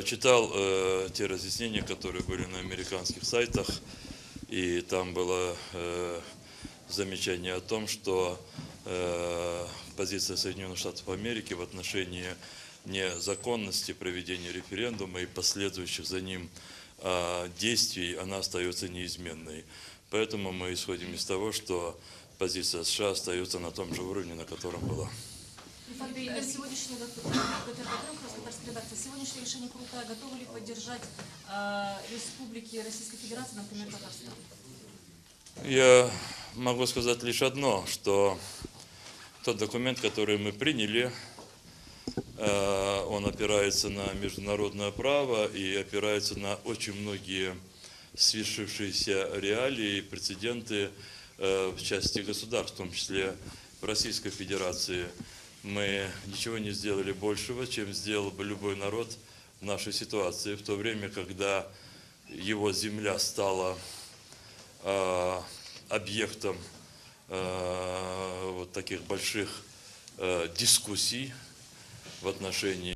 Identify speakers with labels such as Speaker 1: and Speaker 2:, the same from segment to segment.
Speaker 1: читал э, те разъяснения, которые были на американских сайтах, и там было э, замечание о том, что э, позиция Соединенных Штатов Америки в отношении незаконности проведения референдума и последующих за ним э, действий, она остается неизменной. Поэтому мы исходим из того, что позиция США остается на том же уровне, на котором была.
Speaker 2: Сегодняшний, сегодняшнее решение Курултая готовы ли поддержать э, республики Российской Федерации, например, Татарстан?
Speaker 1: Я могу сказать лишь одно, что тот документ, который мы приняли, э, он опирается на международное право и опирается на очень многие свершившиеся реалии и прецеденты э, в части государств, в том числе в Российской Федерации. Мы ничего не сделали большего, чем сделал бы любой народ в нашей ситуации, в то время, когда его земля стала э, объектом э, вот таких больших э, дискуссий в отношении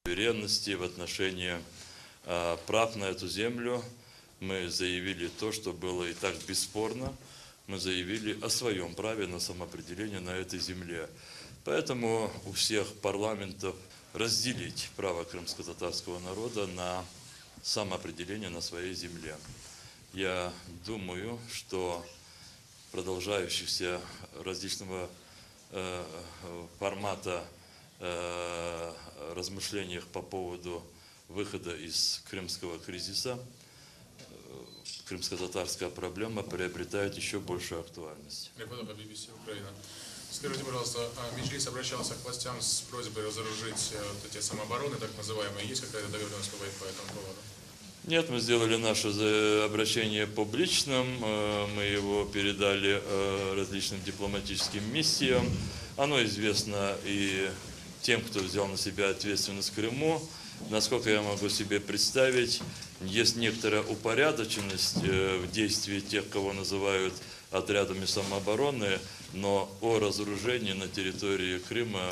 Speaker 1: суверенности, в отношении э, прав на эту землю. Мы заявили то, что было и так бесспорно. Мы заявили о своем праве на самоопределение на этой земле. Поэтому у всех парламентов разделить право крымско-татарского народа на самоопределение на своей земле. Я думаю, что продолжающихся различного э, формата э, размышлениях по поводу выхода из крымского кризиса, э, крымско-татарская проблема приобретает еще большую актуальность.
Speaker 3: BBC Украина. Скажите, пожалуйста, а Меджлис обращался к властям с просьбой разоружить э, вот эти самообороны, так называемые. Есть какая-то договоренность по, по этому поводу?
Speaker 1: Нет, мы сделали наше обращение публичным, э, мы его передали э, различным дипломатическим миссиям. Оно известно и тем, кто взял на себя ответственность в Крыму. Насколько я могу себе представить, есть некоторая упорядоченность в действии тех, кого называют отрядами самообороны, но о разоружении на территории Крыма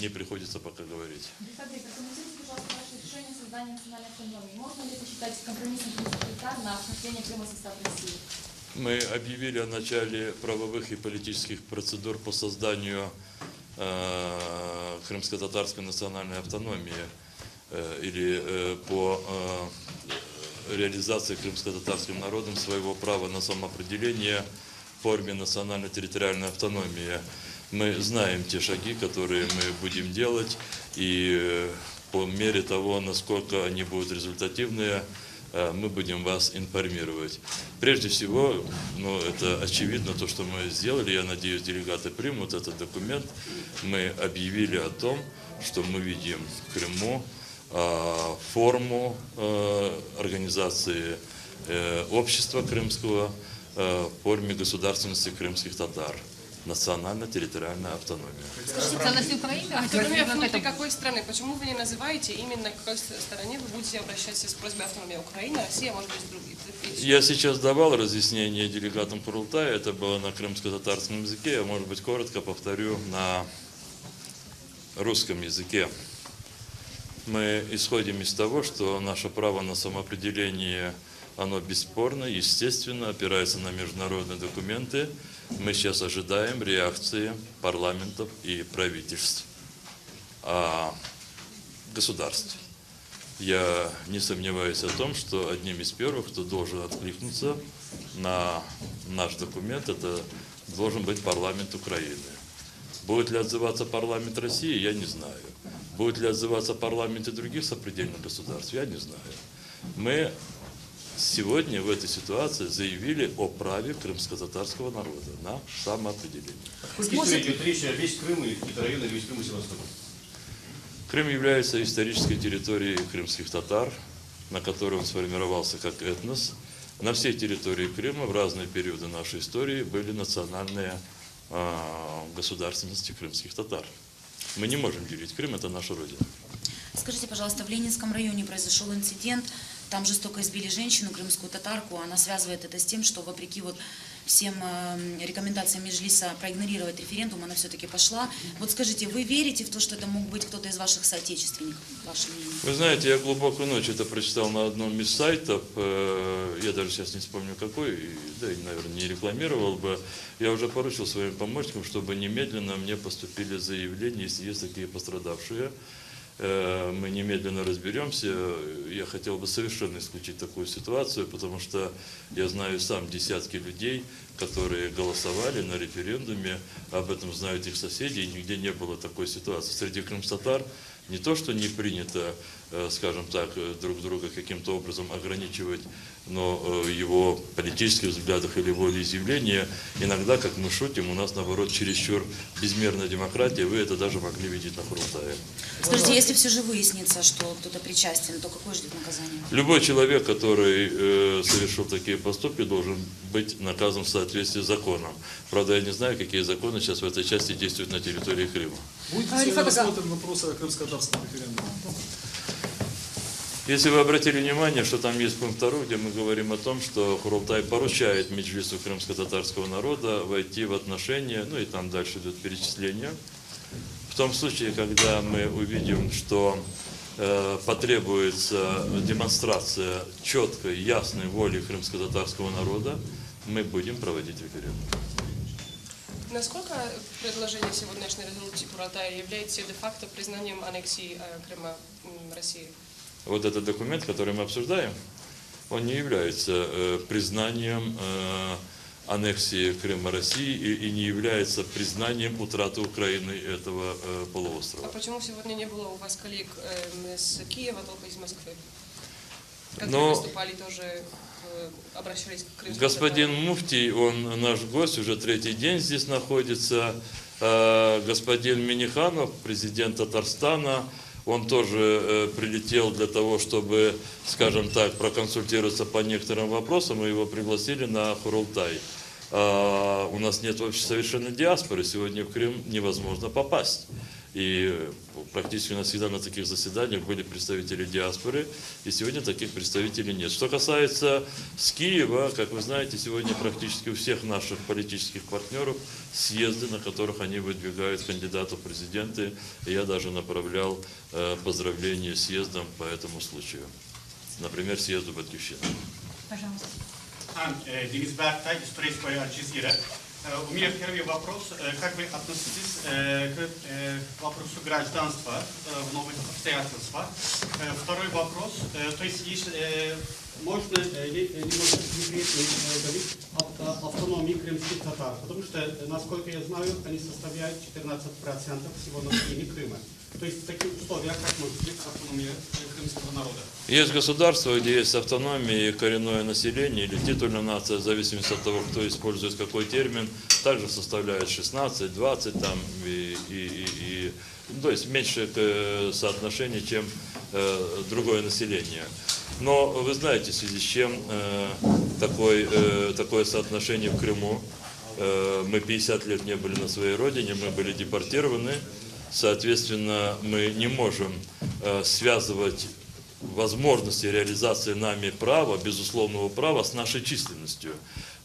Speaker 1: не приходится пока говорить.
Speaker 2: Прокомментируйте, пожалуйста, ваше решение создания национальной автономии. Можно ли это считать компромиссом крымских на вхождение Крыма в состав России?
Speaker 1: Мы объявили о начале правовых и политических процедур по созданию э, крымско-татарской национальной автономии э, или э, по э, реализации крымско-татарским народом своего права на самоопределение в форме национально-территориальной автономии. Мы знаем те шаги, которые мы будем делать, и э, по мере того, насколько они будут результативные, э, мы будем вас информировать. Прежде всего, ну, это очевидно то, что мы сделали, я надеюсь, делегаты примут этот документ. Мы объявили о том, что мы видим в Крыму э, форму организации общества крымского в форме государственности крымских татар национально-территориальная автономия.
Speaker 4: Скажите, национальность Украины?
Speaker 5: Автономия внутри какой страны? Почему вы не называете именно к какой стороне вы будете обращаться с просьбой автономии? Украина, Россия, может быть, другие?
Speaker 1: Я сейчас давал разъяснение делегатам Курултая, это было на крымско-татарском языке, я, может быть, коротко повторю на русском языке. Мы исходим из того, что наше право на самоопределение, оно бесспорно, естественно, опирается на международные документы. Мы сейчас ожидаем реакции парламентов и правительств а, государств. Я не сомневаюсь о том, что одним из первых, кто должен откликнуться на наш документ, это должен быть парламент Украины. Будет ли отзываться парламент России, я не знаю. Будет ли отзываться парламенты других сопредельных государств, я не знаю. Мы сегодня в этой ситуации заявили о праве крымско-татарского народа на самоопределение.
Speaker 6: Сколько идет речь о весь Крым или какие-то районы, весь Крым и Севастополь?
Speaker 1: Крым является исторической территорией крымских татар, на которой он сформировался как этнос. На всей территории Крыма в разные периоды нашей истории были национальные э, государственности крымских татар. Мы не можем делить Крым, это наша родина.
Speaker 4: Скажите, пожалуйста, в Ленинском районе произошел инцидент, там жестоко избили женщину, крымскую татарку, она связывает это с тем, что вопреки вот Всем рекомендациям Меджлиса проигнорировать референдум, она все-таки пошла. Вот скажите, вы верите в то, что это мог быть кто-то из ваших соотечественников? Ваше мнение?
Speaker 1: Вы знаете, я глубокую ночь это прочитал на одном из сайтов, э, я даже сейчас не вспомню какой, да и, наверное, не рекламировал бы. Я уже поручил своим помощникам, чтобы немедленно мне поступили заявления, если есть такие пострадавшие. Э, мы немедленно разберемся. Я хотел бы совершенно исключить такую ситуацию, потому что я знаю сам десятки людей, которые голосовали на референдуме, об этом знают их соседи, и нигде не было такой ситуации. Среди крымсатар не то, что не принято, э, скажем так, э, друг друга каким-то образом ограничивать, но э, его политических взглядах или волеизъявления, иногда, как мы шутим, у нас, наоборот, чересчур безмерная демократия, вы это даже могли видеть на Хурултае.
Speaker 4: Скажите, если все же выяснится, что кто-то причастен, то какое ждет наказание?
Speaker 1: Любой человек, который э, совершил такие поступки, должен быть наказан в соответствии с законом. Правда, я не знаю, какие законы сейчас в этой части действуют на территории Крыма.
Speaker 7: Будет ли сегодня рассмотрен вопрос о крымско-татарском референдуме?
Speaker 1: Если вы обратили внимание, что там есть пункт 2, где мы говорим о том, что Хурултай поручает Меджлису крымско-татарского народа войти в отношения, ну и там дальше идут перечисления. В том случае, когда мы увидим, что э, потребуется демонстрация четкой, ясной воли крымско-татарского народа, мы будем проводить референдум.
Speaker 5: Насколько предложение сегодняшней резолюции Курултая является де-факто признанием аннексии э, Крыма России?
Speaker 1: Вот этот документ, который мы обсуждаем, он не является э, признанием э, аннексии Крыма России и, и не является признанием утраты Украины этого полуострова.
Speaker 5: А почему сегодня не было у вас коллег э, с Киева, только из Москвы? Которые Но выступали тоже, обращались к
Speaker 1: крымским Господин татарам? Муфтий, он наш гость, уже третий день здесь находится. Господин Миниханов, президент Татарстана, он тоже э, прилетел для того, чтобы, скажем так, проконсультироваться по некоторым вопросам, и его пригласили на Хурултай. А, у нас нет вообще совершенно диаспоры, сегодня в Крым невозможно попасть. И практически у нас всегда на таких заседаниях были представители диаспоры, и сегодня таких представителей нет. Что касается с Киева, как вы знаете, сегодня практически у всех наших политических партнеров съезды, на которых они выдвигают кандидатов в президенты. И я даже направлял э, поздравления съездам по этому случаю. Например, съезду Батькивщины.
Speaker 4: Пожалуйста.
Speaker 8: Э, Денис Бертай, Историческая Аль-Джазира. Э, у меня первый вопрос. Э, как вы относитесь к вопросу гражданства в новых обстоятельствах? Второй вопрос. То есть, есть можно ли немножко конкретнее говорить об автономии крымских татар? Потому что, насколько я знаю, они составляют 14% всего населения Крыма. То есть в таких условиях, как может быть автономия крымского народа?
Speaker 1: Есть государство, где есть автономия и коренное население, или титульная нация, в зависимости от того, кто использует какой термин, также составляет 16, 20, там, и, и, и, и, ну, то есть меньше э, соотношение, чем э, другое население. Но вы знаете, в связи с чем э, такой, э, такое соотношение в Крыму. Э, мы 50 лет не были на своей родине, мы были депортированы. Соответственно, мы не можем э, связывать возможности реализации нами права, безусловного права, с нашей численностью.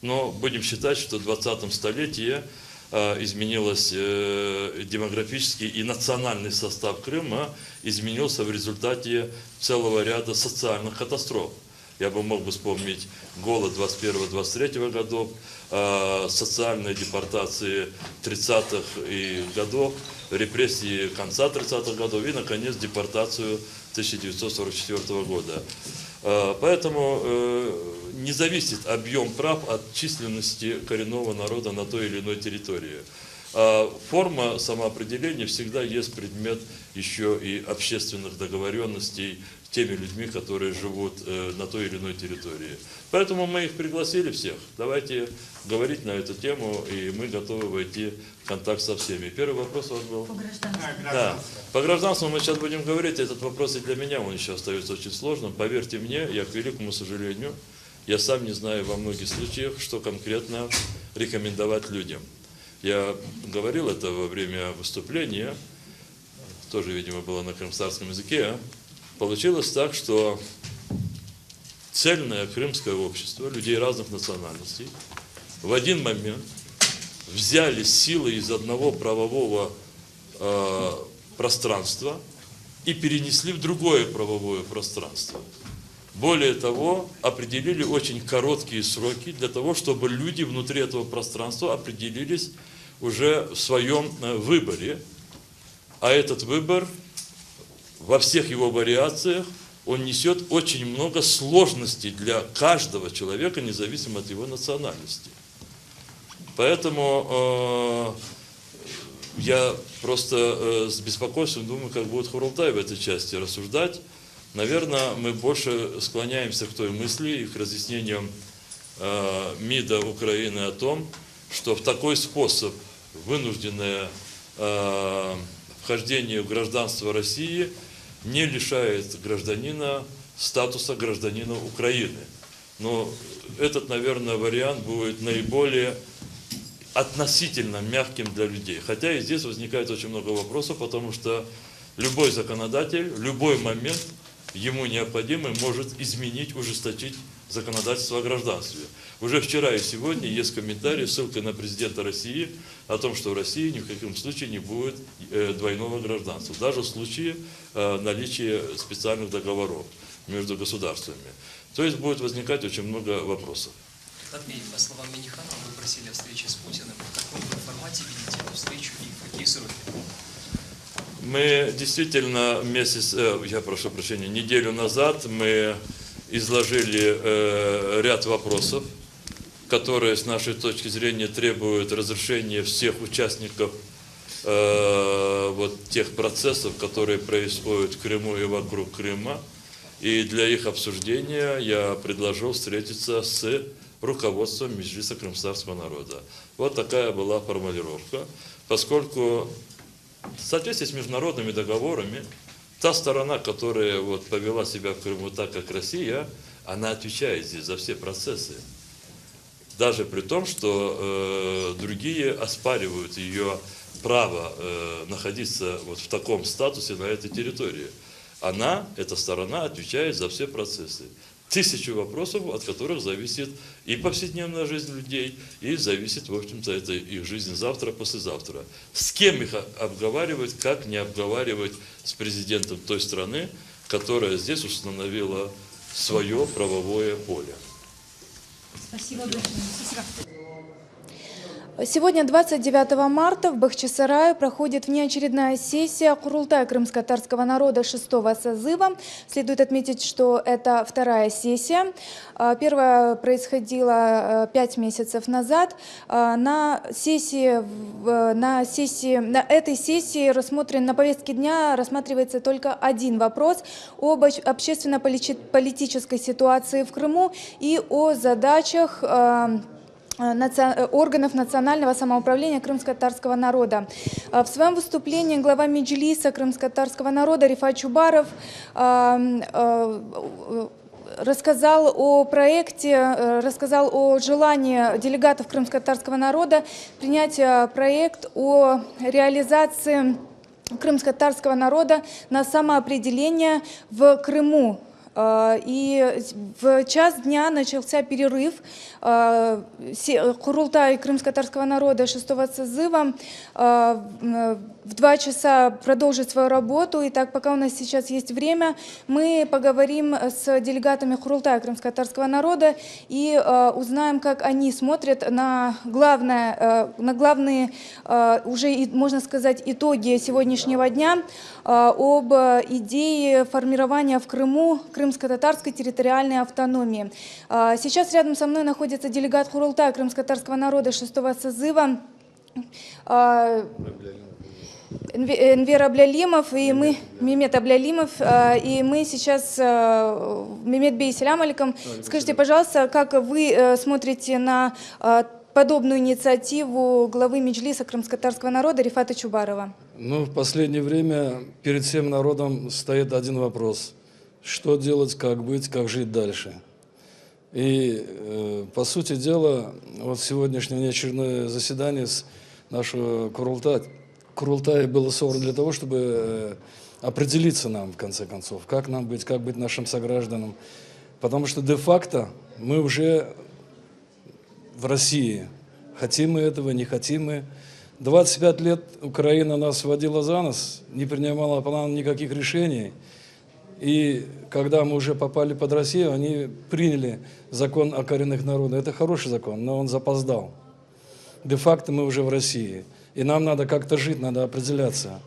Speaker 1: Но будем считать, что в 20 столетии э, изменилось э, демографический и национальный состав Крыма, изменился в результате целого ряда социальных катастроф. Я бы мог бы вспомнить голод 21-23 годов, э, социальные депортации 30-х и годов, репрессии конца 30-х годов и, наконец, депортацию 1944 года. Э, поэтому э, не зависит объем прав от численности коренного народа на той или иной территории. А форма самоопределения всегда есть предмет еще и общественных договоренностей теми людьми, которые живут э, на той или иной территории. Поэтому мы их пригласили всех. Давайте говорить на эту тему, и мы готовы войти в контакт со всеми. Первый вопрос у вас был?
Speaker 4: По гражданству.
Speaker 1: Да. По гражданству мы сейчас будем говорить. Этот вопрос и для меня он еще остается очень сложным. Поверьте мне, я, к великому сожалению, я сам не знаю во многих случаях, что конкретно рекомендовать людям. Я говорил это во время выступления, тоже, видимо, было на крымскотатарском языке. Получилось так, что цельное крымское общество людей разных национальностей. В один момент взяли силы из одного правового э, пространства и перенесли в другое правовое пространство. Более того, определили очень короткие сроки для того, чтобы люди внутри этого пространства определились уже в своем э, выборе. А этот выбор во всех его вариациях, он несет очень много сложностей для каждого человека, независимо от его национальности. Поэтому э, я просто э, с беспокойством думаю, как будет Хурултай в этой части рассуждать. Наверное, мы больше склоняемся к той мысли и к разъяснениям э, МИДа Украины о том, что в такой способ вынужденное э, вхождение в гражданство России не лишает гражданина статуса гражданина Украины. Но этот, наверное, вариант будет наиболее относительно мягким для людей. Хотя и здесь возникает очень много вопросов, потому что любой законодатель в любой момент ему необходимый может изменить, ужесточить законодательство о гражданстве. Уже вчера и сегодня есть комментарий, ссылка на президента России о том, что в России ни в каком случае не будет э, двойного гражданства, даже в случае э, наличия специальных договоров между государствами. То есть будет возникать очень много вопросов.
Speaker 9: По словам Миниханова, вы просили о встрече с Путиным. В каком вы формате видите эту встречу и в какие сроки?
Speaker 1: Мы действительно месяц, э, я прошу прощения, неделю назад мы изложили э, ряд вопросов, которые с нашей точки зрения требуют разрешения всех участников э, вот тех процессов, которые происходят в Крыму и вокруг Крыма. И для их обсуждения я предложил встретиться с руководством Меджлиса крымскотатарского народа. Вот такая была формулировка. Поскольку в соответствии с международными договорами, та сторона, которая вот повела себя в Крыму так, как Россия, она отвечает здесь за все процессы. Даже при том, что э, другие оспаривают ее право э, находиться вот в таком статусе на этой территории. Она, эта сторона, отвечает за все процессы. Тысячу вопросов, от которых зависит и повседневная жизнь людей, и зависит, в общем-то, это их жизнь завтра, послезавтра. С кем их обговаривать, как не обговаривать с президентом той страны, которая здесь установила свое правовое поле.
Speaker 2: Спасибо большое. Спасибо.
Speaker 10: Сегодня, 29 марта, в Бахчисарае проходит внеочередная сессия Курултая крымско-татарского народа шестого созыва. Следует отметить, что это вторая сессия. А, первая происходила э, пять месяцев назад. А, на, сессии, на, сессии, на этой сессии рассмотрен, на повестке дня рассматривается только один вопрос об общественно-политической ситуации в Крыму и о задачах э, Э, э, органов национального самоуправления крымско-татарского народа. Э, в своем выступлении глава Меджлиса крымско-татарского народа Рифат Чубаров рассказал о проекте, рассказал о желании делегатов крымско-татарского народа принять проект о реализации крымско-татарского народа на самоопределение в Крыму. Э, и в час дня начался перерыв. Э, Курултай крымско-татарского народа шестого созыва э, в два часа продолжит свою работу. Итак, пока у нас сейчас есть время, мы поговорим с делегатами Курултая крымско-татарского народа и узнаем, как они смотрят на, главное, на главные уже, можно сказать, итоги сегодняшнего дня об идее формирования в Крыму крымско-татарской территориальной автономии. А, сейчас рядом со мной находится делегат Курултая крымско-татарского народа шестого созыва а, Энвер Аблялимов, и мы, Мемет Аблялимов, а, и мы сейчас, Мемет Бей, селям алейкум, скажите, пожалуйста, как вы э, смотрите на подобную инициативу главы Меджлиса крымско-татарского народа Рифата Чубарова?
Speaker 11: Ну, в последнее время перед всем народом стоит один вопрос – что делать, как быть, как жить дальше. И, э, по сути дела, вот сегодняшнее неочередное заседание с нашего Курултая, Курултая было собрано для того, чтобы э, определиться нам, в конце концов, как нам быть, как быть нашим согражданам. Потому что де-факто мы уже в России. Хотим мы этого, не хотим мы. 25 лет Украина нас водила за нос, не принимала по нам никаких решений. И когда мы уже попали под Россию, они приняли закон о коренных народах. Это хороший закон, но он запоздал. Де-факто мы уже в России. И нам надо как-то жить, надо определяться.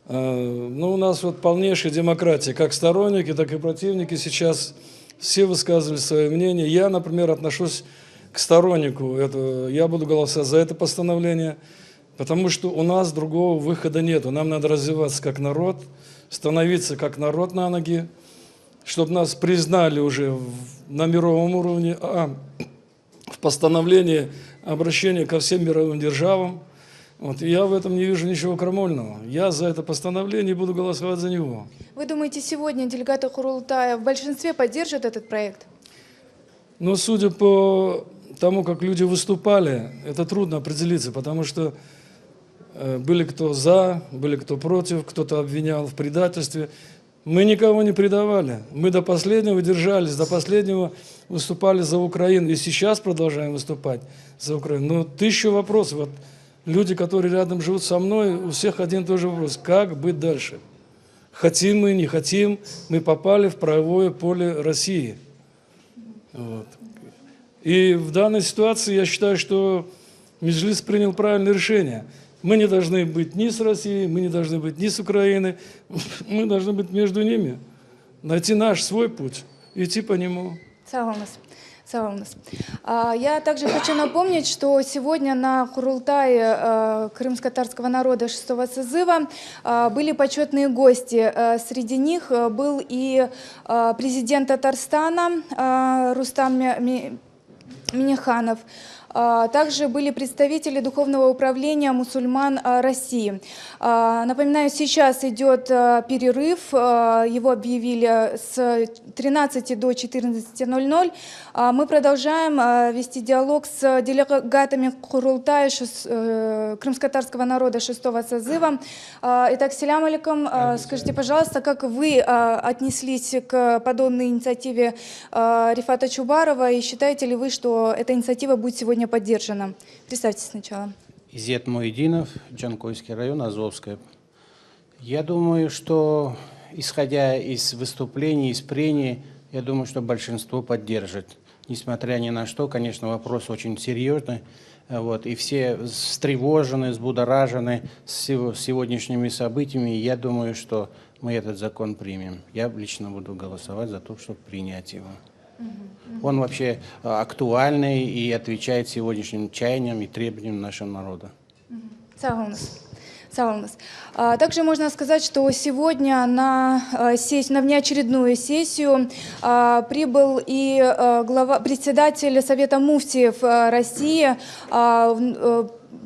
Speaker 11: Э, ну, у нас вот полнейшая демократия. Как сторонники, так и противники сейчас все высказывали свое мнение. Я, например, отношусь к стороннику. Это, я буду голосовать за это постановление, потому что у нас другого выхода нет. Нам надо развиваться как народ, становиться как народ на ноги, чтобы нас признали уже на мировом уровне, а в постановлении обращение ко всем мировым державам. Вот, и я в этом не вижу ничего крамольного. Я за это постановление и буду голосовать за него.
Speaker 10: Вы думаете, сегодня делегаты Курултая в большинстве поддержат этот проект?
Speaker 11: Но судя по тому, как люди выступали, это трудно определиться, потому что э, были кто за, были кто против, кто-то обвинял в предательстве. Мы никого не предавали. Мы до последнего держались, до последнего выступали за Украину. И сейчас продолжаем выступать за Украину. Но тысячу вопросов. Вот люди, которые рядом живут со мной, у всех один и тот же вопрос. Как быть дальше? Хотим мы, не хотим, мы попали в правовое поле России. Вот. И в данной ситуации я считаю, что Меджлис принял правильное решение. Мы не должны быть ни с Россией, мы не должны быть ни с Украиной, мы должны быть между ними. Найти наш свой путь, идти по нему.
Speaker 10: Sağ oluñız. Sağ oluñız. Я также хочу напомнить, что сегодня на Курултае э, крымско-татарского народа шестого созыва э, были почетные гости. Э, среди них был и президент Татарстана Рустам Минниханов. Также были представители Духовного управления мусульман России. Напоминаю, сейчас идет перерыв. Его объявили с 13 до 14.00. Мы продолжаем вести диалог с делегатами Курултая э, крымско-татарского народа шестого созыва. Итак, selâm aleyküm. Скажите, пожалуйста, как вы отнеслись к подобной инициативе Рефата Чубарова и считаете ли вы, что эта инициатива будет сегодня поддержана? Представьтесь сначала.
Speaker 12: Изет Муединов, Джанкойский район, Азовская. Я думаю, что, исходя из выступлений, из прений, я думаю, что большинство поддержит. Несмотря ни на что, конечно, вопрос очень серьезный. Вот, и все встревожены, взбудоражены с сегодняшними событиями. Я думаю, что мы этот закон примем. Я лично буду голосовать за то, чтобы принять его. Он вообще актуальный и отвечает сегодняшним чаяниям и требованиям нашего народа.
Speaker 10: Sağ oluñız. Sağ oluñız. Также можно сказать, что сегодня на, э, сессию, на внеочередную сессию а, прибыл и э, глава, председатель Совета муфтиев э, России. А,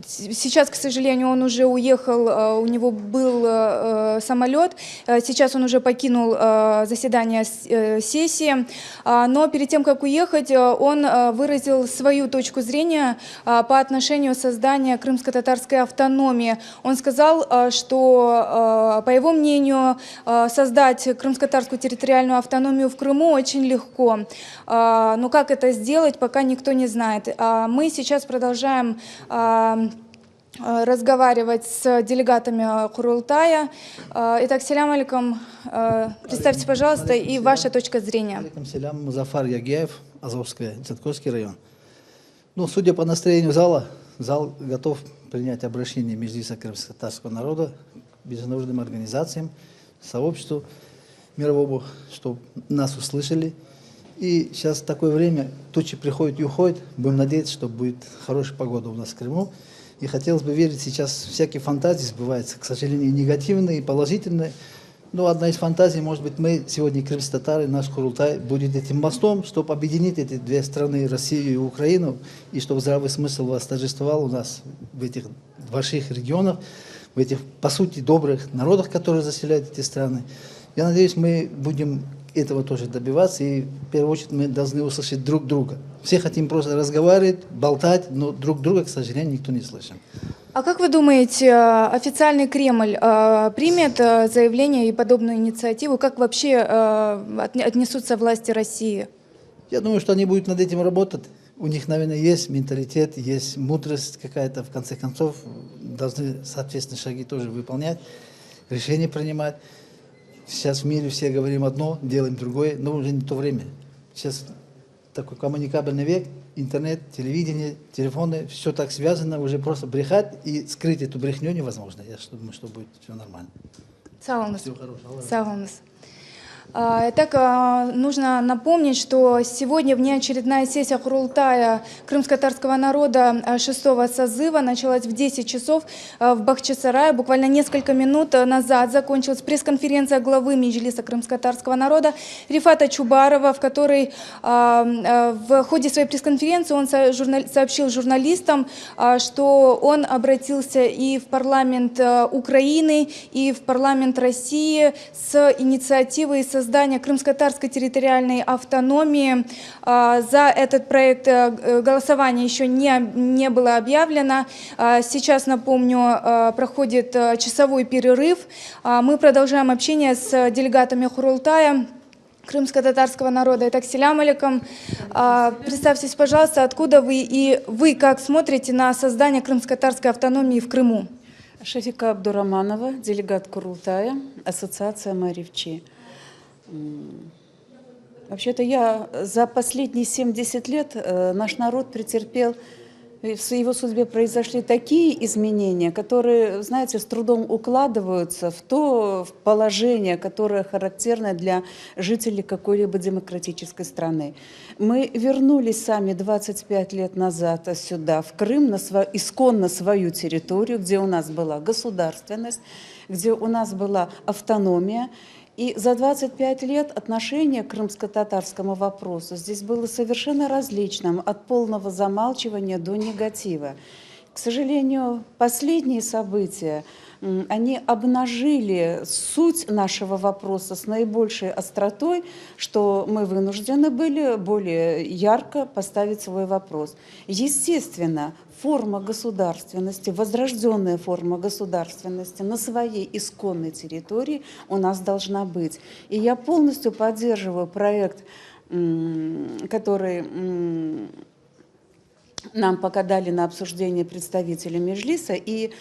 Speaker 10: сейчас, к сожалению, он уже уехал, э, у него был э, самолет, э, сейчас он уже покинул заседание сессии, а, но перед тем, как уехать, он выразил свою точку зрения по отношению создания крымско-татарской автономии. Он сказал, что, по его мнению, создать крымско-татарскую территориальную автономию в Крыму очень легко. Но как это сделать, пока никто не знает. А мы сейчас продолжаем Э, разговаривать с делегатами Курултая. Э, итак, selâm aleyküm. Э, представьте, пожалуйста, и ваша точка зрения.
Speaker 13: Aleyküm selâm, Музафар Ягиев, Азовская, Джанкойский район. Ну, судя по настроению зала, зал готов принять обращение Меджлиса крымско-татарского народа к международным организациям, сообществу мировому, чтобы нас услышали. И сейчас такое время, тучи приходят и уходят. Будем надеяться, что будет хорошая погода у нас в Крыму. И хотелось бы верить, сейчас всякие фантазии сбываются, к сожалению, негативные и положительные. Но одна из фантазий, может быть, мы сегодня, крымские татары, наш Курултай, будет этим мостом, чтобы объединить эти две страны, Россию и Украину, и чтобы здравый смысл восторжествовал у нас в этих больших регионах, в этих, по сути, добрых народах, которые заселяют эти страны. Я надеюсь, мы будем этого тоже добиваться, и в первую очередь мы должны услышать друг друга. Все хотим просто разговаривать, болтать, но друг друга, к сожалению, никто не слышит.
Speaker 10: А как вы думаете, э, официальный Кремль э, примет э, заявление и подобную инициативу? Как вообще отнесутся власти России?
Speaker 13: Я думаю, что они будут над этим работать. У них, наверное, есть менталитет, есть мудрость какая-то. В конце концов, должны соответственные шаги тоже выполнять, решения принимать. Сейчас в мире все говорим одно, делаем другое, но уже не то время. Сейчас такой коммуникабельный век, интернет, телевидение, телефоны, все так связано, уже просто брехать и скрыть эту брехню невозможно. Я думаю, что будет все нормально.
Speaker 10: Sağ oluñız.
Speaker 13: Всего хорошего.
Speaker 10: Sağ oluñız. Итак, нужно напомнить, что сегодня внеочередная сессия Курултая крымско-татарского народа шестого созыва началась в 10 часов в Бахчисарае. Буквально несколько минут назад закончилась пресс-конференция главы Меджлиса крымско-татарского народа Рефата Чубарова, в которой в ходе своей пресс-конференции он сообщил журналистам, что он обратился и в парламент Украины, и в парламент России с инициативой создания крымско-татарской территориальной автономии. За этот проект голосование еще не, не было объявлено. Сейчас, напомню, проходит часовой перерыв. Мы продолжаем общение с делегатами Курултая крымско-татарского народа. Итак, selâm aleyküm. Представьтесь, пожалуйста, откуда вы и вы как смотрите на создание крымско-татарской автономии в Крыму?
Speaker 14: Шефика Абдураманова, делегат Курултая, Ассоциация Маарифчи. Вообще-то я за последние 70 лет э, наш народ претерпел в его судьбе произошли такие изменения, которые, знаете, с трудом укладываются в то положение, которое характерно для жителей какой-либо демократической страны. Мы вернулись сами 25 лет назад сюда, в Крым, на сво, исконно свою территорию, где у нас была государственность, где у нас была автономия. И за 25 лет отношение к крымско-татарскому вопросу здесь было совершенно различным, от полного замалчивания до негатива. К сожалению, последние события, они обнажили суть нашего вопроса с наибольшей остротой, что мы вынуждены были более ярко поставить свой вопрос. Естественно, форма государственности, возрожденная форма государственности на своей исконной территории у нас должна быть. И я полностью поддерживаю проект, который нам пока дали на обсуждение представители Меджлиса. И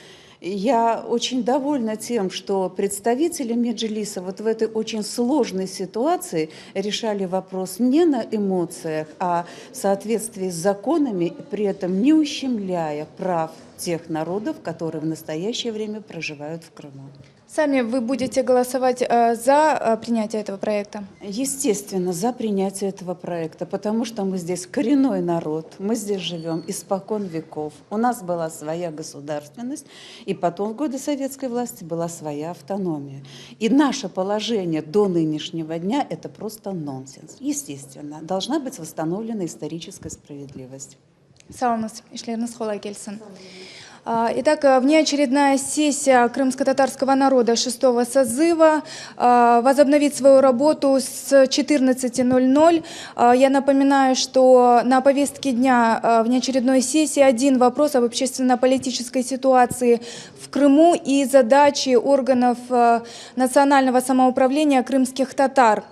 Speaker 14: я очень довольна тем, что представители Меджлиса вот в этой очень сложной ситуации решали вопрос не на эмоциях, а в соответствии с законами, при этом не ущемляя прав тех народов, которые в настоящее время проживают в Крыму.
Speaker 10: Сами вы будете голосовать э, за э, принятие этого проекта?
Speaker 14: Естественно, за принятие этого проекта, потому что мы здесь коренной народ, мы здесь живем испокон веков. У нас была своя государственность, и потом в годы советской власти была своя автономия. И наше положение до нынешнего дня – это просто нонсенс. Естественно, должна быть восстановлена историческая справедливость.
Speaker 10: Sağ oluñız, işleriñiz qolay kelsin. Итак, внеочередная сессия крымско-татарского народа шестого созыва возобновит свою работу с 14.00. Я напоминаю, что на повестке дня внеочередной сессии один вопрос об общественно-политической ситуации в Крыму и задачи органов национального самоуправления крымских татар.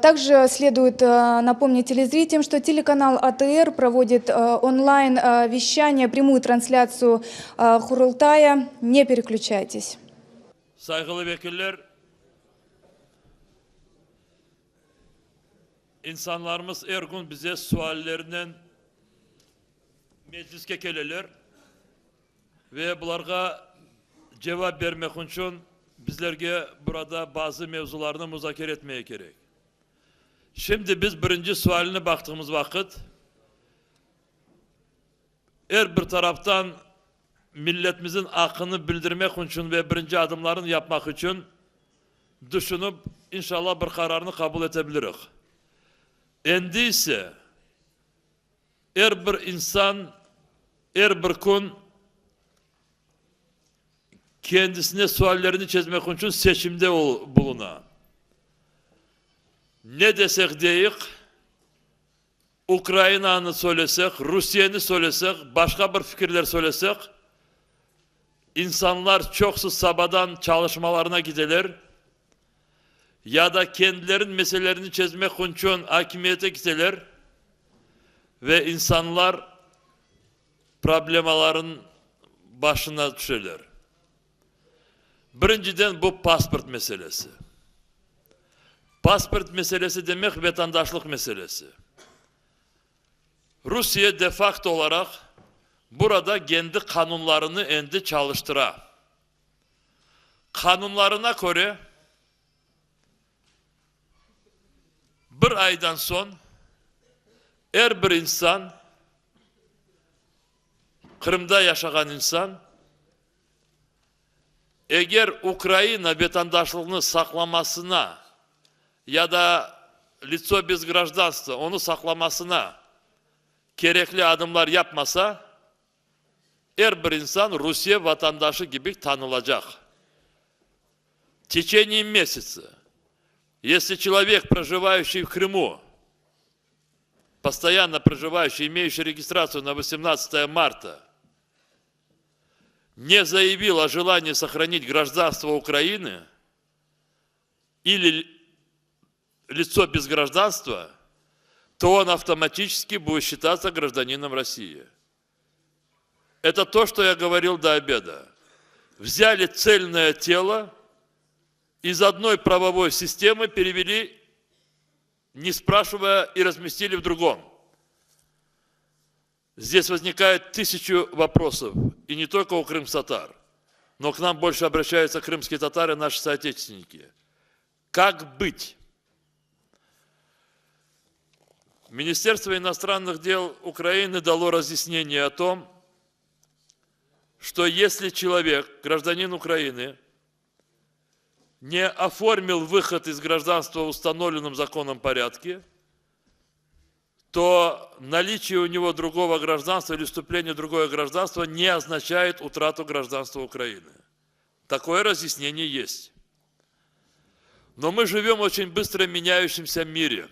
Speaker 10: Также следует напомнить телезрителям, что телеканал АТР проводит онлайн-вещание, прямую трансляцию Курултая. Не переключайтесь.
Speaker 1: Sayğılı vekiller, insanlarımız er kün bize suallerinen Mecliske keleler ve bularğa cevap bermek içün bizlerge burada bazı mevzularnı muzakere etmege kerek. Şimdi biz birinci sualini baqtığımız vaqıt, er bir taraftan milletimizin aqını bildirmek içün ve birinci adımlarını yapmaq içün düşünip, inşallah bir qararnı qabul ete bilirik. Endi ise er bir insan er bir kün kendisine suallerini çezmek içün seçimde buluna. Ne desek deyik, Ukrainanı söylesek, Rusiyeni söylesek, başqa bir fikirler söylesek, insanlar çoqusı sabadan çalışmalarına gideler ya da kendileriniñ meselelerini çezmek içün akimiyete kiteler. Ve insanlar problemaların başına tüşeler. Birinciden bu pasport meselesi. Pasport meselesi demek vatandaşlıq meselesi. Rusiye de-fakto olaraq burada kendi qanunlarını endi çalıştıra. Qanunlarına köre, bir aydan soñ er bir insan, Qırımda yaşağan insan, eger Ukraina vatandaşlığını saqlamasına ya da litso bez grajdanstva onı saqlamasına kerekli adımlar yapmasa, er bir insan Rusiye vatandaşı kibi tanılacaq. Teçeniye mesяца, если человек, проживающий в Крыму, постоянно проживающий, имеющий регистрацию на 18 марта, не заявил о желании сохранить гражданство Украины или лицо без гражданства, то он автоматически будет считаться гражданином России. Это то, что я говорил до обеда. Взяли цельное тело, из одной правовой системы перевели, не спрашивая, и разместили в другом. Здесь возникает тысячу вопросов, и не только у крымсатар, но к нам больше обращаются крымские татары, наши соотечественники. Как быть? Министерство иностранных дел Украины дало разъяснение о том, что если человек, гражданин Украины, не оформил выход из гражданства в установленном законом порядке, то наличие у него другого гражданства или вступление в другое гражданство не означает утрату гражданства Украины. Такое разъяснение есть. Но мы живем в очень быстро меняющемся мире.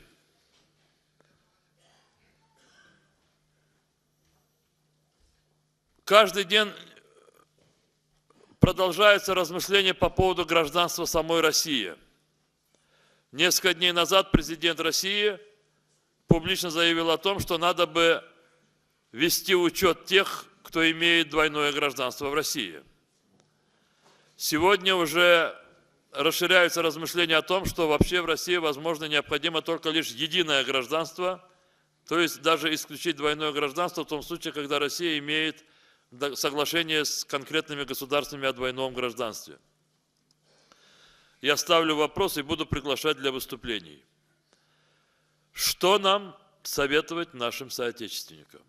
Speaker 1: Каждый день продолжаются размышления по поводу гражданства самой России. Несколько дней назад президент России публично заявил о том, что надо бы вести учет тех, кто имеет двойное гражданство в России. Сегодня уже расширяются размышления о том, что вообще в России, возможно, необходимо только лишь единое гражданство, то есть даже исключить двойное гражданство в том случае, когда Россия имеет соглашение с конкретными государствами о двойном гражданстве. Я ставлю вопрос и буду приглашать для выступлений. Что нам советовать нашим соотечественникам?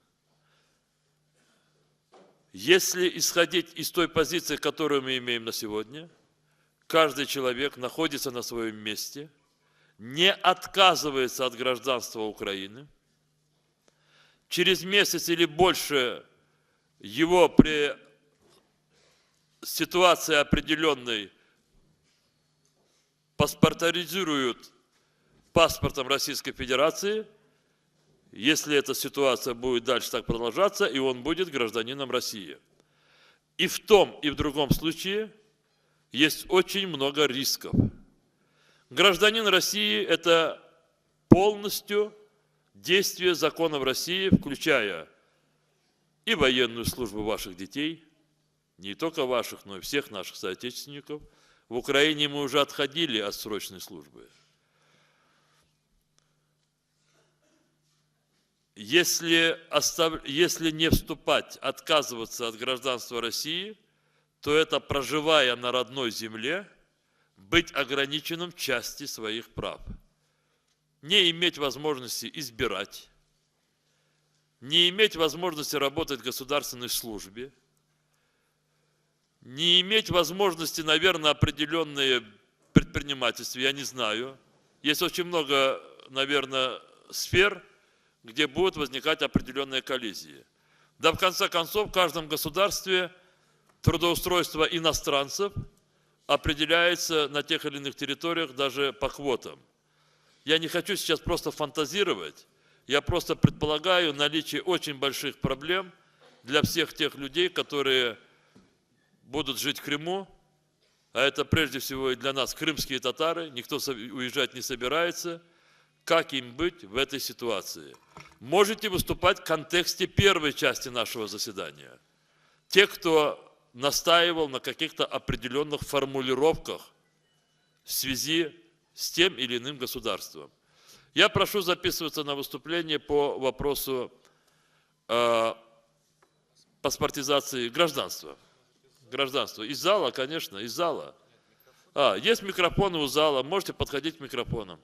Speaker 1: Если исходить из той позиции, которую мы имеем на сегодня, каждый человек находится на своем месте, не отказывается от гражданства Украины, через месяц или больше его при ситуации определенной паспортаризируют паспортом Российской Федерации, если эта ситуация будет дальше так продолжаться, и он будет гражданином России. И в том, и в другом случае есть очень много рисков. Гражданин России – это полностью действие законов России, включая и военную службу ваших детей, не только ваших, но и всех наших соотечественников. В Украине мы уже отходили от срочной службы. Если, остав... Если не вступать, отказываться от гражданства России, то это, проживая на родной земле, быть ограниченным в части своих прав. Не иметь возможности избирать, не иметь возможности работать в государственной службе, не иметь возможности, наверное, определенные предпринимательства, я не знаю. Есть очень много, наверное, сфер, где будут возникать определенные коллизии. Да, в конце концов, в каждом государстве трудоустройство иностранцев определяется на тех или иных территориях даже по квотам. Я не хочу сейчас просто фантазировать, я просто предполагаю наличие очень больших проблем для всех тех людей, которые будут жить в Крыму, а это прежде всего и для нас крымские татары, никто уезжать не собирается, как им быть в этой ситуации. Можете выступать в контексте первой части нашего заседания. Те, кто настаивал на каких-то определенных формулировках в связи с тем или иным государством. Я прошу записываться на выступление по вопросу э, паспортизации гражданства. Гражданства. Из зала, конечно, из зала. А, есть микрофоны у зала, можете подходить к микрофонам.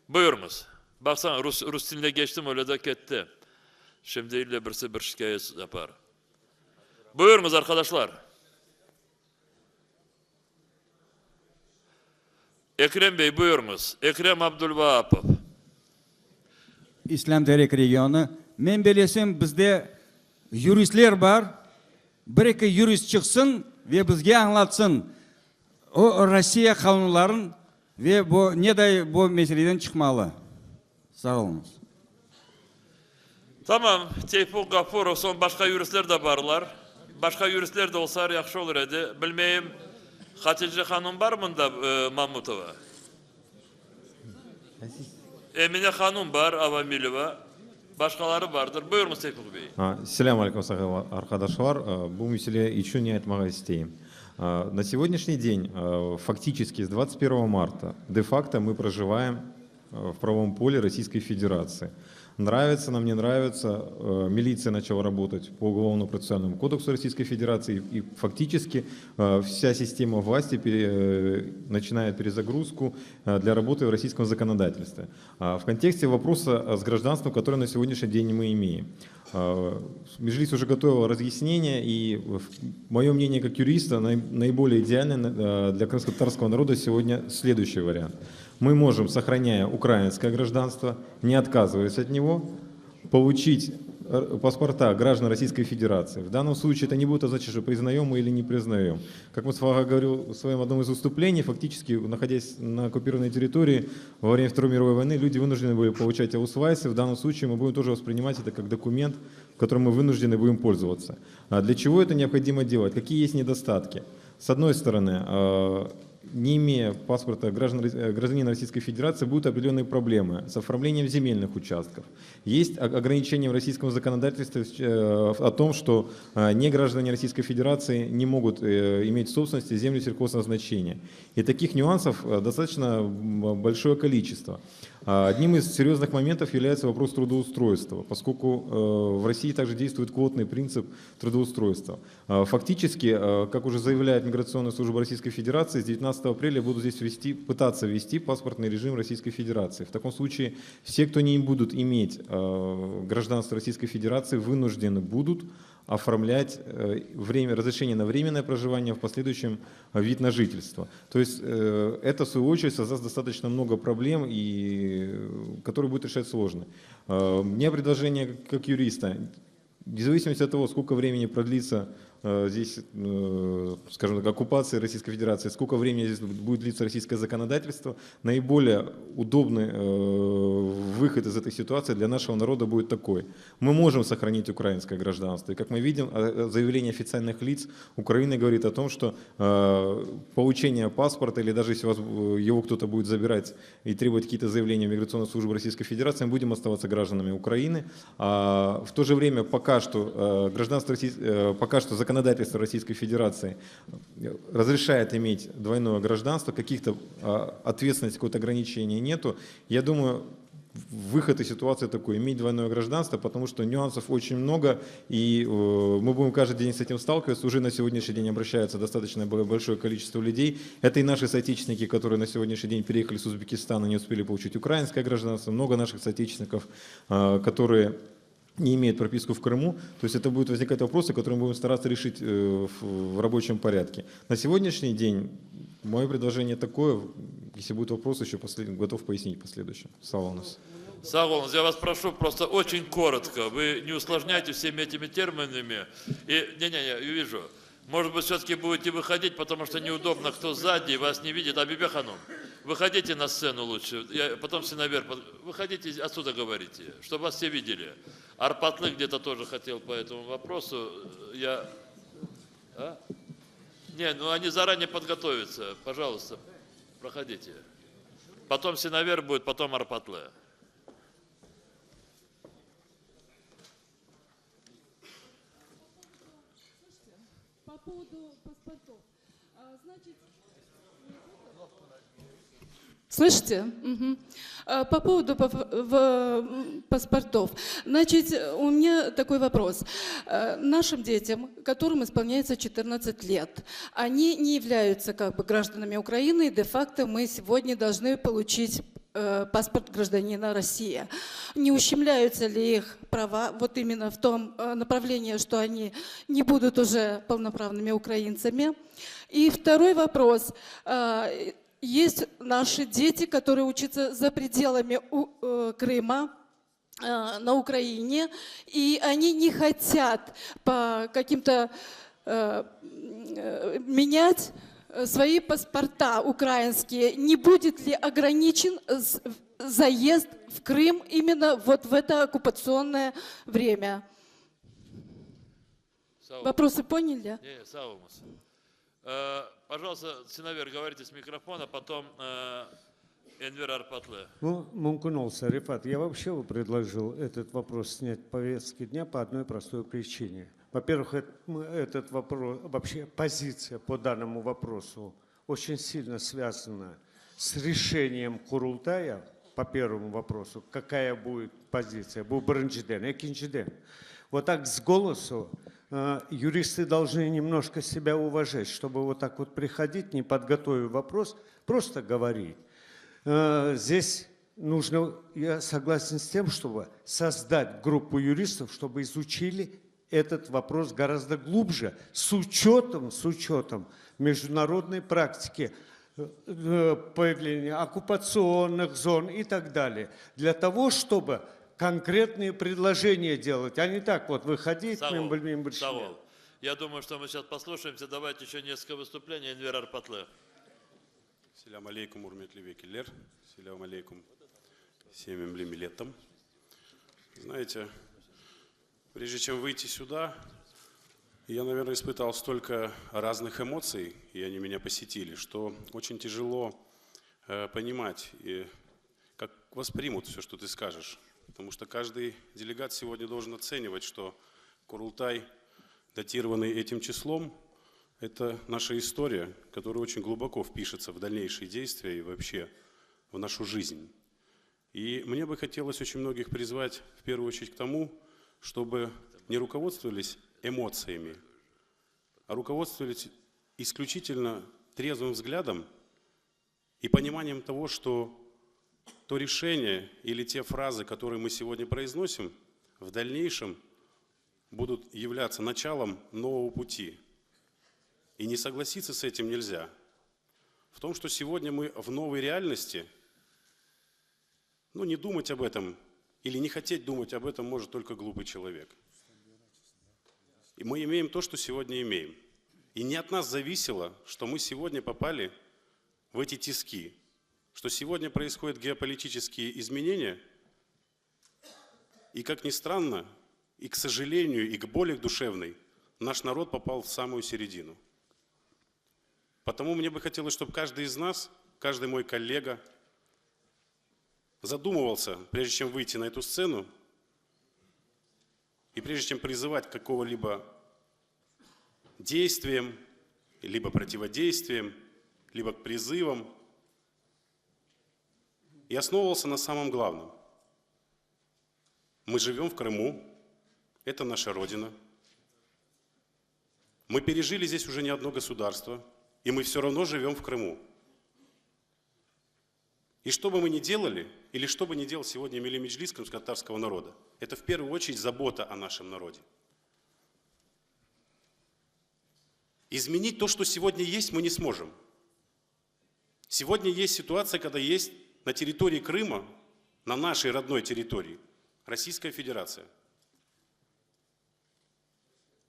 Speaker 1: Buyurıñız. Baqsañ, rus, rus tiline keçtim, öyle de ketti. Şimdi ille birisi bir şikâyet yapar. Buyurıñız, arqadaşlar. Ekrem bey, buyurıñız. Ekrem Abdulvaapov.
Speaker 15: İslâm Terek regionı. Men belesem, bizde yuristler bar. Bir-eki yurist çıqsın ve bizge añlatsın o Rossiya qanunların ve bu neday bu meseleden çıqmalı. Sağ oluñız.
Speaker 1: Tamam, Teyfuq Gafurov, soñ başqa yuristler de barlar. Başqa yuristler de olsa yahşı olur edi. Bilmeyim, Hatice hanum bar mında, Mamutova? Emine hanum bar, Avamileva. Başqaları bardır. Buyurıñız, Teyfuq bey.
Speaker 16: Selâm aleyküm, sayğılı arqadaşlar. Bu mesele içün ne aytmağa isteyim. На сегодняшний день, фактически с 21 марта, де-факто мы проживаем в правовом поле Российской Федерации. Нравится нам, не нравится, милиция начала работать по Уголовному процессуальному кодексу Российской Федерации, и фактически вся система власти пере, начинает перезагрузку для работы в российском законодательстве. В контексте вопроса с гражданством, которое на сегодняшний день мы имеем. Межлис уже готовил разъяснение, и мое мнение как юриста, наиболее идеальный для крымско-татарского народа сегодня следующий вариант. Мы можем, сохраняя украинское гражданство, не отказываясь от него, получить паспорта граждан Российской Федерации. В данном случае это не будет означать, что признаем мы или не признаем. Как Мустафа говорил в своем одном из выступлений, фактически, находясь на оккупированной территории во время Второй мировой войны, люди вынуждены были получать аусвайсы. В данном случае мы будем тоже воспринимать это как документ, которым мы вынуждены будем пользоваться. А для чего это необходимо делать? Какие есть недостатки? С одной стороны, не имея паспорта граждан, гражданина Российской Федерации, будут определенные проблемы с оформлением земельных участков. Есть ограничения в российском законодательстве о том, что не граждане Российской Федерации не могут иметь в собственности землю сельхозназначения. И таких нюансов достаточно большое количество. Одним из серьезных моментов является вопрос трудоустройства, поскольку в России также действует квотный принцип трудоустройства. Фактически, как уже заявляет Миграционная служба Российской Федерации, с 19 апреля будут здесь ввести, пытаться ввести паспортный режим Российской Федерации. В таком случае все, кто не будут иметь гражданство Российской Федерации, вынуждены будут оформлять время, разрешение на временное проживание, в последующем вид на жительство. То есть это, в свою очередь, создаст достаточно много проблем, и, которые будет решать сложно. У меня предложение как юриста. Вне зависимости от того, сколько времени продлится здесь, скажем так, оккупация Российской Федерации, сколько времени здесь будет длиться российское законодательство, наиболее удобный выход из этой ситуации для нашего народа будет такой. Мы можем сохранить украинское гражданство. И как мы видим, заявление официальных лиц Украины говорит о том, что получение паспорта или даже если у вас его кто-то будет забирать и требовать какие-то заявления в Миграционную службу Российской Федерации, мы будем оставаться гражданами Украины. А в то же время пока что гражданство России, пока что законодательство Российской Федерации разрешает иметь двойное гражданство, каких-то ответственности, какого-то ограничения нету. Я думаю, выход из ситуации такой, иметь двойное гражданство, потому что нюансов очень много, и мы будем каждый день с этим сталкиваться. Уже на сегодняшний день обращается достаточно большое количество людей. Это и наши соотечественники, которые на сегодняшний день переехали с Узбекистана, не успели получить украинское гражданство. Много наших соотечественников, которые не имеют прописку в Крыму, то есть это будут возникать вопросы, которые мы будем стараться решить в рабочем порядке. На сегодняшний день мое предложение такое, если будут вопросы, еще послед... готов пояснить последующем. Sağ oluñız.
Speaker 1: Sağ oluñız, я вас прошу просто очень коротко, вы не усложняйте всеми этими терминами. И, не-не-не, вижу, может быть, все-таки будете выходить, потому что неудобно, кто сзади, вас не видит. Абибе ханум, выходите на сцену лучше, я, потом все наверх, выходите, отсюда говорите, чтобы вас все видели. Арпатлы где-то тоже хотел по этому вопросу. Я... А? Не, ну они заранее подготовятся. Пожалуйста, проходите. Потом Синавер будет, потом Арпатлы.
Speaker 17: поводу паспортов. Значит, Слышите? Угу. По поводу паспортов. Значит, у меня такой вопрос. Э, нашим детям, которым исполняется 14 лет, они не являются как бы гражданами Украины, и де-факто мы сегодня должны получить э, паспорт гражданина России. Не ущемляются ли их права вот именно в том э, направлении, что они не будут уже полноправными украинцами? И второй вопрос есть наши дети, которые учатся за пределами э, Крыма, э, на Украине, и они не хотят по каким-то э, менять свои паспорта украинские. Не будет ли ограничен заезд в Крым именно вот в это оккупационное время? Вопросы поняли?
Speaker 1: Не, sağ oluñız. Э, пожалуйста, Синавер, говорите с микрофона, потом э, Энвер Арпатлы.
Speaker 18: Ну, mümkün olsa, Рефат, я вообще предложил этот вопрос снять повестки дня по одной простой причине. Во-первых, этот вопрос, вообще позиция по данному вопросу очень сильно связана с решением Курултая по первому вопросу, какая будет позиция, bu birinciden, ekinciden. Вот так с голосу э, юристы должны немножко себя уважать, чтобы вот так вот приходить, не подготовив вопрос, просто говорить. Э, здесь нужно, я согласен с тем, чтобы создать группу юристов, чтобы изучили этот вопрос гораздо глубже, с учетом, с учетом международной практики э, появления оккупационных зон и так далее, для того, чтобы конкретные предложения делать, а не так вот выходить,
Speaker 1: Sağ ol. Я думаю, что мы сейчас послушаемся. Давайте еще несколько выступлений. Энвер Арпатлы.
Speaker 19: Selâm aleyküm, ürmetli vekiller. Selâm aleyküm, sevimli milletim. Знаете, прежде чем выйти сюда, я, наверное, испытал столько разных эмоций, и они меня посетили, что очень тяжело э, понимать, и как воспримут все, что ты скажешь. Потому что каждый делегат сегодня должен оценивать, что Курултай, датированный этим числом, это наша история, которая очень глубоко впишется в дальнейшие действия и вообще в нашу жизнь. И мне бы хотелось очень многих призвать в первую очередь к тому, чтобы не руководствовались эмоциями, а руководствовались исключительно трезвым взглядом и пониманием того, что то решение или те фразы, которые мы сегодня произносим, в дальнейшем будут являться началом нового пути. И не согласиться с этим нельзя. В том, что сегодня мы в новой реальности, ну не думать об этом или не хотеть думать об этом может только глупый человек. И мы имеем то, что сегодня имеем. И не от нас зависело, что мы сегодня попали в эти тиски, что сегодня происходят геополитические изменения, и, как ни странно, и к сожалению, и к боли душевной, наш народ попал в самую середину. Потому мне бы хотелось, чтобы каждый из нас, каждый мой коллега задумывался, прежде чем выйти на эту сцену, и прежде чем призывать к какого-либо действиям, либо противодействиям, либо к призывам, и основывался на самом главном. Мы живем в Крыму, это наша Родина. Мы пережили здесь уже не одно государство, и мы все равно живем в Крыму. И что бы мы ни делали, или что бы ни делал сегодня Милли Меджлис крымско-татарского народа, это в первую очередь забота о нашем народе. Изменить то, что сегодня есть, мы не сможем. Сегодня есть ситуация, когда есть на территории Крыма, на нашей родной территории, Российская Федерация.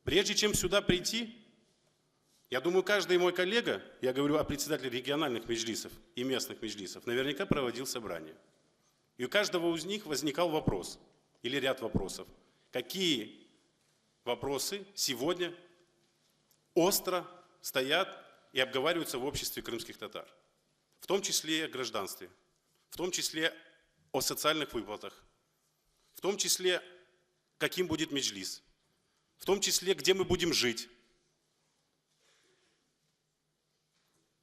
Speaker 19: Прежде чем сюда прийти, я думаю, каждый мой коллега, я говорю о председателе региональных меджлисов и местных меджлисов, наверняка проводил собрание. И у каждого из них возникал вопрос, или ряд вопросов. Какие вопросы сегодня остро стоят и обговариваются в обществе крымских татар? В том числе и о гражданстве, в том числе о социальных выплатах, в том числе, каким будет меджлис, в том числе, где мы будем жить.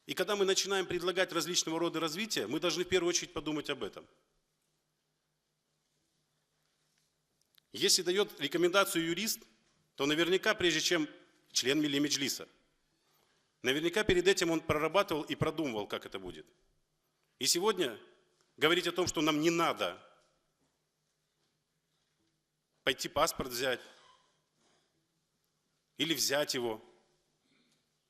Speaker 19: И когда мы начинаем предлагать различного рода развития, мы должны в первую очередь подумать об этом. Если дает рекомендацию юрист, то наверняка, прежде чем член Милли Меджлиса, наверняка перед этим он прорабатывал и продумывал, как это будет. И сегодня говорить о том, что нам не надо пойти паспорт взять или взять его,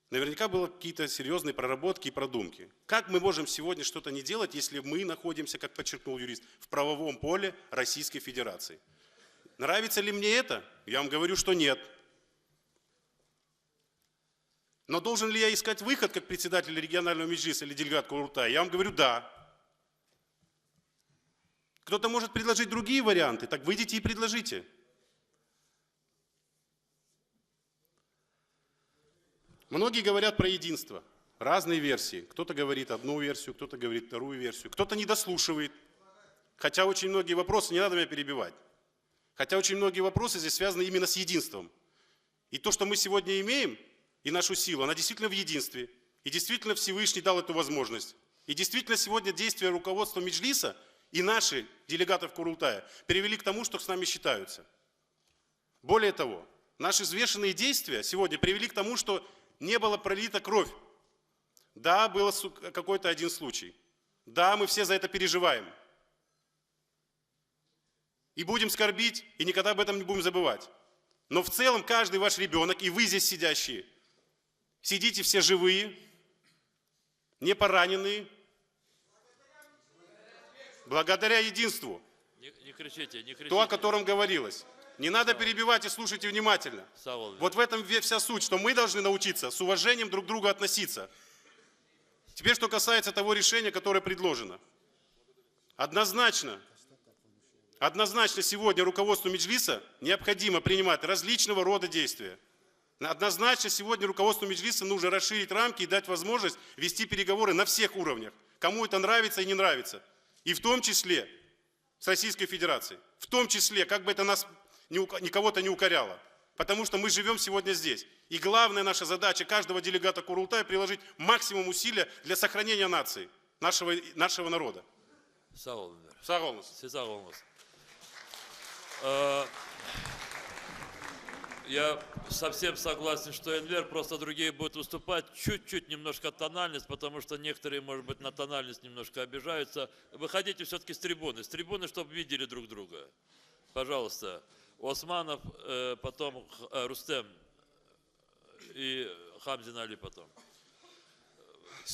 Speaker 19: наверняка было какие-то серьезные проработки и продумки. Как мы можем сегодня что-то не делать, если мы находимся, как подчеркнул юрист, в правовом поле Российской Федерации? Нравится ли мне это? Я вам говорю, что нет. Но должен ли я искать выход, как председатель регионального меджлиса или делегат Курултая? Я вам говорю, да. Кто-то может предложить другие варианты, так выйдите и предложите. Многие говорят про единство. Разные версии. Кто-то говорит одну версию, кто-то говорит вторую версию. Кто-то не дослушивает. Хотя очень многие вопросы, не надо меня перебивать. Хотя очень многие вопросы здесь связаны именно с единством. И то, что мы сегодня имеем, и нашу силу, она действительно в единстве. И действительно Всевышний дал эту возможность. И действительно сегодня действия руководства Меджлиса и наши делегатов Курултая привели к тому, что с нами считаются. Более того, наши взвешенные действия сегодня привели к тому, что не было пролита кровь. Да, был какой-то один случай. Да, мы все за это переживаем. И будем скорбить, и никогда об этом не будем забывать. Но в целом каждый ваш ребенок, и вы здесь сидящие, сидите все живые, не пораненные, благодаря единству.
Speaker 1: Не, не кричите, не кричите.
Speaker 19: То, о котором говорилось. Не надо перебивать и слушайте внимательно. Вот в этом вся суть, что мы должны научиться с уважением друг к другу относиться. Теперь, что касается того решения, которое предложено. Однозначно, однозначно сегодня руководству Меджлиса необходимо принимать различного рода действия. Однозначно сегодня руководству Меджлиса нужно расширить рамки и дать возможность вести переговоры на всех уровнях. Кому это нравится и не нравится. И в том числе с Российской Федерацией. В том числе, как бы это нас никого-то не укоряло. Потому что мы живем сегодня здесь. И главная наша задача каждого делегата Курултая приложить максимум усилия для сохранения нации, нашего, нашего народа.
Speaker 1: Sağ ol.
Speaker 19: Sağ oluñız.
Speaker 1: Siz sağ oluñız. Э, Я совсем согласен, что Энвер, просто другие будут выступать. Чуть-чуть немножко тональность, потому что некоторые, может быть, на тональность немножко обижаются. Выходите все-таки с трибуны. С трибуны, чтобы видели друг друга. Пожалуйста. Османов, э, потом э, Рустем и Хамзин Али потом.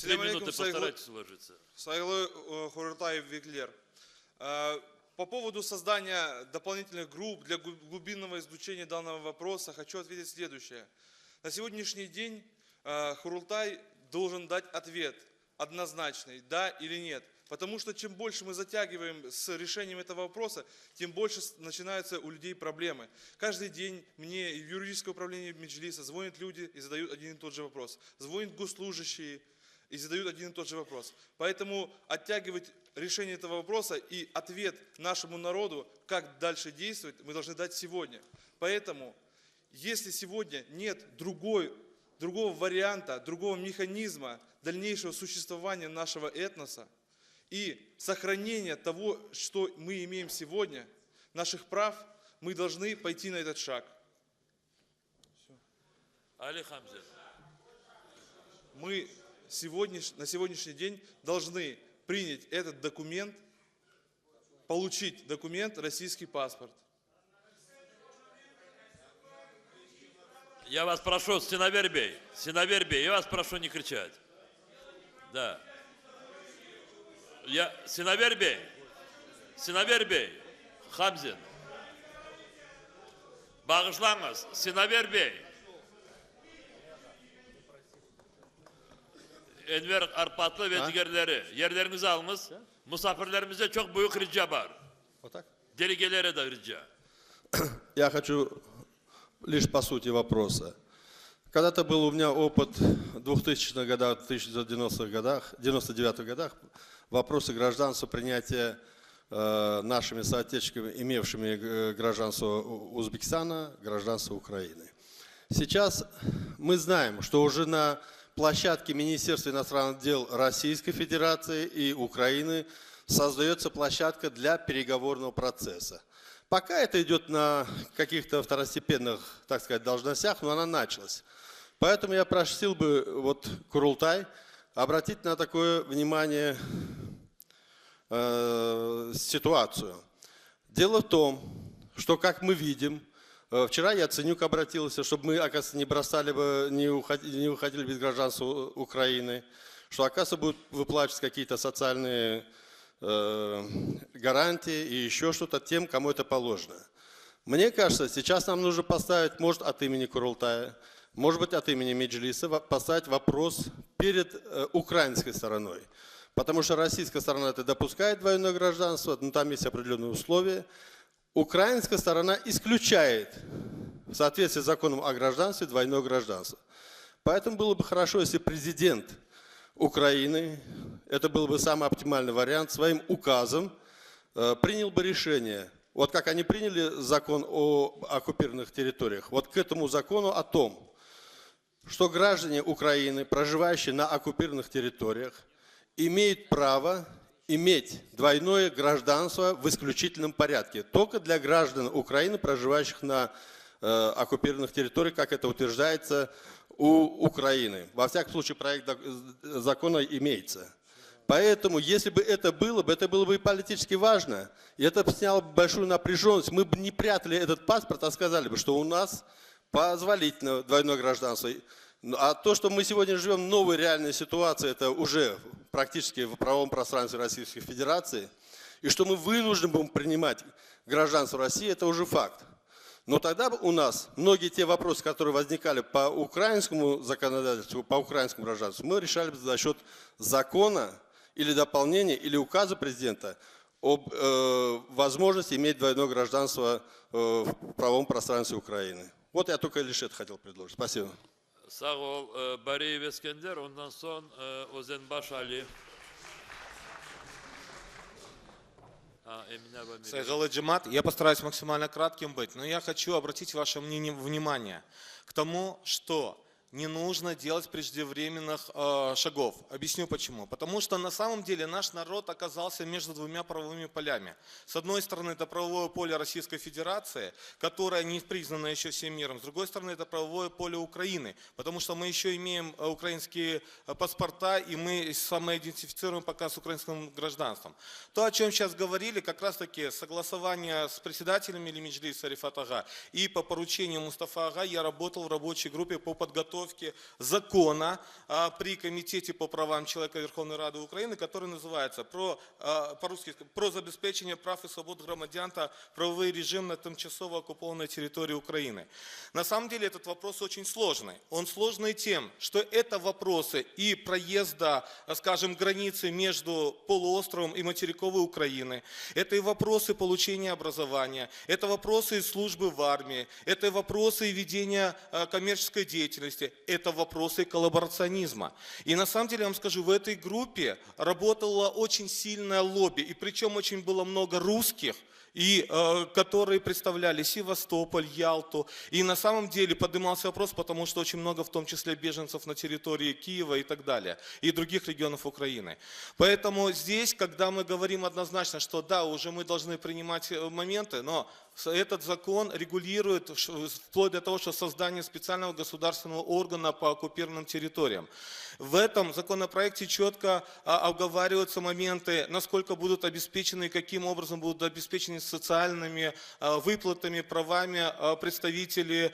Speaker 1: Три минуты постарайтесь уложиться.
Speaker 20: Sayğılı Qurultay vekiller. По поводу создания дополнительных групп для глубинного изучения данного вопроса хочу ответить следующее. На сегодняшний день Курултай должен дать ответ однозначный, да или нет. Потому что чем больше мы затягиваем с решением этого вопроса, тем больше начинаются у людей проблемы. Каждый день мне в юридическое управление Меджлиса звонят люди и задают один и тот же вопрос. Звонят госслужащие и задают один и тот же вопрос. Поэтому оттягивать решение этого вопроса и ответ нашему народу, как дальше действовать, мы должны дать сегодня. Поэтому, если сегодня нет другой, другого варианта, другого механизма дальнейшего существования нашего этноса и сохранения того, что мы имеем сегодня, наших прав, мы должны пойти на этот шаг.
Speaker 1: Али Хамзин.
Speaker 20: Мы сегодня, на сегодняшний день должны принять этот документ, получить документ российский паспорт.
Speaker 1: Я вас прошу, Синавер bey, Синавер bey, я вас прошу не кричать. Да. Я, Синавер bey, Синавер bey, Хамзин. Bağışlañız, Sinaver bey. Enver Arpatlı ve digerleri. Yerleriñizni alıñız. Musafirlerimize çoq büyük rica bar.
Speaker 21: Вот так?
Speaker 1: Delegetlere de rica.
Speaker 21: Я хочу лишь по сути вопроса. Когда-то был у меня опыт в 2000-х годах, в 1990-х годах, 99-х годах, вопросы гражданства, принятия э, нашими соотечественниками, имевшими э, гражданство Узбекистана, гражданство Украины. Сейчас мы знаем, что уже на площадке Министерства иностранных дел Российской Федерации и Украины создается площадка для переговорного процесса. Пока это идет на каких-то второстепенных, так сказать, должностях, но она началась. Поэтому я просил бы вот Курултай обратить на такое внимание э, ситуацию. Дело в том, что, как мы видим, э, вчера Яценюк обратился, чтобы мы, оказывается, не бросали бы, не уходили, не уходили без гражданства Украины, что, оказывается, будут выплачивать какие-то социальные э, гарантии и еще что-то тем, кому это положено. Мне кажется, сейчас нам нужно поставить, может, от имени Курултая, может быть, от имени Меджлиса, поставить вопрос перед э, украинской стороной. Потому что российская сторона это допускает двойное гражданство, но там есть определенные условия. Украинская сторона исключает в соответствии с законом о гражданстве двойное гражданство. Поэтому было бы хорошо, если президент Украины, это был бы самый оптимальный вариант, своим указом э, принял бы решение, вот как они приняли закон о оккупированных территориях, вот к этому закону о том, что граждане Украины, проживающие на оккупированных территориях, имеют право иметь двойное гражданство в исключительном порядке. Только для граждан Украины, проживающих на э, оккупированных территориях, как это утверждается у Украины. Во всяком случае, проект закона имеется. Поэтому, если бы это было бы, это было бы и политически важно, и это бы сняло большую напряженность. Мы бы не прятали этот паспорт, а сказали бы, что у нас позволительно двойное гражданство. А то, что мы сегодня живем в новой реальной ситуации, это уже практически в правовом пространстве Российской Федерации, и что мы вынуждены будем принимать гражданство России, это уже факт. Но тогда у нас многие те вопросы, которые возникали по украинскому законодательству, по украинскому гражданству, мы решали бы за счет закона или дополнения, или указа президента об э, возможности иметь двойное гражданство э, в правовом пространстве Украины. Вот я только лишь это хотел предложить. Спасибо.
Speaker 1: Sağ ol, Bariyev Eskender, ondan soñ Özenbaş Ali.
Speaker 3: Sayğılı cemaat, я постараюсь максимально кратким быть, но я хочу обратить ваше внимание к тому, что не нужно делать преждевременных э, шагов. Объясню почему. Потому что на самом деле наш народ оказался между двумя правовыми полями. С одной стороны, это правовое поле Российской Федерации, которое не признано еще всем миром. С другой стороны, это правовое поле Украины, потому что мы еще имеем э, украинские э, паспорта, и мы самоидентифицируем пока с украинским гражданством. То, о чем сейчас говорили, как раз таки согласование с председателем Милли Меджлиса Рефат Ага и по поручению Мустафа Ага я работал в рабочей группе по подготовке закона а, при Комитете по правам человека Верховной Рады Украины, который называется про, а, по-русски про забезпечення прав і свобод громадян та правовий режим на тимчасово оккупованной территории Украины. На самом деле этот вопрос очень сложный. Он сложный тем, что это вопросы и проезда, скажем, границы между полуостровом и материковой Украины. Это и вопросы получения образования, это вопросы и службы в армии, это и вопросы ведения э, коммерческой деятельности, это вопросы коллаборационизма. И на самом деле, я вам скажу, в этой группе работало очень сильное лобби, и причем очень было много русских, и э, которые представляли Севастополь, Ялту. И на самом деле поднимался вопрос, потому что очень много, в том числе, беженцев на территории Киева и так далее, и других регионов Украины. Поэтому здесь, когда мы говорим однозначно, что да, уже мы должны принимать э, моменты, но этот закон регулирует вплоть до того, что создание специального государственного органа по оккупированным территориям. В этом законопроекте четко а, обговариваются моменты, насколько будут обеспечены и каким образом будут обеспечены социальными а, выплатами, правами а, представители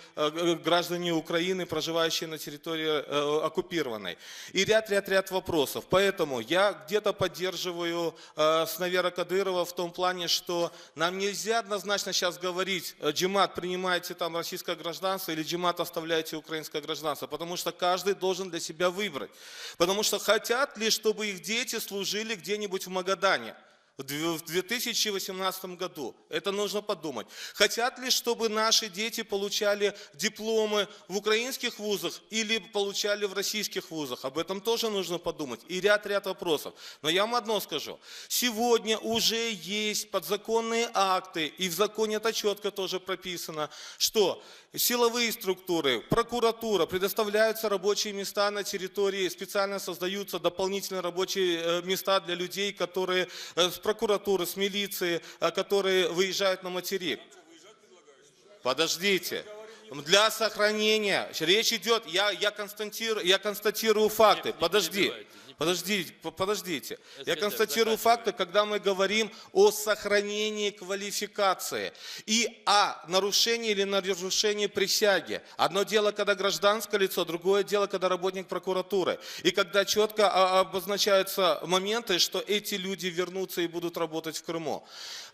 Speaker 3: граждане Украины, проживающие на территории э, оккупированной. И ряд-ряд-ряд вопросов. Поэтому я где-то поддерживаю Снавера Кадырова в том плане, что нам нельзя однозначно сейчас говорить, э, Джемат, принимайте там российское гражданство или Джемат, оставляйте украинское гражданство, потому что каждый должен для себя выбрать. Потому что хотят ли, чтобы их дети служили где-нибудь в Магадане? В 2018 году. Это нужно подумать. Хотят ли, чтобы наши дети получали дипломы в украинских вузах или получали в российских вузах? Об этом тоже нужно подумать. И ряд-ряд вопросов. Но я вам одно скажу. Сегодня уже есть подзаконные акты, и в законе это четко тоже прописано, что силовые структуры, прокуратура, предоставляются рабочие места на территории, специально создаются дополнительные рабочие э, места для людей, которые э, с прокуратуры, с милиции, э, которые выезжают на материк. Подождите. Для сохранения, речь идет, я, я, констатирую, я констатирую факты, подожди. Подождите, подождите. Я констатирую факты, когда мы говорим о сохранении квалификации и о нарушении или нарушении присяги. Одно дело, когда гражданское лицо, другое дело, когда работник прокуратуры. И когда четко а, обозначаются моменты, что эти люди вернутся и будут работать в Крыму.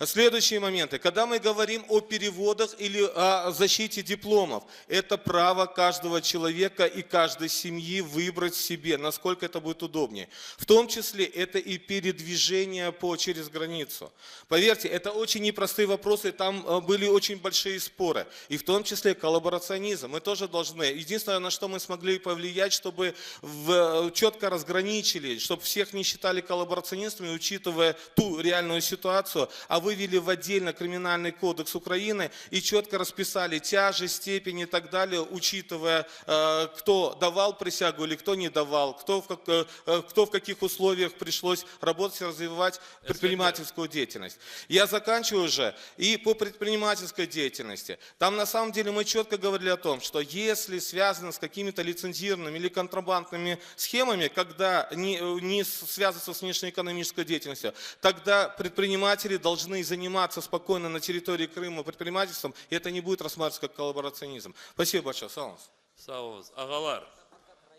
Speaker 3: Следующие моменты. Когда мы говорим о переводах или о защите дипломов, это право каждого человека и каждой семьи выбрать себе, насколько это будет удобнее. В том числе это и передвижение по, через границу. Поверьте, это очень непростые вопросы, там э, были очень большие споры. И в том числе коллаборационизм. Мы тоже должны. Единственное, на что мы смогли повлиять, чтобы в, четко разграничили, чтобы всех не считали коллаборационистами, учитывая ту реальную ситуацию, а вывели в отдельно криминальный кодекс Украины и четко расписали тяжесть, степень и так далее, учитывая, э, кто давал присягу или кто не давал, кто в, как, э, кто в каких условиях пришлось работать и развивать предпринимательскую деятельность. Я заканчиваю уже. И по предпринимательской деятельности. Там на самом деле мы четко говорили о том, что если связано с какими-то лицензированными или контрабандными схемами, когда не, не связано с внешнеэкономической деятельностью, тогда предприниматели должны заниматься спокойно на территории Крыма предпринимательством, и это не будет рассматриваться как коллаборационизм. Спасибо большое. Sağ oluñız.
Speaker 1: Sağ oluñız. Ağalar,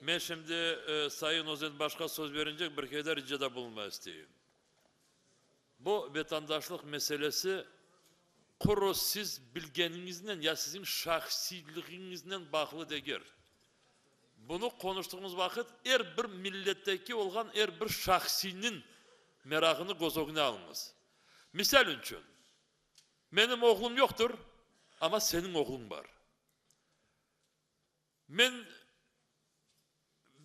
Speaker 1: men şimdi e, Sayın Özenbaşqa söz berincek bir şeyde ricada bulunmaq isteyim. Bu vatandaşlıq meselesi quru siz bilgeniñiznen ya siziñ şahsiyligiñiznen bağlı degil. Bunı qonuştığımız vaqıt er bir milletteki olğan er bir şahsiyniñ merağını köz ögüne alıñız. Misal içün, menim oğlum yoqtır, amma seniñ oğluñ bar. Men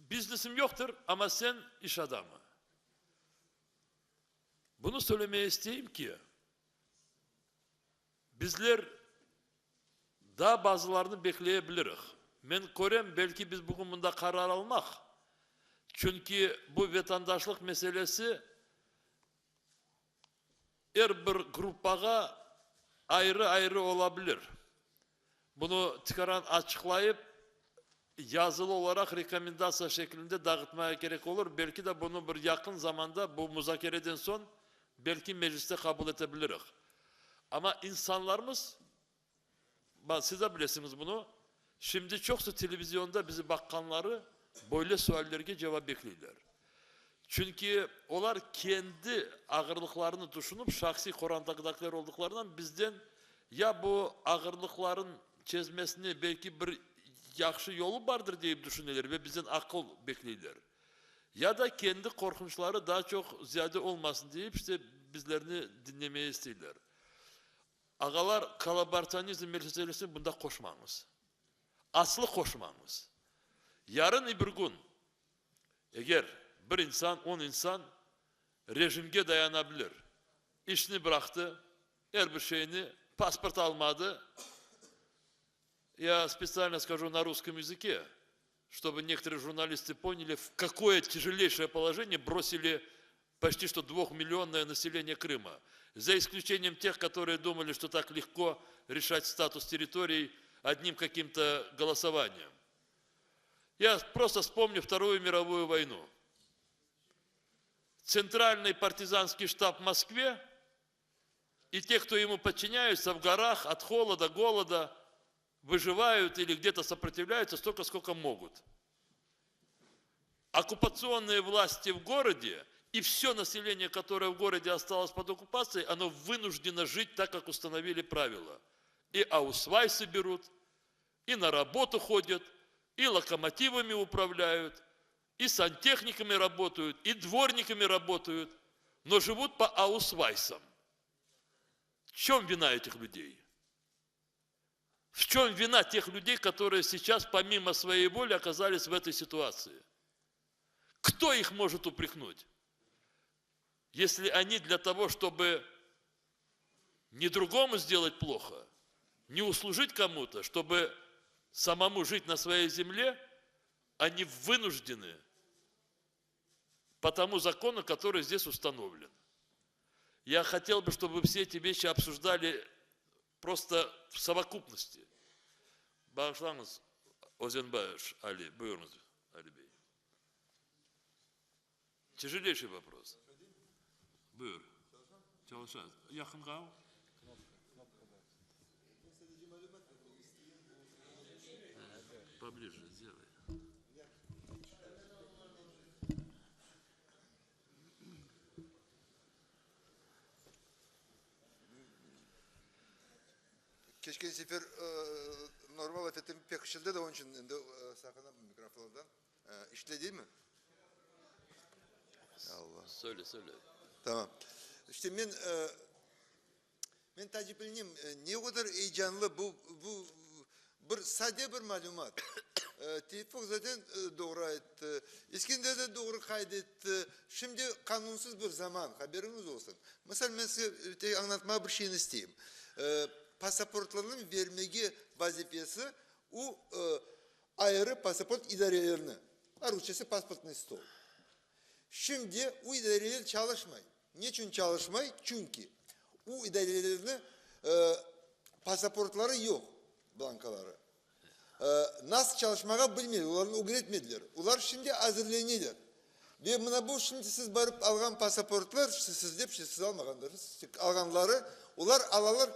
Speaker 1: biznesim yoqtır, amma sen iş adamı. Bunı söylemege isteyim ki, bizler daa bazılarını bekleye biliriz. Men körem, belki biz bugün bunda qarar almaq, çünki bu vatandaşlıq meselesi er bir gruppağa ayrı-ayrı olabilir. Bunı tikaran açıqlayıp, yazılı olaraq rekomendatsiya şeklinde dağıtmağa kerek olur. Belki de bunı bir yaqın zamanda bu muzakereden soñ belki mecliste qabul ete biliriz. Amma insanlarımız, siz de bilesiñiz bunı, şimdi çoqusı televizionda bizi baqqanları böyle suallerge cevap bekleyler. Çünki olar kendi ağırlıqlarını tüşünip, şahsiy qorantadakiler olduqlarından bizden ya bu ağırlıqların çezmesine belki bir yahşı yolu bardır deyip tüşüneler ve bizden aqıl bekleyler. Ya da kendi qorqunçları daa çoq ziyade olmasın deyip, işte bizlerni diñlemege isteyler. Ağalar, kollaboratsionizm meselesini bunda qoşmañız. Aslı qoşmañız. Yarın bir kün, eger bir insan, 10 insan rejimge dayanabilir, işini bıraqtı, er bir şeyni, pasport almadı, я специально скажу на русском языке, чтобы некоторые журналисты поняли, в какое тяжелейшее положение бросили почти что двухмиллионное население Крыма. За исключением тех, которые думали, что так легко решать статус территорий одним каким-то голосованием. Я просто вспомню Вторую мировую войну. Центральный партизанский штаб в Москве и те, кто ему подчиняются в горах от холода, голода, выживают или где-то сопротивляются столько, сколько могут. Оккупационные власти в городе и все население, которое в городе осталось под оккупацией, оно вынуждено жить так, как установили правила. И аусвайсы берут, и на работу ходят, и локомотивами управляют, и сантехниками работают, и дворниками работают. Но живут по аусвайсам. В чем вина этих людей? В чем вина тех людей, которые сейчас помимо своей воли оказались в этой ситуации? Кто их может упрекнуть? Если они для того, чтобы не другому сделать плохо, не услужить кому-то, чтобы самому жить на своей земле, они вынуждены по тому закону, который здесь установлен. Я хотел бы, чтобы все эти вещи обсуждали просто в совокупности. Bağışlañız Озенбаев Али, buyurıñız, Ali bey. Тяжелейший вопрос. Buyur. Çalışa. Yaqınğa. Поближе сделай.
Speaker 6: Keçken sefer normal laf ettim, pek işildi de, onıñ içün endi saqınam mikrofondan. İşte deymi?
Speaker 1: Allah. Söyle, söyle.
Speaker 6: Tamam. İşte men, men taaciplenem, ne qadar eyecanlı bu, bu bir sade bir malümat. Teyfuk zaten doğru ayttı, İskender de doğru qayd etti. Şimdi qanunsız bir zaman, haberiñiz olsun. Misal, men sizge añlatmağa bir şeyni isteyim. Pasaportlarnıñ bermege vazifesi o ayrı pasaport idarelerini, rusçası pasportnıy stol. Şimdi o idareler çalışmay. Neçün çalışmay? Çünki o idarelerni pasaportları yoq, blankaları. Nasıl çalışmağa bilmeyler, olarnı ögretmediler. Olar şimdi azırleneler. Ve mına bu şimdi siz barıp alğan pasaportlar, siz dep, siz almağandırsız, alğanları, olar alalar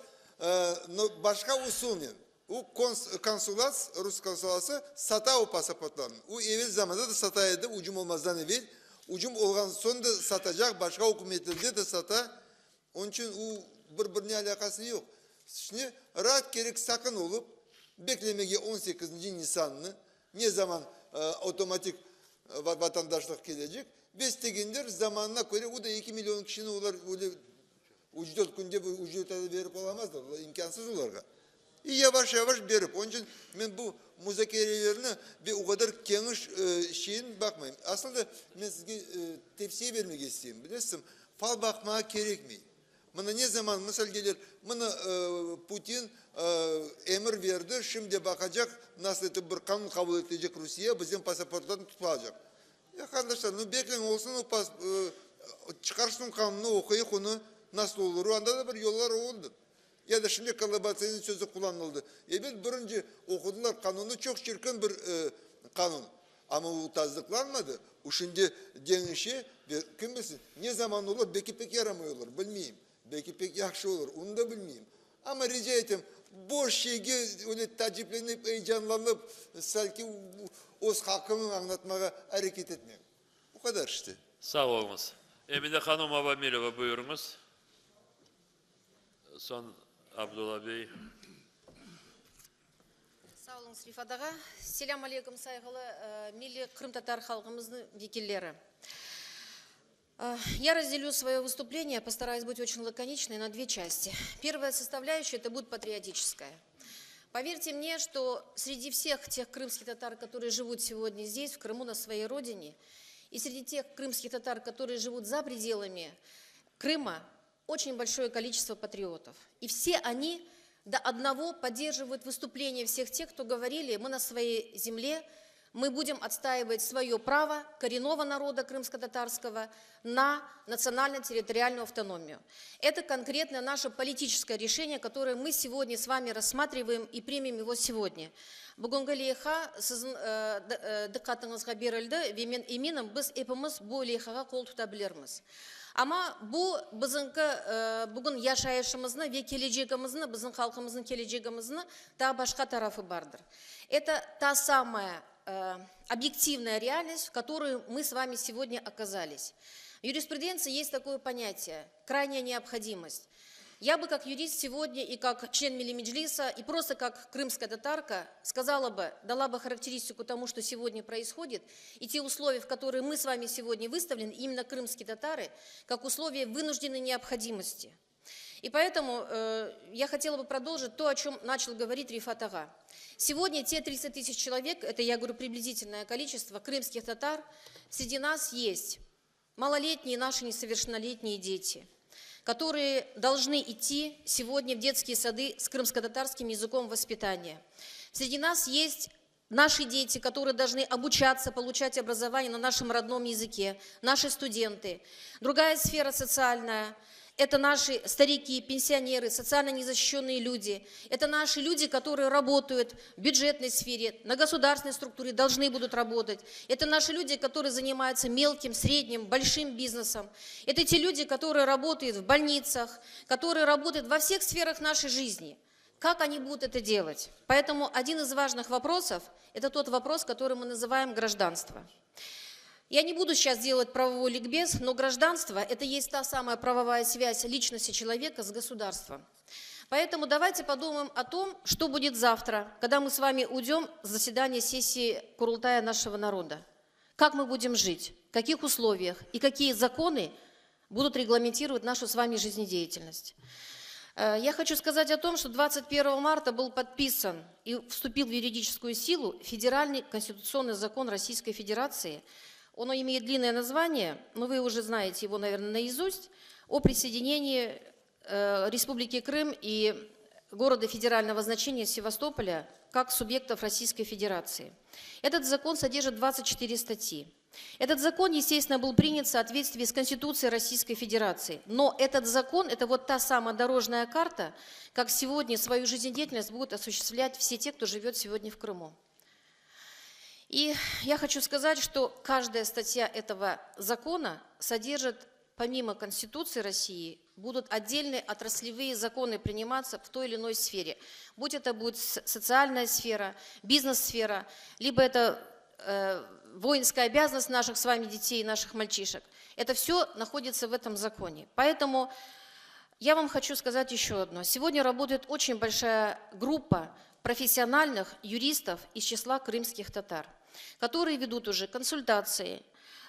Speaker 6: başqa usulnen. O konsulat, rus konsulası sata o pasaportlarnı. O evel zamanda da sata edi, ucum olmazdan evel. Ucum olğan soñ da satacaq, başqa ükümetlerde de sata. Onıñ içün o bir-birine alâqası yoq. Şimdi raat kerek saqın olıp, beklemege on sekizinci nisannı, ne zaman otomatik vatandaşlıq kelecek, ve istegenler zamanına köre, o da eki million kişini olar öyle üç dört künde, üç dört ayda berip olamazlar, olar imkânsız olarğa. İ yavaş-yavaş berip, onıñ içün men bu muzakerelerni ve o qadar keniş şeyin baqmayım. Asıl da men sizge tevsiye bermege isteyim, bilesizmi, fal baqmağa kerekmey. Mına ne zaman, misal kelir, mına Putin emir berdi, şimdi baqacaq, nasıl etip bir qanun qabul etecek Rusiye, bizim pasaportlarnı tutıp alacaq. Ya, qardaşlar, nu bekleñ, olsun o pas, çıqarsın qanunı, oquyıq onı, nasıl olur, anda da bir yollar olundı. Ya da şimdi kollaboratsionist sözü qullanıldı. Ebet, birinci oqudılar qanunnı, çoq çirkin bir qanun. Amma o tasdıqlanmadı. O şimdi deñişe ve kim bilsin, ne zaman olur, belki pek yaramay olur, bilmeyim. Belki pek yahşı olur, onı da bilmeyim. Amma rica etem, boş şeyge öyle taaciplenip, eyecanlanıp, sanki öz halqıñı añlatmağa areket etmeñ. Bu qadar işte.
Speaker 1: Sağ oluñız. Emine hanım Avamileva, buyurıñız. Soñ Abdulla bey.
Speaker 22: Sağ oluñız, Refat ağa. Selâm aleykum, sayğılı milliy qırımtatar halqımıznıñ vekilleri. Я разделю свое выступление, постараюсь быть очень лаконичной, на две части. Первая составляющая – это будет патриотическая. Поверьте мне, что среди всех тех крымских татар, которые живут сегодня здесь, в Крыму, на своей родине, и среди тех крымских татар, которые живут за пределами Крыма, очень большое количество патриотов. И все они до одного поддерживают выступления всех тех, кто говорили, мы на своей земле, мы будем отстаивать свое право коренного народа крымско-татарского на национально-территориальную автономию. Это конкретно наше политическое решение, которое мы сегодня с вами рассматриваем и примем его сегодня. Bugünki leyha siziñ diqqatıñızğa berildi ve men eminim, biz epimiz bu leyhağa qol tuta bilirmiz. Amma bu biziñki bugün yaşayışımıznı ve kelecegimizni, bizim halqımıznıñ kelecegimizni daa başqa tarafı bardır. Это та самая объективная реальность, в которой мы с вами сегодня оказались. В юриспруденции есть такое понятие – крайняя необходимость. Я бы как юрист сегодня и как член Милли Меджлиса, и просто как крымская татарка сказала бы, дала бы характеристику тому, что сегодня происходит, и те условия, в которые мы с вами сегодня выставлены, именно крымские татары, как условия вынужденной необходимости. И поэтому э, я хотела бы продолжить то, о чем начал говорить Рифат Ага. Сегодня те 30 тысяч человек, это я говорю приблизительное количество, крымских татар, среди нас есть малолетние наши несовершеннолетние дети, которые должны идти сегодня в детские сады с крымско-татарским языком воспитания. Среди нас есть наши дети, которые должны обучаться, получать образование на нашем родном языке, наши студенты. Другая сфера социальная – это наши старики, пенсионеры, социально незащищенные люди. Это наши люди, которые работают в бюджетной сфере, на государственной структуре, должны будут работать. Это наши люди, которые занимаются мелким, средним, большим бизнесом. Это те люди, которые работают в больницах, которые работают во всех сферах нашей жизни. Как они будут это делать? Поэтому один из важных вопросов – это тот вопрос, который мы называем гражданство. Я не буду сейчас делать правовой ликбез, но гражданство – это есть та самая правовая связь личности человека с государством. Поэтому давайте подумаем о том, что будет завтра, когда мы с вами уйдем с заседания сессии Курултая нашего народа. Как мы будем жить, в каких условиях и какие законы будут регламентировать нашу с вами жизнедеятельность. Э, я хочу сказать о том, что 21 марта был подписан и вступил в юридическую силу Федеральный конституционный закон Российской Федерации – он имеет длинное название, но вы уже знаете его, наверное, наизусть, о присоединении э, Республики Крым и города федерального значения Севастополя как субъектов Российской Федерации. Этот закон содержит 24 статьи. Этот закон, естественно, был принят в соответствии с Конституцией Российской Федерации. Но этот закон – это вот та самая дорожная карта, как сегодня свою жизнедеятельность будут осуществлять все те, кто живет сегодня в Крыму. И я хочу сказать, что каждая статья этого закона содержит, помимо Конституции России, будут отдельные отраслевые законы приниматься в той или иной сфере. Будь это будет социальная сфера, бизнес-сфера, либо это э, воинская обязанность наших с вами детей, наших мальчишек. Это все находится в этом законе. Поэтому я вам хочу сказать еще одно. Сегодня работает очень большая группа профессиональных юристов из числа крымских татар, которые ведут уже консультации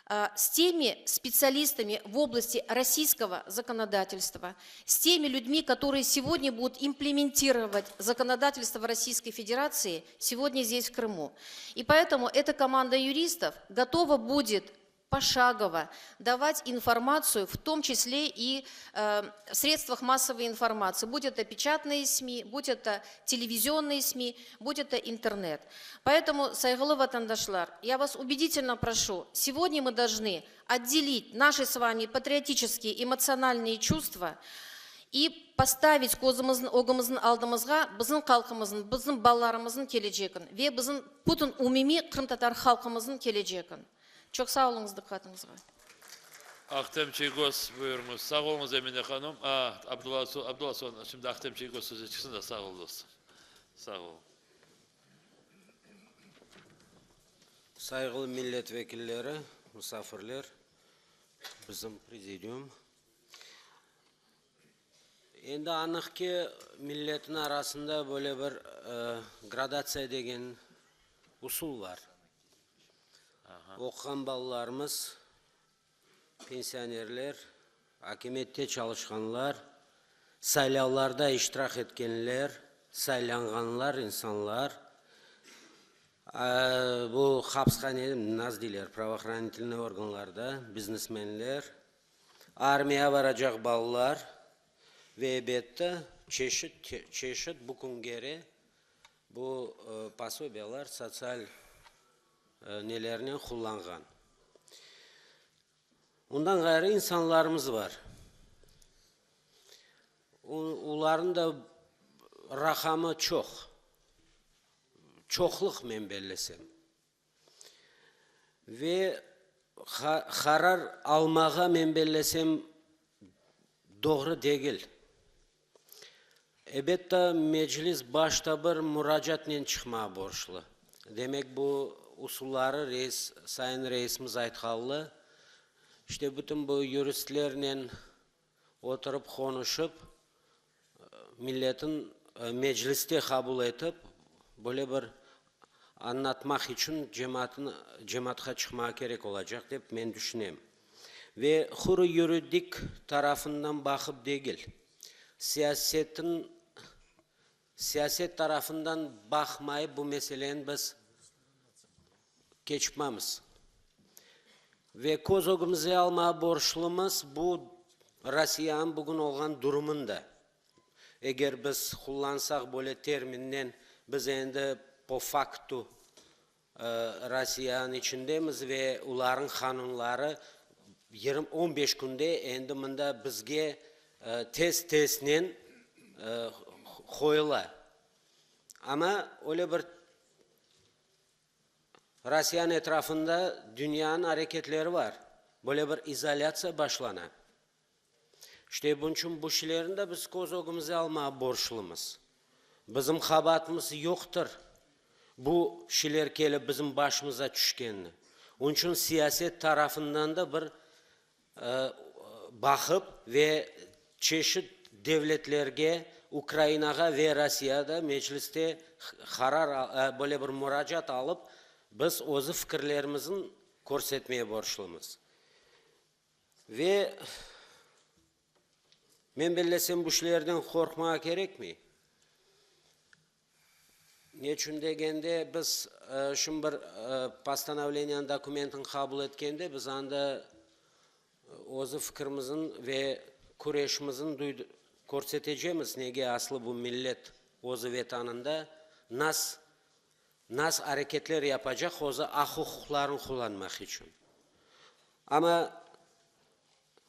Speaker 22: а, с теми специалистами в области российского законодательства, с теми людьми, которые сегодня будут имплементировать законодательство Российской Федерации сегодня здесь, в Крыму. И поэтому эта команда юристов готова будет пошагово давать информацию, в том числе и э, в средствах массовой информации, будь это печатные СМИ, будь это телевизионные СМИ, будь это интернет. Поэтому, Sayğılı vatandaşlar, я вас убедительно прошу, сегодня мы должны отделить наши с вами патриотические, эмоциональные чувства и поставить közümizniñ ögümizniñ aldımızğa bizim halqımıznıñ, bizim balalarımıznıñ kelecegin ve bizim bütün umumiy qırımtatar halqımıznıñ kelecegin. Çoq sağ oluñız diqqatıñızğa.
Speaker 1: Ahtem Çiygoz, buyurıñız. Sağ oluñız, Emine hanım. A, Abdulla, Abdulla, soñ, şimdi Ahtem Çiygoz sözge çıqsın da, sağ ol, dostum. Sağ ol.
Speaker 5: Sayğılı millet vekilleri, musafirler, bizim prezidium. Endi anıq ki, milletniñ arasında böyle bir gradatsiya degen usul bar. Oquğan balalarımız, pensionerler, akimiyette çalışqanlar, saylavlarda iştirak etkenler, saylanğanlar insanlar, bu hapishane, nasıl deyler, pravohranitelnıy organlarda, biznesmenler, armiyağa baracaq balalar ve ebette, çeşit, çeşit bu küngere Bu posobiyalar sotsial nelernen qullanğan. Ondan ğayrı insanlarımız bar. Olarnıñ da raqamı çoq. Çoqluq men bellesem. Ve qarar almağa men bellesem doğru degil. Ebette, Meclis başta bir muracaatnen çıqmağa borclu. Demek, bu usulları reis, sayın reisimiz aytqanlı, işte bütün bu yuristlernen oturıp qonuşıp. milletin Mecliste qabul etip, böyle bir añlatmaq içün cemaatın cemaatqa çıqmağa kerek olacaq dep men düşünem. Ve quru yuridik tarafından baqıp degil, siyasetin siyaset tarafından baqmayıp bu meseleni biz keçmemiz. Ve köz ögümizge almağa borçlumız bu Rossiyanıñ bugün olğan durumını da. Eger biz qullansaq böyle terminnen, biz endi po faktu Rossiyanıñ içindemiz ve olarnıñ qanunları yirmi, on beş künde endi mında bizge tez-teznen qoyula. Amma öyle bir Rossiyanıñ etrafında dünyanıñ areketleri bar, böyle bir izolâtsiya başlana. İşte, bunıñ içün bu şeylerni de biz köz ögümizge almağa borçlumız. Bizim qabaatımız yoqtır, bu şeyler kelip bizim başımıza tüşkenini. Onıñ içün siyaset tarafından da bir baqıp ve çeşit devletlerge, Ukrainağa ve Rossiyada Mecliste qarar, böyle bir muracaat alıp, biz özü fikirlerimizni körsetmeye borçlumız. Ve men bellesem, bu şeylerden qorqmağa kerekmey. Neçün degende, biz şimdi bir postanovleniyanıñ dokumentini qabul etkende, biz anda özü fikirimizin ve küreşimizin körsetecemiz, nege aslı bu millet özü Vetanında nas nas areketler yapacaq özü aq-uquqlarını qullanmaq içün. Amma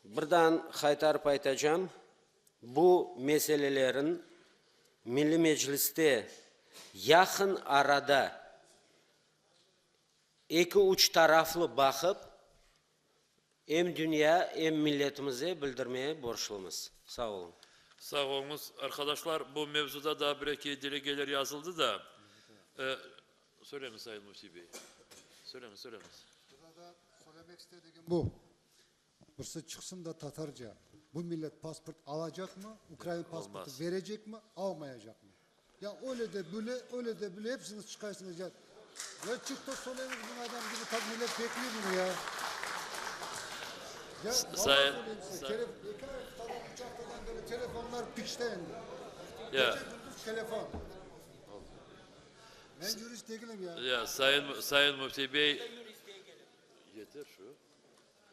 Speaker 5: birdan qaytarıp aytacam, bu meselelerin Milliy Mecliste yaqın arada eki-üç taraflı baqıp, em dünya, em milletimize bildirmeye borçlumız. Sağ oluñ.
Speaker 1: Sağ oluñız. Arqadaşlar, bu mevzuda daa bir-eki delegeler yazıldı da. Söyleñiz, Sayın Müfti bey. Söyleñiz, söyleñiz.
Speaker 7: Burada söylemek istedigim bu, birisi çıqsın da tatarca, bu millet pasport alacaqmı, ukrain pasportı berecekmi, almayacaqmı? Ya öyle de böyle, öyle de böyle, hepsiñiz çıqaysıñız ya. Ya çıq da söyleñiz bunı adam kibi, ta millet bekliy bunı ya. Ya vallahi söyleyeyim size, eki ay haftadan, üç haftadan beri telefonlar pişti endi. Gece gündüz telefon. Men yurist degilim ya.
Speaker 1: Ya, sayın, sayın Müfti bey. Yeter şu.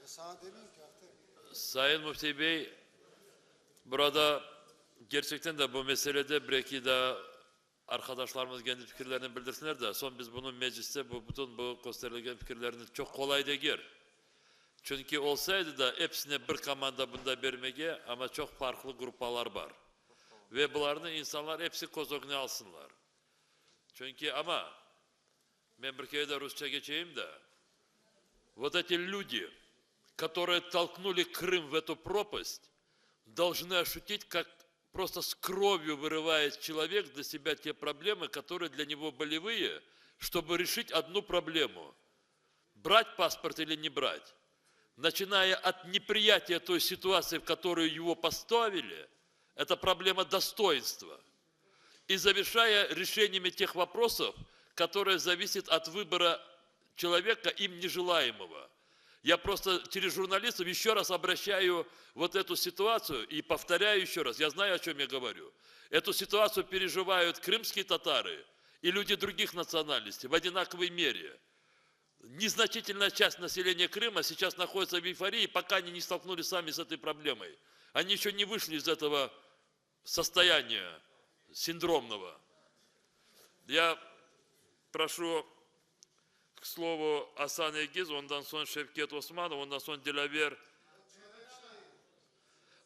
Speaker 7: Ya saña demeyim ki, Ahtem.
Speaker 1: Sayın Müfti bey, burada gerçekten de bu meselede bir-eki daa arqadaşlarımız kendi fikirlerini bildirsinler de, soñ biz bunı mecliste bu bütün bu kösterilgen fikirlerni çoq qolay degil. Çünki olsaydı da episine bir komanda bunda bermege, amma çoq farqlı gruppalar bar. Ve bularnı insanlar episi köz ögüne alsınlar. Çünki amma men bir kere de rusça keçeyim de, vot eti lüdi, которые толкнули Крым в эту пропасть, должны ощутить, как просто с кровью вырывает человек для себя те проблемы, которые для него болевые, чтобы решить одну проблему. Брать паспорт или не брать. Начиная от неприятия той ситуации, в которую его поставили, это проблема достоинства. И завершая решениями тех вопросов, которые зависят от выбора человека, им нежелаемого. Я просто через журналистов еще раз обращаю вот эту ситуацию и повторяю еще раз, я знаю, о чем я говорю. Эту ситуацию переживают крымские татары и люди других национальностей в одинаковой мере. Незначительная часть населения Крыма сейчас находится в эйфории, пока они не столкнулись сами с этой проблемой. Они еще не вышли из этого состояния синдромного. Я прошу к слову Асан Егиз, ondan soñ Şevket Osmanov, ondan soñ Dilâver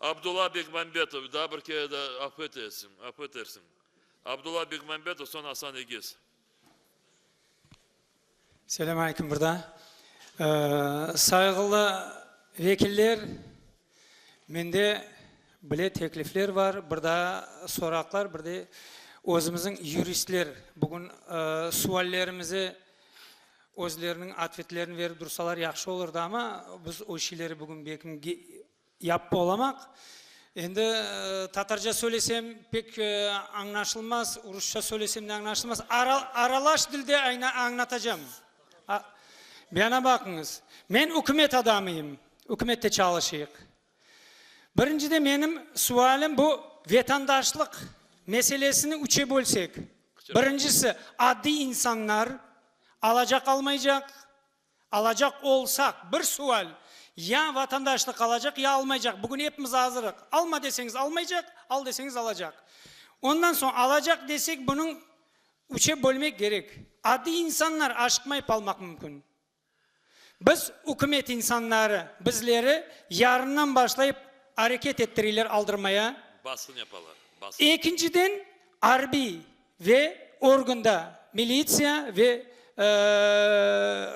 Speaker 1: Abdulla Bekmambetov, daa bir kere de afu etersiñ, afu etersiñ. Abdulla Bekmambetov, soñ Asan Egiz.
Speaker 8: Selâm aleyküm bir daa. Sayğılı vekiller, mende bile teklifler bar, bir daa soraqlar, bir de özümizniñ yuristler bugün suallerimize özleriniñ otvetlerini berip dursalar yahşı olurdı, amma biz o şeyleri bugün belkim yapıp olamaq. Endi tatarca söylesem pek añlaşılmaz, rusça söylesem de añlaşılmaz. Aralaş dilde añlatacam. Bana baqıñız, men ükümet adamıyım, ükümette çalışıyıq. Birincide menim sualim bu vetandaşlıq meselesini üçe bölsek. Birincisi, addiy insanlar alacaq almaycaq. Alacaq olsaq, bir sual, ya vatandaşlıq alacaq, ya almaycaq. Bugün epimiz azırıq. Alma deseñiz almaycaq, al deseñiz alacaq. Ondan soñ alacaq desek, bunıñ üçe bölmek kerek. Adiy insanlar aşıqmayıp almaq mümkün. Biz, ükümet insanları, bizleri yarından başlayıp areket ettireyler aldırmaya.
Speaker 1: Basqın yapalar, basqın.
Speaker 8: Ekinciden, arbiy ve organda, militsiya ve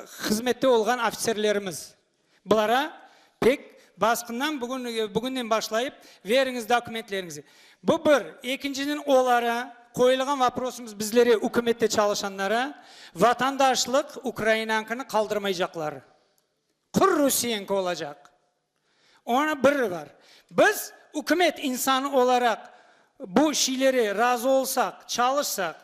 Speaker 8: hızmette olğan ofitserlerimiz, bulara pek basqından bugün, bugünden başlayıp, veriñiz dokumentleriñizi. Bu bir. Ekinciden, olara qoyulğan voprosımız bizlere, ükümette çalışanlara, vatandaşlıq Ukrainanıñkini qaldırmaycaqlar. Qur Rusiyenki olacaq. Onı biri bar. Biz ükümet insanı olaraq bu şeylere razı olsaq, çalışsaq,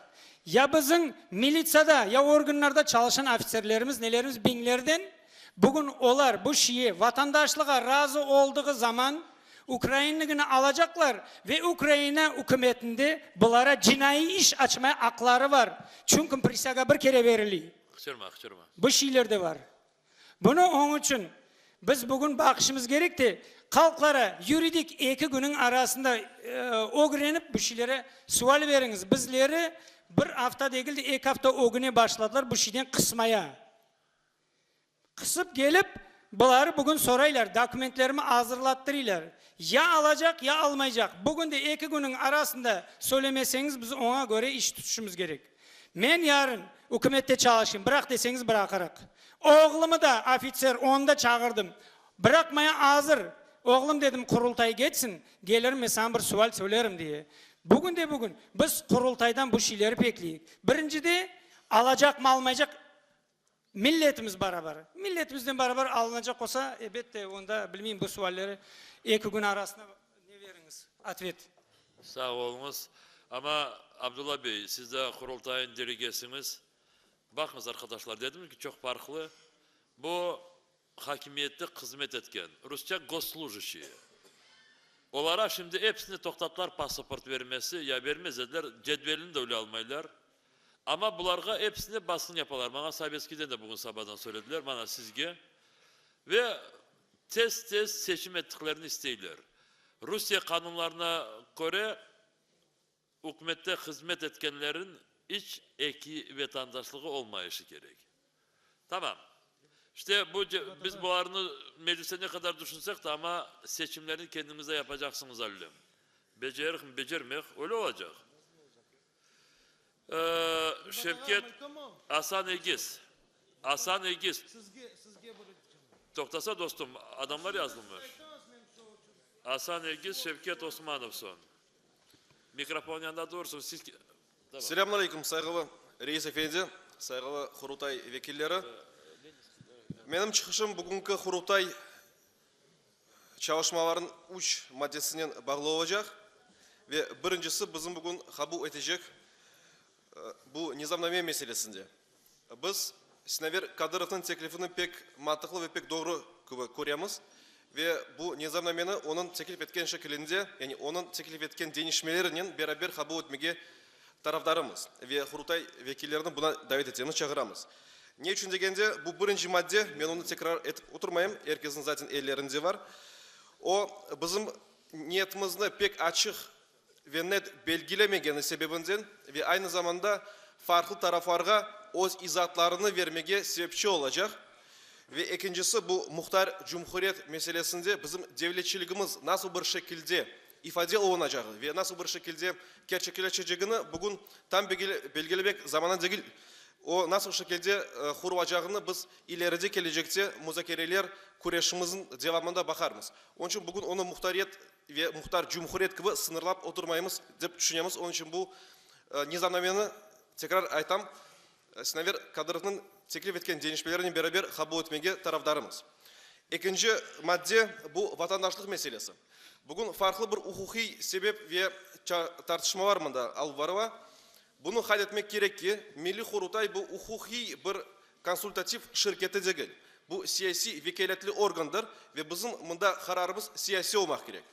Speaker 8: ya bizim militsiyada, ya organlarda çalışan ofitserlerimiz, nelerimiz biñlerden, bugün olar bu şiye, vatandaşlığa razı oldığı zaman ukrainligini alacaqlar ve Ukraina ükümetinde bulara cinaiy iş açmaya aqları bar, çünki prisâga bir kere berile.
Speaker 1: Qıçırma, qıçırma.
Speaker 8: Bu şeyler de bar. Bunı oñ içün biz bugün baqışımız kerek de, halqlara yuridik eki künüñ arasında ögrenip bu şeylere sual beriñiz. Bizleri bir afta degil de, eki afta ögüne başladılar bu şeyden qısmaya. Qısıp kelip, buları bugün soraylar, dokumentlerimi azırlattırıylar. Ya alacaq, ya almaycaq. Bugün de eki künüñ arasında söylemeseñiz, biz oña köre iş tutuşımız kerek. Men yarın ükümette çalışayım, bıraq deseñiz bıraqırıq. Oğlumı da, ofitser, onı da çağırdım. Bıraqmaya azır. Oğlum, dedim, Qurultay ketsin, gelirim, men saña bir sual söylerim, diye. Bugün de bugün biz Qurultaydan bu şeyleri bekleyik. Birincide, alacaqmı, almaycaq, milletimiz barabar. Milletimizden barabar alınacaq olsa, ebette, onda, bilmeyim, bu sualleri eki kün arasında ne veriñiz, otvet.
Speaker 1: Sağ oluñız. Amma, Abdulla bey, siz de Qurultayıñ delegesiñiz. Baqıñız, arqadaşlar, dedim ki, çoq farqlı. Bu hakimiyette hızmet etken, rusça gosslujащие, olara şimdi episine toqtattılar pasaport vermesi, ya vermez ediler, cedvelini de öyle almaylar. Amma bularğa episine basqın yapalar. Maña Sovetskiyden de bugün sabadan söylediler, mana sizge. Ve tez-tez seçim ettiklerini isteyler. Rusiye qanunlarına köre, ükümette hızmet etkenlerin iç eki vetandaşlığı olmayışı kerek. Tamam. İşte bu, biz bularnı mecliste ne qadar düşünsek de, amma seçimlerni kendimizde yapacaqsıñız allem. Becerirmi, becermeyik, öyle olacaq. Şevket Asan Egiz. Asan Egiz. Toqtasa, dostum, adamlar yazılmış. Asan Egiz, Şevket Osmanov soñ. Mikrofon yanında dursun, siz.
Speaker 20: Selâmün aleyküm, sayğılı reis efendi, sayğılı Qurultay vekilleri. Menim çıqışım bugünki Qurultay çalışmalarınıñ üç maddesinen bağlı olacaq. Ve birincisi bizim bugün qabul etecek bu nizamname meselesinde. Biz Sinaver Kadırovnıñ teklifini pek mantıqlı ve pek doğru kibi köremiz ve bu nizamnameni onıñ teklif etken şekilinde, yani onıñ teklif etken deñişmelerinen beraber qabul etmege tarafdarımız ve Qurultay vekillerini buna davet etemiz, çağıramız. Ne içün degende, bu birinci madde, men onı tekrar etip oturmayım, er kesniñ zaten ellerinde var, o, bizim niyetimizni pek açıq ve net belgilemegeni sebebinden ve aynı zamanda farqlı taraflarğa öz izaatlarını vermege sebepçi olacaq. Ve ekincisi, bu muhtar cumhuriyet meselesinde bizim devletçiligimiz nasıl bir şekilde ifade olunacağı ve nasıl bir şekilde kerçekleşecegini bugün tam belgilemek zamanı degil. O nasıl şekilde qurulacağını biz ileride kelecekte muzakereler, küreşimizniñ devamında baqarmız. Onıñ içün bugün onı muhtariyet ve muhtar cumhuriyet kibi sıñırlap oturmaymız, dep tüşünemiz. Onıñ içün bu nizamnameni, tekrar aytam, Sinaver Kadırovnıñ teklif etken deñişmelerinen beraber qabul etmege tarafdarımız. Ekinci madde, bu vatandaşlıq meselesi. Bugün farqlı bir uquqiy sebep ve tartışmalar mında alıp barıla. Bunı qayd etmek kerek ki, Milliy Qurultay bu uquqiy bir konsultativ şirketi degil, bu siyasiy vekâletli organdır ve bizim mında qararımız siyasiy olmaq kerek.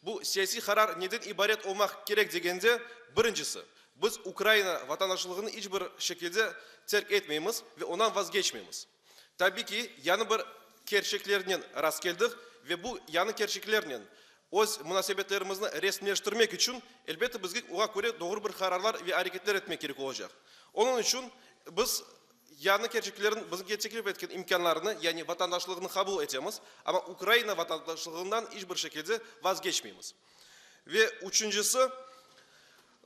Speaker 20: Bu siyasiy qarar neden ibaret olmaq kerek degende, birincisi, biz Ukraina vatandaşlığını iç bir şekilde terk etmeymiz ve ondan vazgeçmeymiz. Tabiy ki, yañı bir kerçeklernen rastkeldik ve bu yañı kerçeklernen öz munasebetlerimizni resmileştirmek içün, elbette, bizge oña köre doğru bir qararlar ve areketler etmek kerek olacaq. Onıñ içün biz yañı kerçeklerniñ bizge teklif etken imkânlarını, yani vatandaşlığını qabul etemiz, amma Ukraina vatandaşlığından iç bir şekilde vazgeçmeymiz. Ve üçüncisi,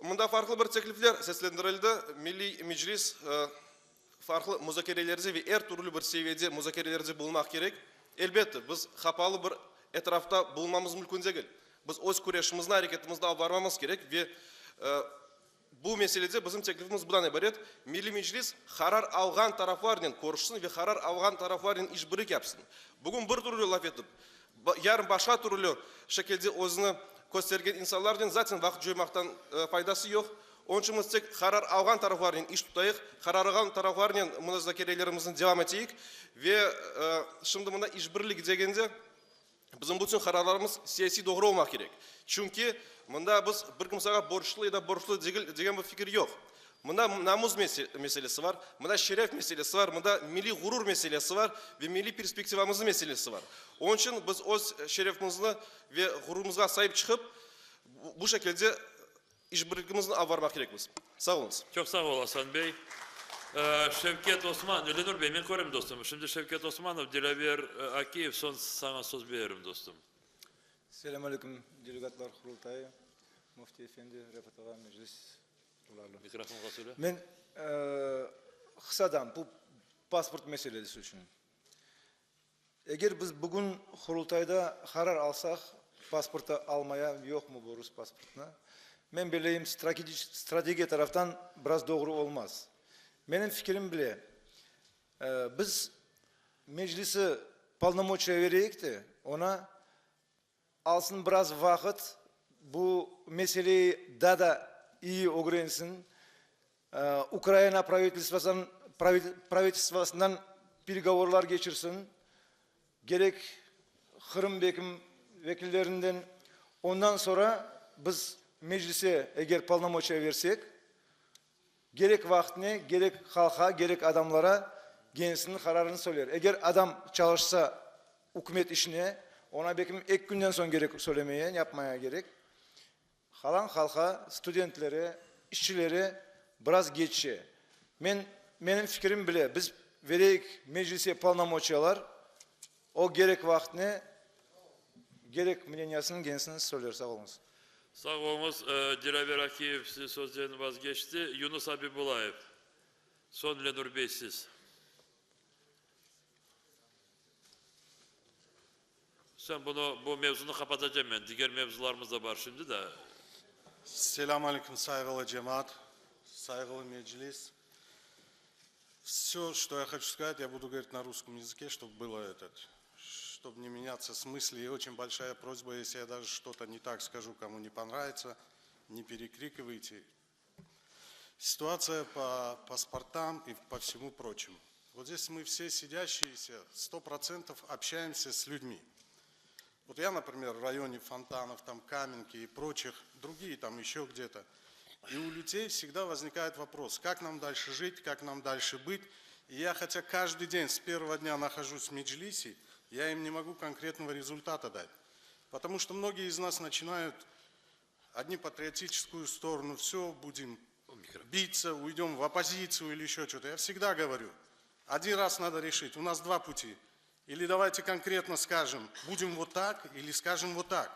Speaker 20: mında farqlı bir teklifler seslendirildi, Milliy Meclis farqlı muzakerelerde ve er türlü bir seviyede muzakerelerde bulunmaq kerek. Elbette, biz qapalı bir etrafta bulunmamız mümkün degil. Biz öz küreşimizni, areketimizni alıp barmamız kerek ve bu meselede bizim teklifimiz bundan ibaret, Milliy Meclis qarar alğan taraflarnen körüşsin ve qarar alğan taraflarnen işbirlik yapsın. Bugün bir türlü laf etip, yarın başqa türlü şekilde özüni köstergen insanlarnen zaten vaqıt coymaqtan faydası yoq. Onıñ içün biz tek qarar alğan taraflarnen iş tutayıq, qarar alğan taraflarnen muzakerelerimizni devam eteyik ve şimdi mında işbirlik degende bizim bütün qararlarımız siyasiy doğru olmaq kerek. Çünki mında biz bir kimsege borclu ya da borclu degil degen bir fikir yoq. Mında namus meselesi bar, mında şeref meselesi bar, mında milliy ğurur meselesi bar ve milliy perspektivamıznıñ meselesi bar. Onıñ içün biz öz şerefimizni ve ğururımızğa saip çıqıp, bu şekilde İşbirligimizni alıp barmaq kerekmiz. Sağ oluñız.
Speaker 1: Çoq sağ ol, Asan bey. Şevket Osman, Lenur bey, men körem, dostum. Şimdi Şevket Osmanov, Dilâver Akiyev, soñ saña söz bererim, dostum.
Speaker 4: Selâm aleyküm, delegatlar Qurultayı, Müfti efendi, Refat ağa, Meclis azaları.
Speaker 1: Mikrofonğa söyle.
Speaker 4: Men qısadan bu pasport meselesi içün. Eger biz bugün Qurultayda qarar alsaq, pasportı almaya, yoqmı bu rus pasportını, men belleyim, strategiya taraftan biraz doğru olmaz. Menim fikirim bile, biz Meclisi polnomoçiya vereyik de, ona Alsın biraz vaqıt, bu meseleyi daa da iyi ögrensin, Ukraina pravitelıstvosından peregovorlar keçirsin, gerek Qırım bekim vekillerinden, ondan sonra biz Meclise eger polnomoçiya versek, gerek vaqtine, gerek halqa, gerek adamlara kendisiniñ qararını söyler. Eger adam çalışsa ükümet işine, ona belkim eki künden soñ gerek söylemeye, yapmaya gerek. Qalan halqa, studentlere, işçilere biraz geççe. Men, menim fikirim bile, biz vereyik meclise polnomoçiyalar, O gerek vaqtine, gerek mneniyasını kendisini söyler. Sağ oluñız.
Speaker 1: Sağ oluñız. Dilâver Akiyev sözden vazgeçti. Yunus Abibullayev. Soñ Lenur bey siz. Soñ bunı, bu mevzunı qapatacam men. Diger mevzularımız da bar şimdi de.
Speaker 9: Selâm aleyküm, sayğılı cemaat, sayğılı Meclis. Все, что я хочу сказать, я буду говорить на русском языке, чтобы было этот, чтобы не меняться с мысли. И очень большая просьба, если я даже что-то не так скажу, кому не понравится, не перекрикивайте. Ситуация по паспортам и по всему прочему. Вот здесь мы все сидящиеся, 100% общаемся с людьми. Вот я, например, в районе Фонтанов, там Каменки и прочих, другие там еще где-то. И у людей всегда возникает вопрос, как нам дальше жить, как нам дальше быть. И я, хотя каждый день с первого дня нахожусь в Меджлисе, я им не могу конкретного результата дать. Потому что многие из нас начинают одни патриотическую сторону, все, будем биться, уйдем в оппозицию или еще что-то. Я всегда говорю, один раз надо решить, у нас два пути. Или давайте конкретно скажем, будем вот так, или скажем вот так.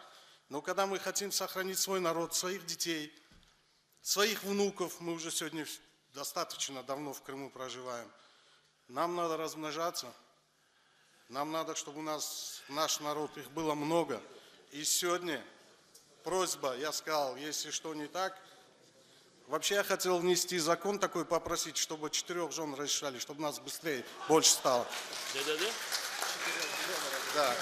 Speaker 9: Но когда мы хотим сохранить свой народ, своих детей, своих внуков, мы уже сегодня достаточно давно в Крыму проживаем, нам надо размножаться, нам надо, чтобы у нас, наш народ, их было много. И сегодня просьба, я сказал, если что не так, вообще я хотел внести закон такой, попросить, чтобы четырех жен разрешали, чтобы нас быстрее больше стало.
Speaker 1: Да-да-да?
Speaker 9: Да.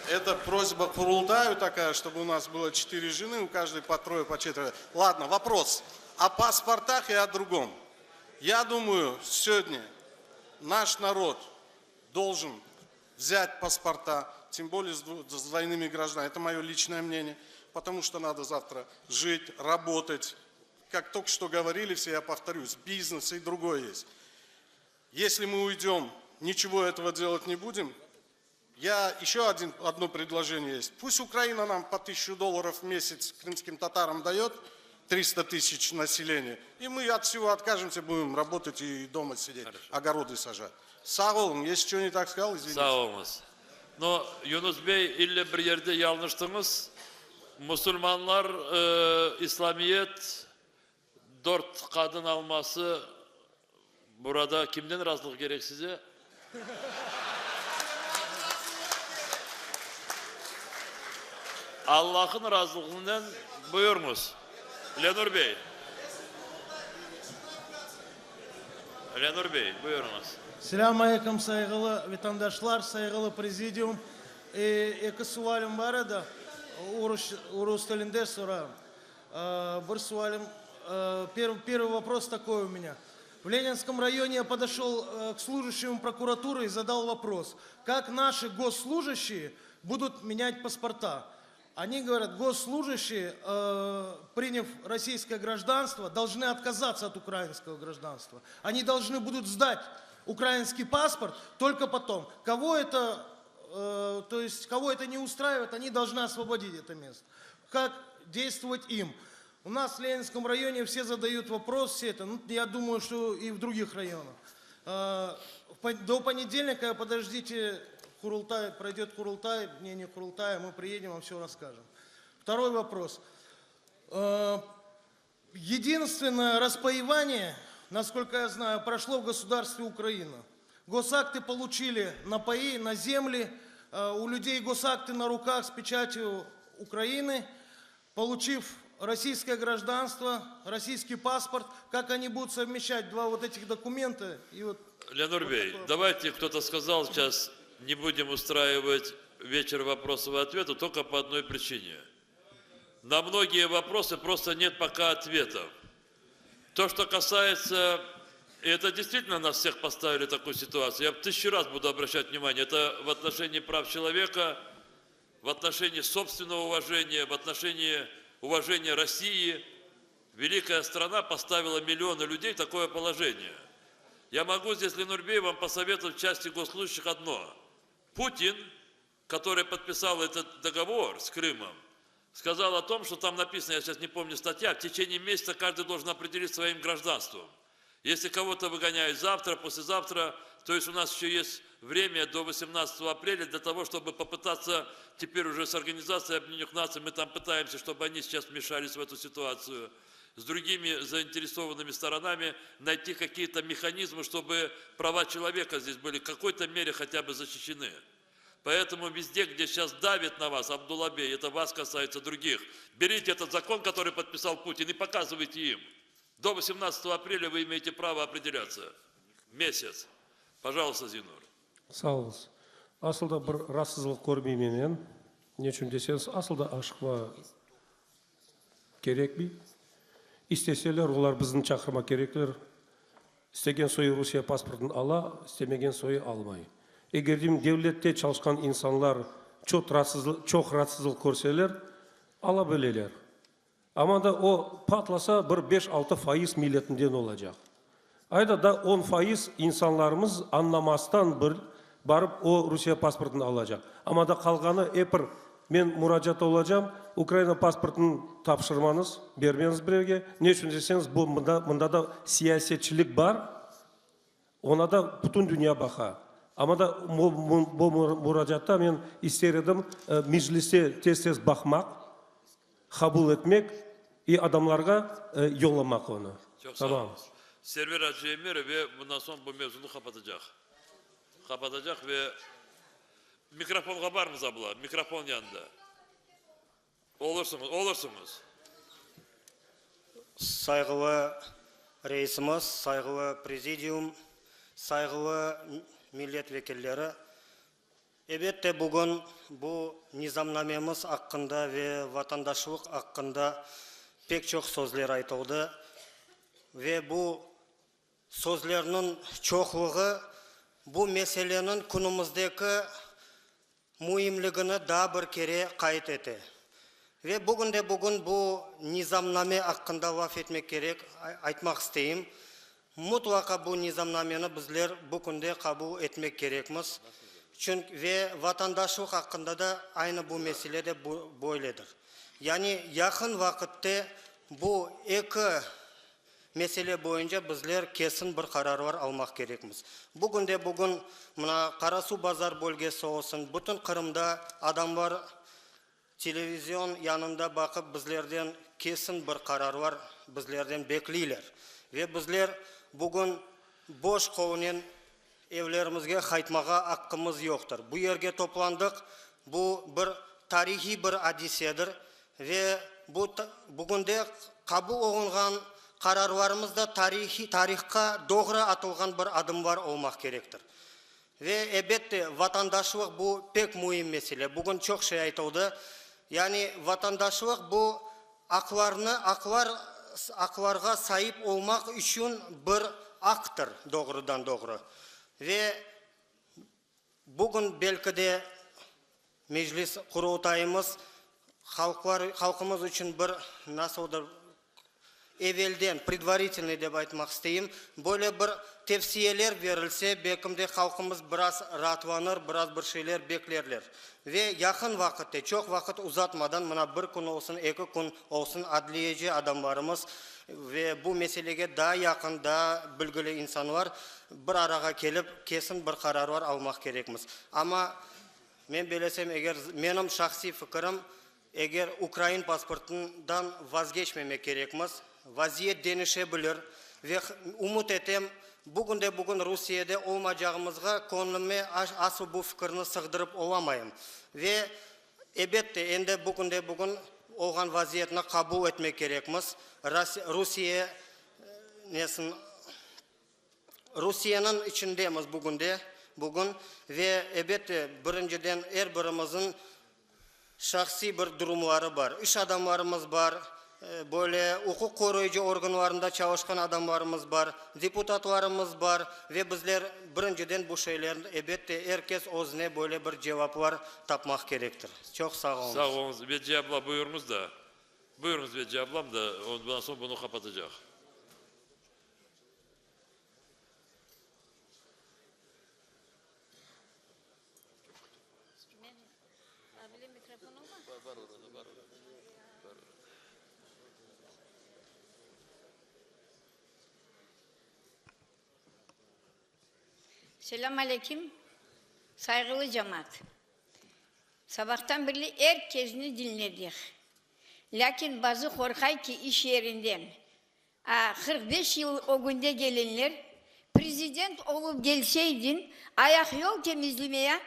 Speaker 9: Это просьба Курултаю такая, чтобы у нас было четыре жены, у каждой по трое, по четверо. Ладно, вопрос о паспортах и о другом. Я думаю, сегодня наш народ должен взять паспорта, тем более с двойными гражданами. Это мое личное мнение, потому что надо завтра жить, работать. Как только что говорили все, я повторюсь, бизнес и другое есть. Если мы уйдем, ничего этого делать не будем, я еще один, одно предложение есть. Пусть Украина нам по тысячу долларов в месяц крымским татарам дает, 300 тысяч населения, и мы от всего откажемся, будем работать и дома сидеть, Хорошо. огороды сажать. Sağ oluñ, если что не так сказал, извините.
Speaker 1: Sağ oluñız. Но, Yunus bey, ille bir yerde yañlıştıñız. Musulmanlar e, İslamiyet dört qadın alması burada kimden razılıq kerek size? Allahnıñ razılığınen buyurıñız. Lenur bey. Lenur bey, buyurıñız.
Speaker 2: Selâm aleyküm, sayğılı vatandaşlar, sayğılı prezidium. Eki sualim bar edi, rus tilinde sorayım. Bir sualim, первый вопрос такой у меня. В Ленинском районе я подошел к служащему прокуратуры и задал вопрос, как наши госслужащие будут менять паспорта. Они говорят, госслужащие, приняв российское гражданство, должны отказаться от украинского гражданства. Они должны будут сдать украинский паспорт только потом. Кого это, то есть, кого это не устраивает, они должны освободить это место. Как действовать им? У нас в Ленинском районе все задают вопрос, все это, ну, я думаю, что и в других районах. До понедельника подождите, Курултай, пройдет Курултай, мнение Курултая, мы приедем, вам все расскажем. Второй вопрос. Единственное распаевание, насколько я знаю, прошло в государстве Украина. Госакты получили на паи, на земли, у людей госакты на руках с печатью Украины, получив российское гражданство, российский паспорт, как они будут совмещать два вот этих документа? И вот
Speaker 1: Ленур bey, давайте, кто-то сказал, сейчас не будем устраивать вечер вопросов и ответов только по одной причине. На многие вопросы просто нет пока ответов. То, что касается, и это действительно нас всех поставили в такую ситуацию, я тысячу раз буду обращать внимание, это в отношении прав человека, в отношении собственного уважения, в отношении уважения России. Великая страна поставила миллионы людей в такое положение. Я могу здесь, Ленур bey, вам посоветовать в части госслужащих одно. Путин, который подписал этот договор с Крымом, сказал о том, что там написано, я сейчас не помню статья, в течение месяца каждый должен определить своим гражданством. Если кого-то выгоняют завтра, послезавтра, то есть у нас еще есть время до 18 апреля для того, чтобы попытаться теперь уже с Организацией Объединенных Наций, мы там пытаемся, чтобы они сейчас вмешались в эту ситуацию, с другими заинтересованными сторонами найти какие-то механизмы, чтобы права человека здесь были в какой-то мере хотя бы защищены. Поэтому везде, где сейчас давит на вас Абдулла bey, это вас касается других, берите этот закон, который подписал Путин, и показывайте им. До 18 апреля вы имеете право определяться. Месяц. Пожалуйста, Зинур.
Speaker 11: Sağ oluñız. Asılda bir raatsızlıq körmeymen. Ne içün deseñiz, asılda aşıqma kerekmey. İsteseler, olar bizni çaqırmaq kerekler. İstegen soyu Rusiye pasportın ala, istemegen soyu almay. Eger deyim devlette çalışqan insanlar çoq raatsızlıq, çoq raatsızlıq körseler, ala bileler. Amma da o patlasa bir 5-6% milletinden olacaq. Ayda da 10% insanlarımız añlamastan bir barıp o Rusiye pasportını alacaq. Amma da qalğanı epir men muracaat olacağım, Ukraina pasportını tapşırmañız, bermeñiz birevge. Ne içün deseñiz, bu mında, mında da siyasetçilik bar, Oña da bütün dünya baqa. Amma da bu muracaatta men ister edim mecliste tez-tez baqmaq, qabul etmek i adamlarğa yollamaq onı.
Speaker 1: Çoq sağ oluñız. Server Acıemirov ve bundan soñ bu mevzunı qapatacaq. Qapatacaq ve mikrofonğa barmız, abla, mikrofon yanında. Olursıñız, olursıñız.
Speaker 23: Sayğılı reisimiz, sayğılı prezidium, sayğılı millet vekilleri! Ebette, bugün bu nizamnamemiz aqqında ve vatandaşlıq aqqında pek çoq sözler aytıldı ve bu sözlerniñ çoqluğı bu meseleniñ künümizdeki müimligini daa bir kere qayd ete. Ve bugünde-bugün bu nizamname aqqında laf etmek kerek, aytmaq isteyim. Mutlaqa bu nizamnameni bizler bu künde qabul etmek kerekmiz. Çünki ve vatandaşlıq aqqında da aynı bu mesele de böyledir. Yani yaqın vaqıtte bu eki mesele boyunca bizler kesin bir qararlar almaq kerekmiz. Bugünde-bugün mına Qarasuvbazar bölgesi olsun, bütün Qırımda adamlar Televizion yanında baqıp bizlerden kesin bir qararlar bizlerden bekliyler. Ve bizler bugün boş qolunen evlerimizge qaytmağa aqqımız yoqtır. Bu yerge toplandıq, bu bir tarihiy bir adisedir ve bu bugünde qabul olunğan qararlarımız da tarihiy tarihqa doğru atılğan bir adımlar olmaq kerektir. Ve, ebette, vatandaşlıq bu pek müim mesele. Bugün çoq şey aytıldı. Yani vatandaşlıq bu aqlarnı, aqlar, aqlarğa saip olmaq içün bir aqtır, doğrudan-doğru. Ve bugün, belki de, Meclis, Qurultayımız halqlar, halqımız içün bir nasıldır evelden, predvaritelnıy dep aytmaq isteyim, böyle bir tevsiyeler berilse, belkim de halqımız biraz raatlanır, biraz bir şeyler beklerler. Ve yaqın vaqıtte, çoq vaqıt uzatmadan, mına bir kün olsun, eki kün olsun, adliyeci adamlarımız ve bu meselege daa yaqın, daa bilgili insanlar bir arağa kelip, kesin bir qararlar almaq kerekmiz. Amma Men belesem, eger, menim şahsiy fikirim, eger ukrain pasportından vazgeçmemek kerekmiz, vaziyet deñişe bilir ve ümüt etem, bugünde-bugün Rusiyede olmacağımızğa köñlüme asıl bu fikirni sığdırıp olamayım. Ve, ebette, endi bugünde-bugün olğan vaziyetni qabul etmek kerekmiz, Rusiye nesin. Rusiyeniñ içindemiz bugünde, bugün ve, ebette, birinciden er birimizniñ şahsiy bir durumları bar. İş adamlarımız bar, böyle uquq qoruyıcı organlarında çalışqan adamlarımız bar, deputatlarımız bar ve bizler birinciden bu şeylerni, ebette, er kes özüne böyle bir cevaplar tapmaq kerektir. Çoq sağ oluñız.
Speaker 1: Sağ oluñız. Veciye abla, buyurıñız da. Buyurıñız, Veciye ablam da, ondan soñ bunı qapatacaq.
Speaker 12: Selâm aleyküm, sayğılı cemaat. Sabahtan berli er kesni diñledik. Lâkin bazı qorqay ki, iş yerinden A, 45 yıl ögünde gelenler, prezident olıp gelseydiñ, ayaqyol temizlemeye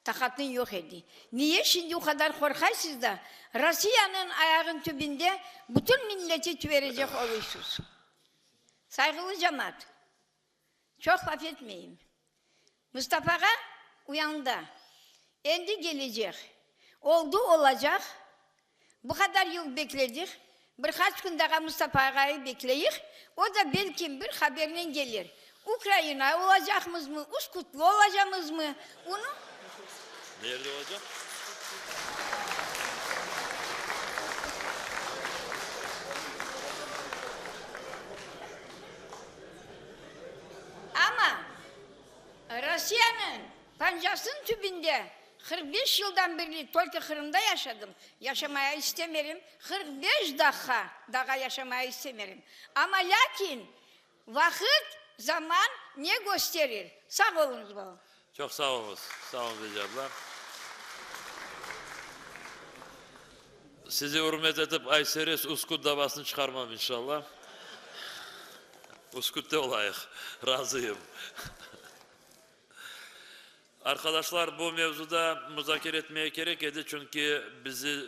Speaker 12: taqatıñ yoq edi. Niye şimdi o qadar qorqaysız da, Rossiyanıñ ayağın tübünde bütün milleti tüverecek oluysız? Sayğılı cemaat, çoq laf etmeyim. Mustafağa uyandı. Endi kelecek. Oldı olacaq. Bu qadar yıl bekledik. Bir qaç kün daha Mustafa ağayı bekleyik. O da belkim bir habernen kelir. Ukraina olacaqmızmı, Uskutlı olacamızmı, onı.
Speaker 1: Nerede olacaq?
Speaker 12: Amma Rossiyanıñ pancasınıñ tübünde 45 yıldan berli tolko Qırımda yaşadım, yaşamaya istemerim, 45 daqqa daha yaşamaya istemerim. Amma lâkin vaqıt, zaman ne gösterir? Sağ oluñız, balam.
Speaker 1: Çoq sağ oluñız. Sağ oluñız, Veciye abla. Sizi ürmet etip, Ayseres Uskut davasını çıqarmam, inşallah. Uskutta olayıq. Razıyım. Arqadaşlar, bu mevzuda muzakere etmege kerek edi, çünki bizi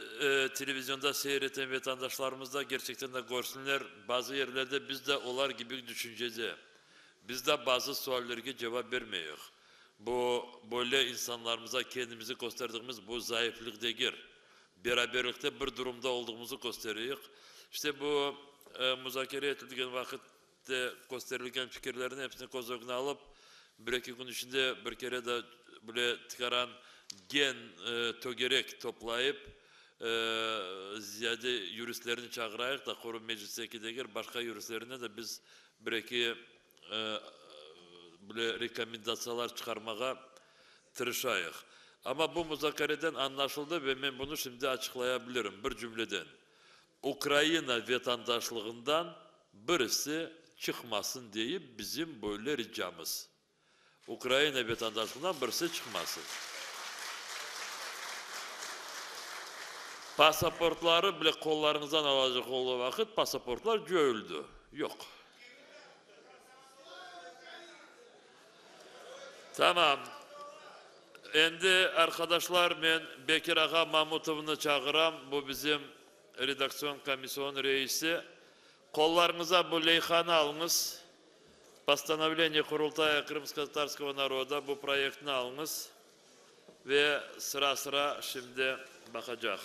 Speaker 1: televizionda seyir eten vatandaşlarımız da kerçekten de körsünler, bazı yerlerde biz de olar kibi düşüncede. Biz de bazı suallerge cevap bermeyik. Bu böyle insanlarımıza kendimizi kösterdigimiz bu zayıflıq degil. Beraberlikte bir durumda olduğımızı köstereyik. İşte bu muzakere etilgen vaqıtte kösterilgen fikirlerni episini köz ögüne alıp, bir-eki kün içinde bir kere de bile tikaran gen tögerek toplayıp, ziyade yuristlerni çağırayıq da, quru Meclisteki degil, başqa yuristlerni de biz bir-eki bile rekomendatsiyalar çıqarmağa tırışayıq. Amma bu muzakereden añlaşıldı ve men bunı şimdi açıqlaya bilirim bir cümleden, Ukraina vetandaşlığından birisi çıqmasın deyip bizim böyle ricamız. Ukraina vetandaşlığından birisi çıqmasın. Pasaportları bile qollarıñızdan alacaq olğan vaqıt pasaportlar coyuldı, yoq. Tamam. Endi, arqadaşlar, men Bekir ağa Mamutovnı çağıram, bu bizim redaktsion komisyonıñ reisi. Qollarıñıza bu leyhanı alıñız, Postanovleniye Qurultaya Krımskotatarskogo naroda, bu proyektni alıñız ve sıra-sıra şimdi baqacaq.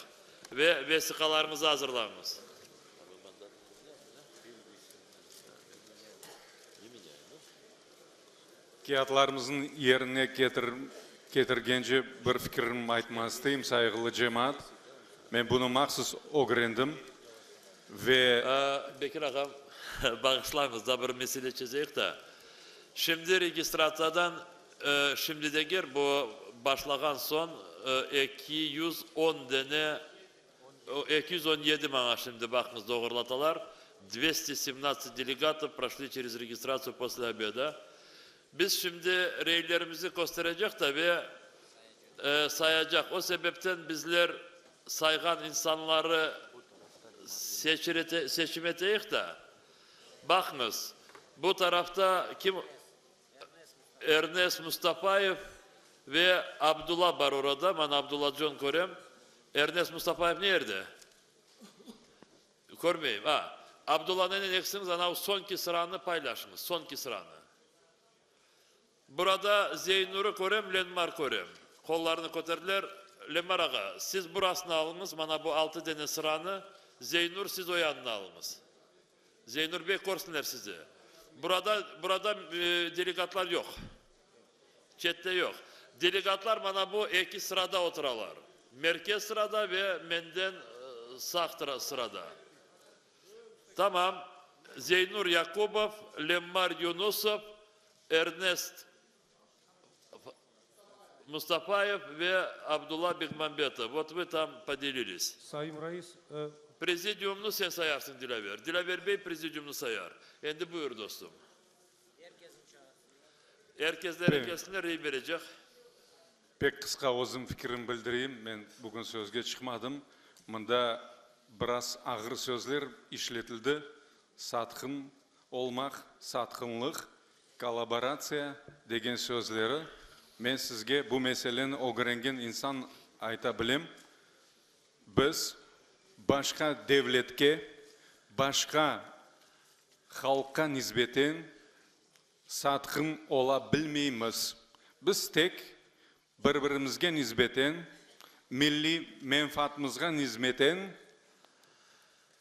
Speaker 1: Ve vesiqalarıñızı azırlañız.
Speaker 10: Kâğıtlarımıznıñ yerine ketirgence bir fikirimni aytmaq isteyim, sayğılı cemaat. Men bunı mahsus ögrendim ve.
Speaker 1: Bekir ağam, bağışlañız, da bir mesele çezeyik da. Şimdi registratsiyadan, şimdi degil, bu başlağan soñ 210 dene 217 maña şimdi baqıñız doğurlatalar, dvesti semnadtsat delegatov proşli çerez registratsiyu posle obeda. Biz şimdi reylerimizi kösterecek da ve sayacaq. O sebepten bizler sayğan insanları seçim eteyik da. Baqıñız, bu tarafta kim? Ernes Mustafayev ve Abdulla bar orada, mana Abdullacon körem. Ernes Mustafayev ne yerde? Körmeyim. A, Abdullanınen ekisiñiz anav soñki sıranı paylaşıñız, soñki sıranı. Burada Zeynurı körem, Lenmar körem. Qollarını köterdiler. Lenmar ağa, siz burasını alıñız, mana bu altı dene sıranı, Zeynur, siz o yanını alıñız. Zeynur bey, körsinler sizi. Burada, burada delegatlar yoq. Çette yoq. Delegatlar mana bu eki sırada oturalar. Merkez sırada ve menden sağ sırada. Tamam. Zeynur Yakubov, Lemmar Yunusov, Ernest Mustafayev ve Abdulla Bekmambetov. Vot vı tam podeliliz.
Speaker 11: Sayın reis,
Speaker 1: Prezidiumnı sen sayarsıñ, Dilâver. Dilâver bey prezidiumnı sayar. Endi buyur, dostum. Er kesler kelsinler, rey berecek.
Speaker 10: Pek qısqa özüm fikirim bildireyim. Men bugün sözge çıqmadım. Mında biraz ağır sözler işletildi. Satqın olmaq, satqınlıq, kollaboratsiya degen sözleri. Men sizge bu meseleni ögrengen insan ayta bilem. Biz başqa devletke, başqa halqqa nisbeten satqın ola bilmeymiz. Biz tek bir-birimizge nisbeten, milliy menfaatımızğa nisbeten,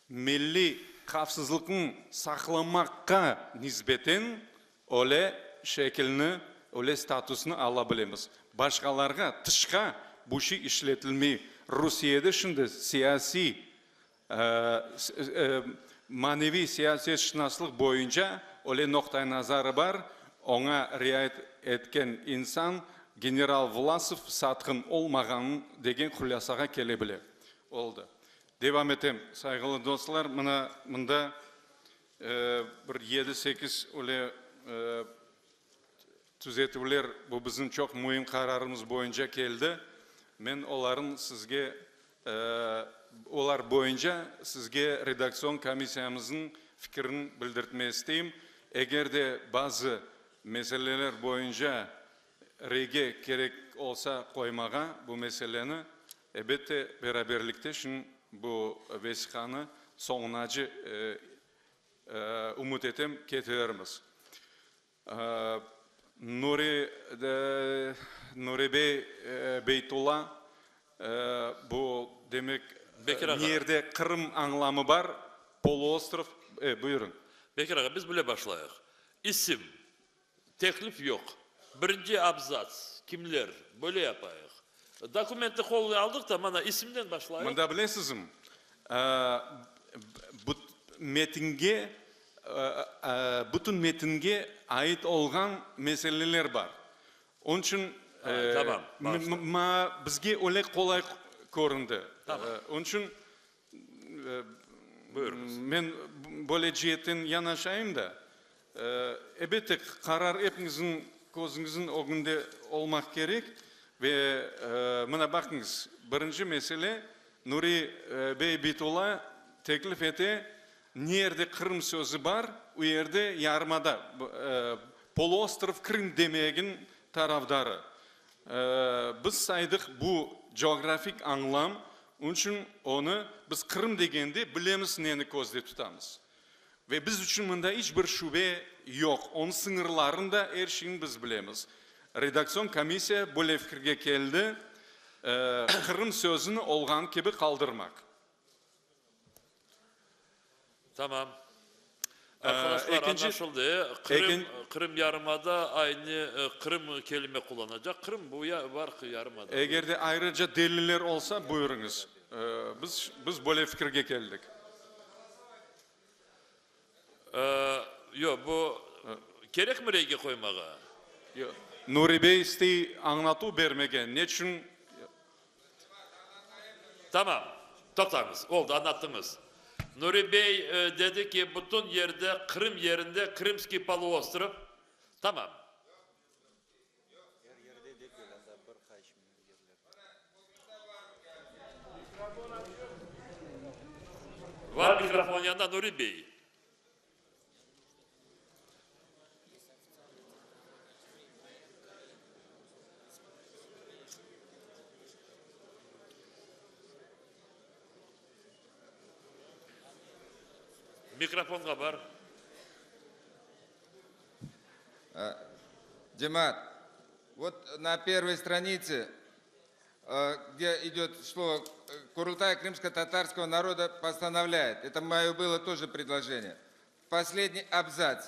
Speaker 10: milliy havfsızlıqnı saqlamaqqa nisbeten öyle şekilni, öyle statusnı ala bilemiz. Başqalarğa, tışqa bu şey işletilmey. Rusiyede şimdi siyasiy, maneviy siyasetşınaslıq boyunca öyle noqta-i nazarı bar, oña riayet etken insan general Vlasov satqın olmağanın degen hulâsağa kele bile. Oldı. Devam etem, sayğılı dostlar, mına mında bir yedi-sekiz öyle tüzetüvler bu bizim çoq müim qararımız boyunca keldi. Men oların sizge, olar boyunca sizge redaktsion komissiyamıznıñ fikirini bildirtme isteyim. Eger de bazı meseleler boyunca reyge kerek olsa qoymağa bu meseleni, Elbette, beraberlikte şün bu vesiqanı soñunace, ümüt etem, ketirermiz. Nuri Nuri bey Beytulla bu demek
Speaker 1: Bekir ağa.
Speaker 10: nerde Qırım añlamı bar, poluostrov, e, buyurıñ.
Speaker 1: Bekir ağa, biz bile başlayıq. İsim, teklif yoq. Birinci abzats, kimler, böyle yapayıq. Dokumentni qoluna aldıq da, mana isimden başlayıq.
Speaker 10: Mında bilesizmi, bu metinge, bütün metinge ait olğan meseleler bar. Onıñ içün
Speaker 1: Tamam,
Speaker 10: maña, bizge öyle qolay köründi.
Speaker 1: Tamam.
Speaker 10: Onıñ içün
Speaker 1: Buyurıñız.
Speaker 10: Men böyle ceetten yanaşayım da, elbette, qarar epiñizniñ közüñizniñ ögünde olmaq kerek. Ve mına baqıñız, birinci mesele, Nuri bey Beytulla teklif ete, ne yerde Qırım sözü bar, o yerde yarımada, poluostrov Krım demegin tarafdarı. Biz saydıq bu coğrafik añlam, onıñ içün onı biz Qırım degende bilemiz neni közde tutamız. Ve biz içün mında iç bir şübe yoq, onıñ sıñırlarını da er şeyni biz bilemiz. Redaktsion komissiya böyle fikirge keldi, Qırım sözüni olğanı kibi qaldırmaq.
Speaker 1: Tamam. Arqadaşlar, añlaşıldı. Qırım, Qırım yarımada aynı Qırım kelime qullanacaq. Qırım bu ya bar yarımada.
Speaker 10: Eger de ayrıca deliller olsa, buyurıñız. Biz, biz böyle fikirge keldik.
Speaker 1: Yoq, bu kerekmi reyge qoymağa?
Speaker 10: Yoq. Nuri bey istey añlatuv bermege, neçün
Speaker 1: Tamam, toqtañız, oldı, añlattıñız. Nuri bey dedi ki, bütün yerde Qırım yerinde Krımskiy poluostrov. Tamam. Var mikrofon yanında, Nuri bey. Mikrofonğa bar.
Speaker 13: Cemaat, вот на первой странице, где идет слово Курултай крымско-татарского народа постановляет, это мое было тоже предложение, последний абзац.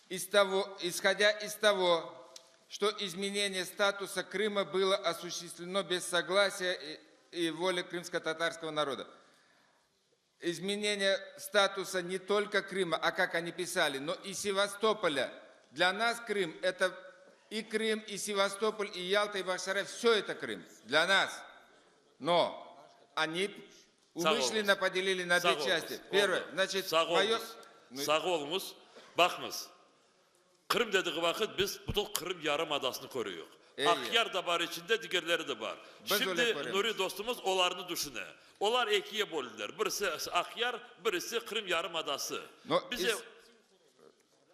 Speaker 13: Из того, исходя из того, что изменение статуса Крыма было осуществлено без согласия и, и воли крымско-татарского народа. Изменение статуса не только Крыма, а как они писали, но и Севастополя. Для нас Крым – это и Крым, и Севастополь, и Ялта, и Бахчисарай, все это Крым. Для нас. Но они умышленно поделили на две части. Первое, значит,
Speaker 1: мое... Sağ oluñız. Baqıñız, Qırım dedigi vaqıt biz bütün Qırım yarımadasını körüyik. Aqyar da bar içinde, digerleri de bar. Şimdi Nuri dostumız olarnı düşüne. Olar ekiye böldiler. Birisi Aqyar, birisi Qırım yarımadası. Bize...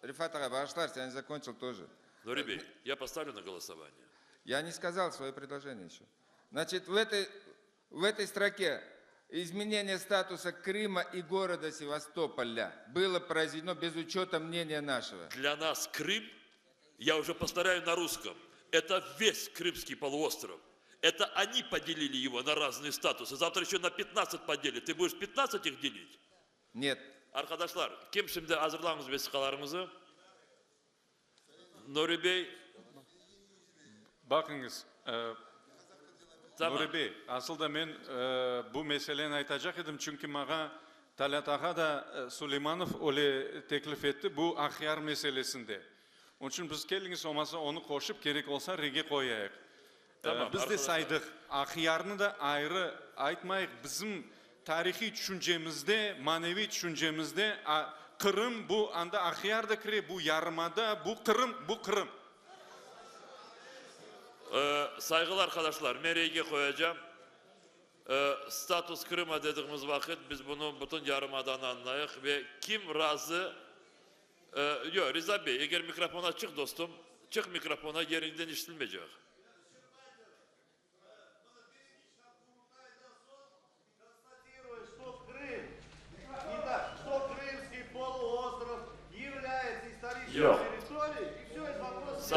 Speaker 13: Refat ağa, bağışlarsız, я не закончил тоже.
Speaker 1: Nuri bey, я поставлю на голосование.
Speaker 13: Я не сказал свое предложение еще. Значит, в этой, в этой строке изменение статуса Крыма и города Севастополя было произведено без учета мнения нашего.
Speaker 1: Для нас Крым, я уже повторяю на русском, это весь Крымский полуостров. Это они поделили его на разные статусы. Завтра еще на 15 поделят. Ты будешь 15 их делить?
Speaker 13: Нет.
Speaker 1: Arqadaşlar, kim şimdi azırlañız vesiqalarıñıznı? Nuri bey.
Speaker 10: Baqıñız, Nuri bey, asıl da men bu meseleni aytacaq edim, çünki maña Talât ağa da Suleymanov öyle teklif etti, bu Aqyar meselesinde. Onıñ içün biz keliñiz, olmasa onı qoşıp, kerek olsa rege qoyayıq. Biz de saydıq, Aqyarnı da ayrı aytmayıq, bizim tarihiy tüşüncemizde, maneviy tüşüncemizde Qırım, bu anda Aqyar da kire, bu yarımada, bu Qırım, bu Qırım.
Speaker 1: Sayğılı arqadaşlar, men reyge qoyacam. Status Krıma dediğimiz vaqıt biz bunı bütün yarımadanı añlayıq ve kim razı, Yoq, Riza bey, eger mikrofona çıq, dostum, çıq mikrofona, yeriñden işitilmeycek. Yoq.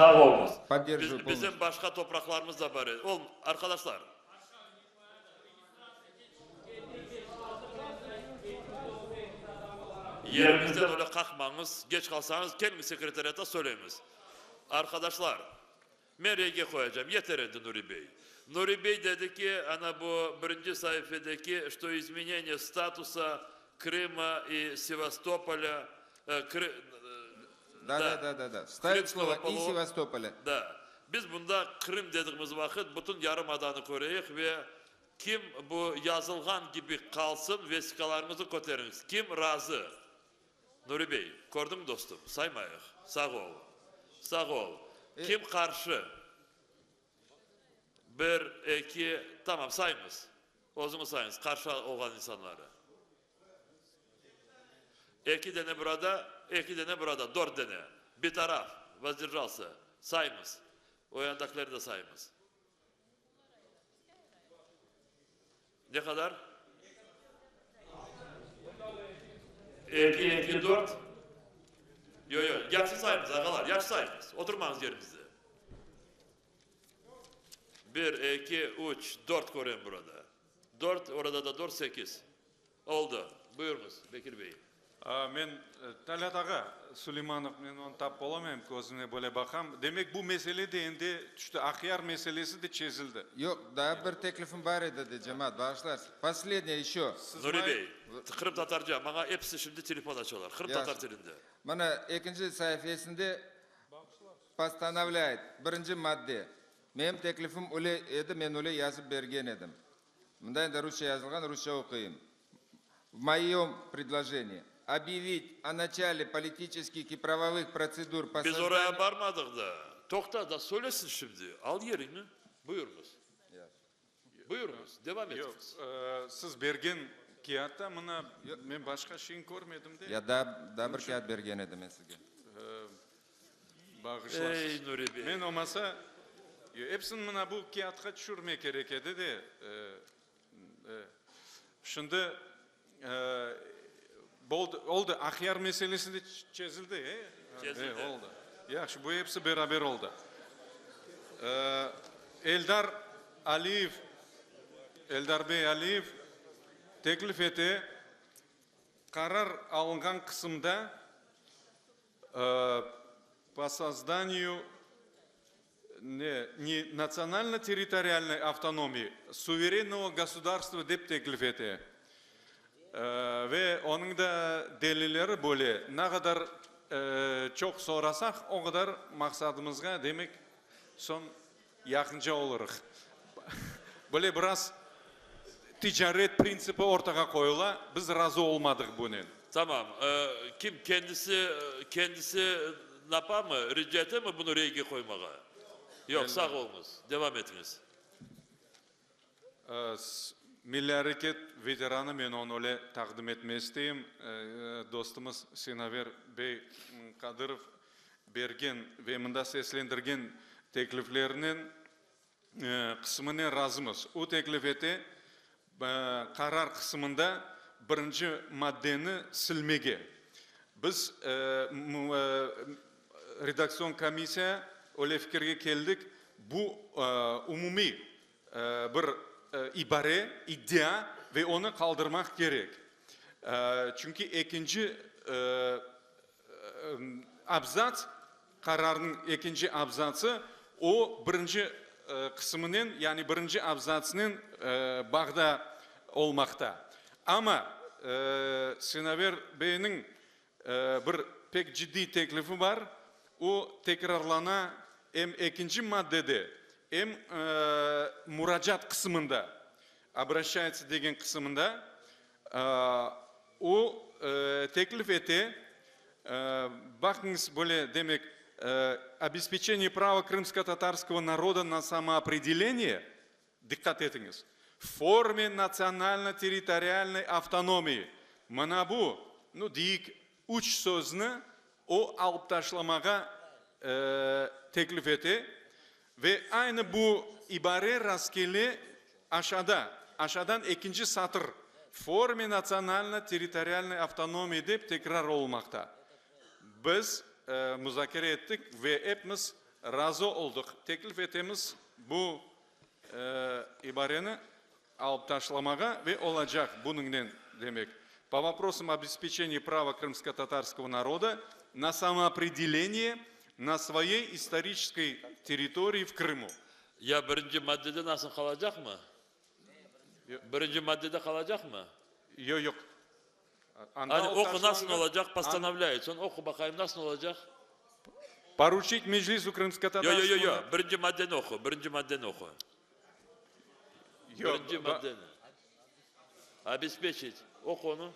Speaker 1: Sağ oluñız.
Speaker 13: Поддерживаю полностью.
Speaker 1: Bizim başqa topraqlarımız da bar edi. Ol, arqadaşlar. Yeriñizden öyle qaqmañız, keç qalsañız, keliñiz sekretariatqa söyleymiz. Arqadaşlar, men reyge qoyacam, yeter endi Nuri bey. Nuri bey dedi ki, ana bu birinci saifedeki, što izmeneniye statusa Krıma i Sevastopolya,
Speaker 13: Da, da, da, da, da. Vstavить слово и Севастополя.
Speaker 1: Da. Biz bunda Qırım dedigimiz vaqıt bütün yarımadanı köreyik ve kim bu yazılğan kibi qalsın, vesiqalarıñıznı köteriñiz. Kim razı? Nuri bey, kördiñmi dostum, saymayıq. Sağ ol. Sağ ol. Kim qarşı? Bir, eki, tamam, sayıñız. Özüñiz sayıñız, qarşı olğan insanları. Eki dene burada, eki dene burada, dört dene. Bitaraf, vozderjalsâ. Sayıñız. O yandakilerni de sayıñız. Ne qadar? Eki, eki, dört. Yoq, yoq, yahşı sayıñız, ağalar, yahşı sayıñız. Oturmañız yerinizde. Bir, eki, üç, dört körem burada. Dört, orada da dört, sekiz. Oldı. Buyurıñız, Bekir bey.
Speaker 10: Men, Talât ağa, Suleymanov, men onı tapıp olamayım, közüne böyle baqam. Demek, bu mesele de endi tüşti, Aqyar meselesi de çezildi.
Speaker 13: Yoq, daa bir teklifim bar edi de, cemaat, bağışlarsız. Poslednâya eşö.
Speaker 1: Nuri bey, qırımtatarca, maña episi şimdi telefon açalar, qırımtatar tilinde.
Speaker 13: Mına, ekinci saifesinde postanovlâyet, birinci madde. Menim teklifim öyle edi, men öyle yazıp bergen edim. Mında endi rusça yazılğan, rusça oquyım. В moyom predlojenii obъявить о начале politiçeskih i pravovıh protsedur po
Speaker 1: Biz oraya barmadıq da. Toqta da, söylesin şimdi. Al yeriñni. Buyurıñız. Buyurıñız, devam etiñiz.
Speaker 10: Yoq, siz bergen kâğıtta mına men başqa şeyni körmedim de.
Speaker 13: Ya daa, daa bir kâğıt bergen edim men sizge.
Speaker 10: Bağışlarsız.
Speaker 1: Ey, Nuri bey.
Speaker 10: Men olmasa, episini mına bu kâğıtqa tüşürmek kerek edi de. Şimdi boldı, oldı, Aqyar meselesi de çezildi, e?
Speaker 1: Çezildi.
Speaker 10: Oldı. Yahşı, bu episi beraber oldı. Eldar Aliyev, Eldar bey Aliyev teklif ete, qarar alınğan qısımda po sozdaniyu ne, ne natsionalno-territorialnoy avtonomiyi, suverennogo gosudarstva dep teklif ete. Ve onıñ da delilleri böyle, ne qadar çoq sorasaq, o qadar maqsadımızğa, demek, soñ yaqınca olurıq. Böyle biraz ticaret printsipi ortağa qoyula, biz razı olmadıq bunen.
Speaker 1: Tamam. Kim, kendisi, kendisi napamı, rica etemi bunı reyge qoymağa? Yoq, sağ oluñız. Devam etiñiz.
Speaker 10: Milliy areket veteranı, men onı öyle taqdim etme isteyim, dostumız Sinaver bey Qadırov bergen ve mında seslendirgen tekliflerinen qısmınen razımız. O teklif ete, qarar qısmında birinci maddeni silmege. Biz redaktsion komissiya öyle fikirge keldik, bu umumiy bir ibare, iddia ve onı qaldırmaq kerek. Çünki ekinci abzats, qararnıñ ekinci abzatsı, o birinci qısımınen, yani birinci abzatsınen bağda olmaqta. Amma Sinaver beyniñ bir pek ciddiy teklifi bar, o tekrarlana em ekinci maddede, em muracaat qısımında, obraşçayetsa degen qısımında, o teklif ete, baqıñız, böyle, demek, obespeçeniye prava krımskotatarskogo naroda na samoopredeleniye, Diqqat etiñiz, v forme natsionalno-territorialnoy avtonomiyi, mına bu, nu, deyik, üç sözni o alıp taşlamağa teklif ete ve aynı bu ibare rastkele aşağıda, aşağıdan ekinci satır, v forme natsionalno-territorialnoy avtonomiyi dep tekrar olunmaqta. Biz muzakere ettik ve epimiz. Razı oldıq. Teklif etemiz bu ibareni alıp taşlamağa ve olacaq bunıñnen, demek, po voprosam obespeçeniya prava krımskotatarskogo naroda na samoopredeleniye na svoyey istoriçeskoy territoriyi v Krımu.
Speaker 1: Ya birinci maddede nasıl qalacaqmı? Birinci maddede qalacaqmı?
Speaker 10: Yoq, yoq.
Speaker 1: Anda Hani oqu nasıl olacaq, postanovlâyet. Soñ oqu baqayım nasıl olacaq?
Speaker 10: Poruçit Meclisu krımskotatarskogo.
Speaker 1: Yoq, yoq, yoq, birinci maddeni oqu, birinci maddeni oqu. Birinci maddeni. Obespeçit. Oqu onı.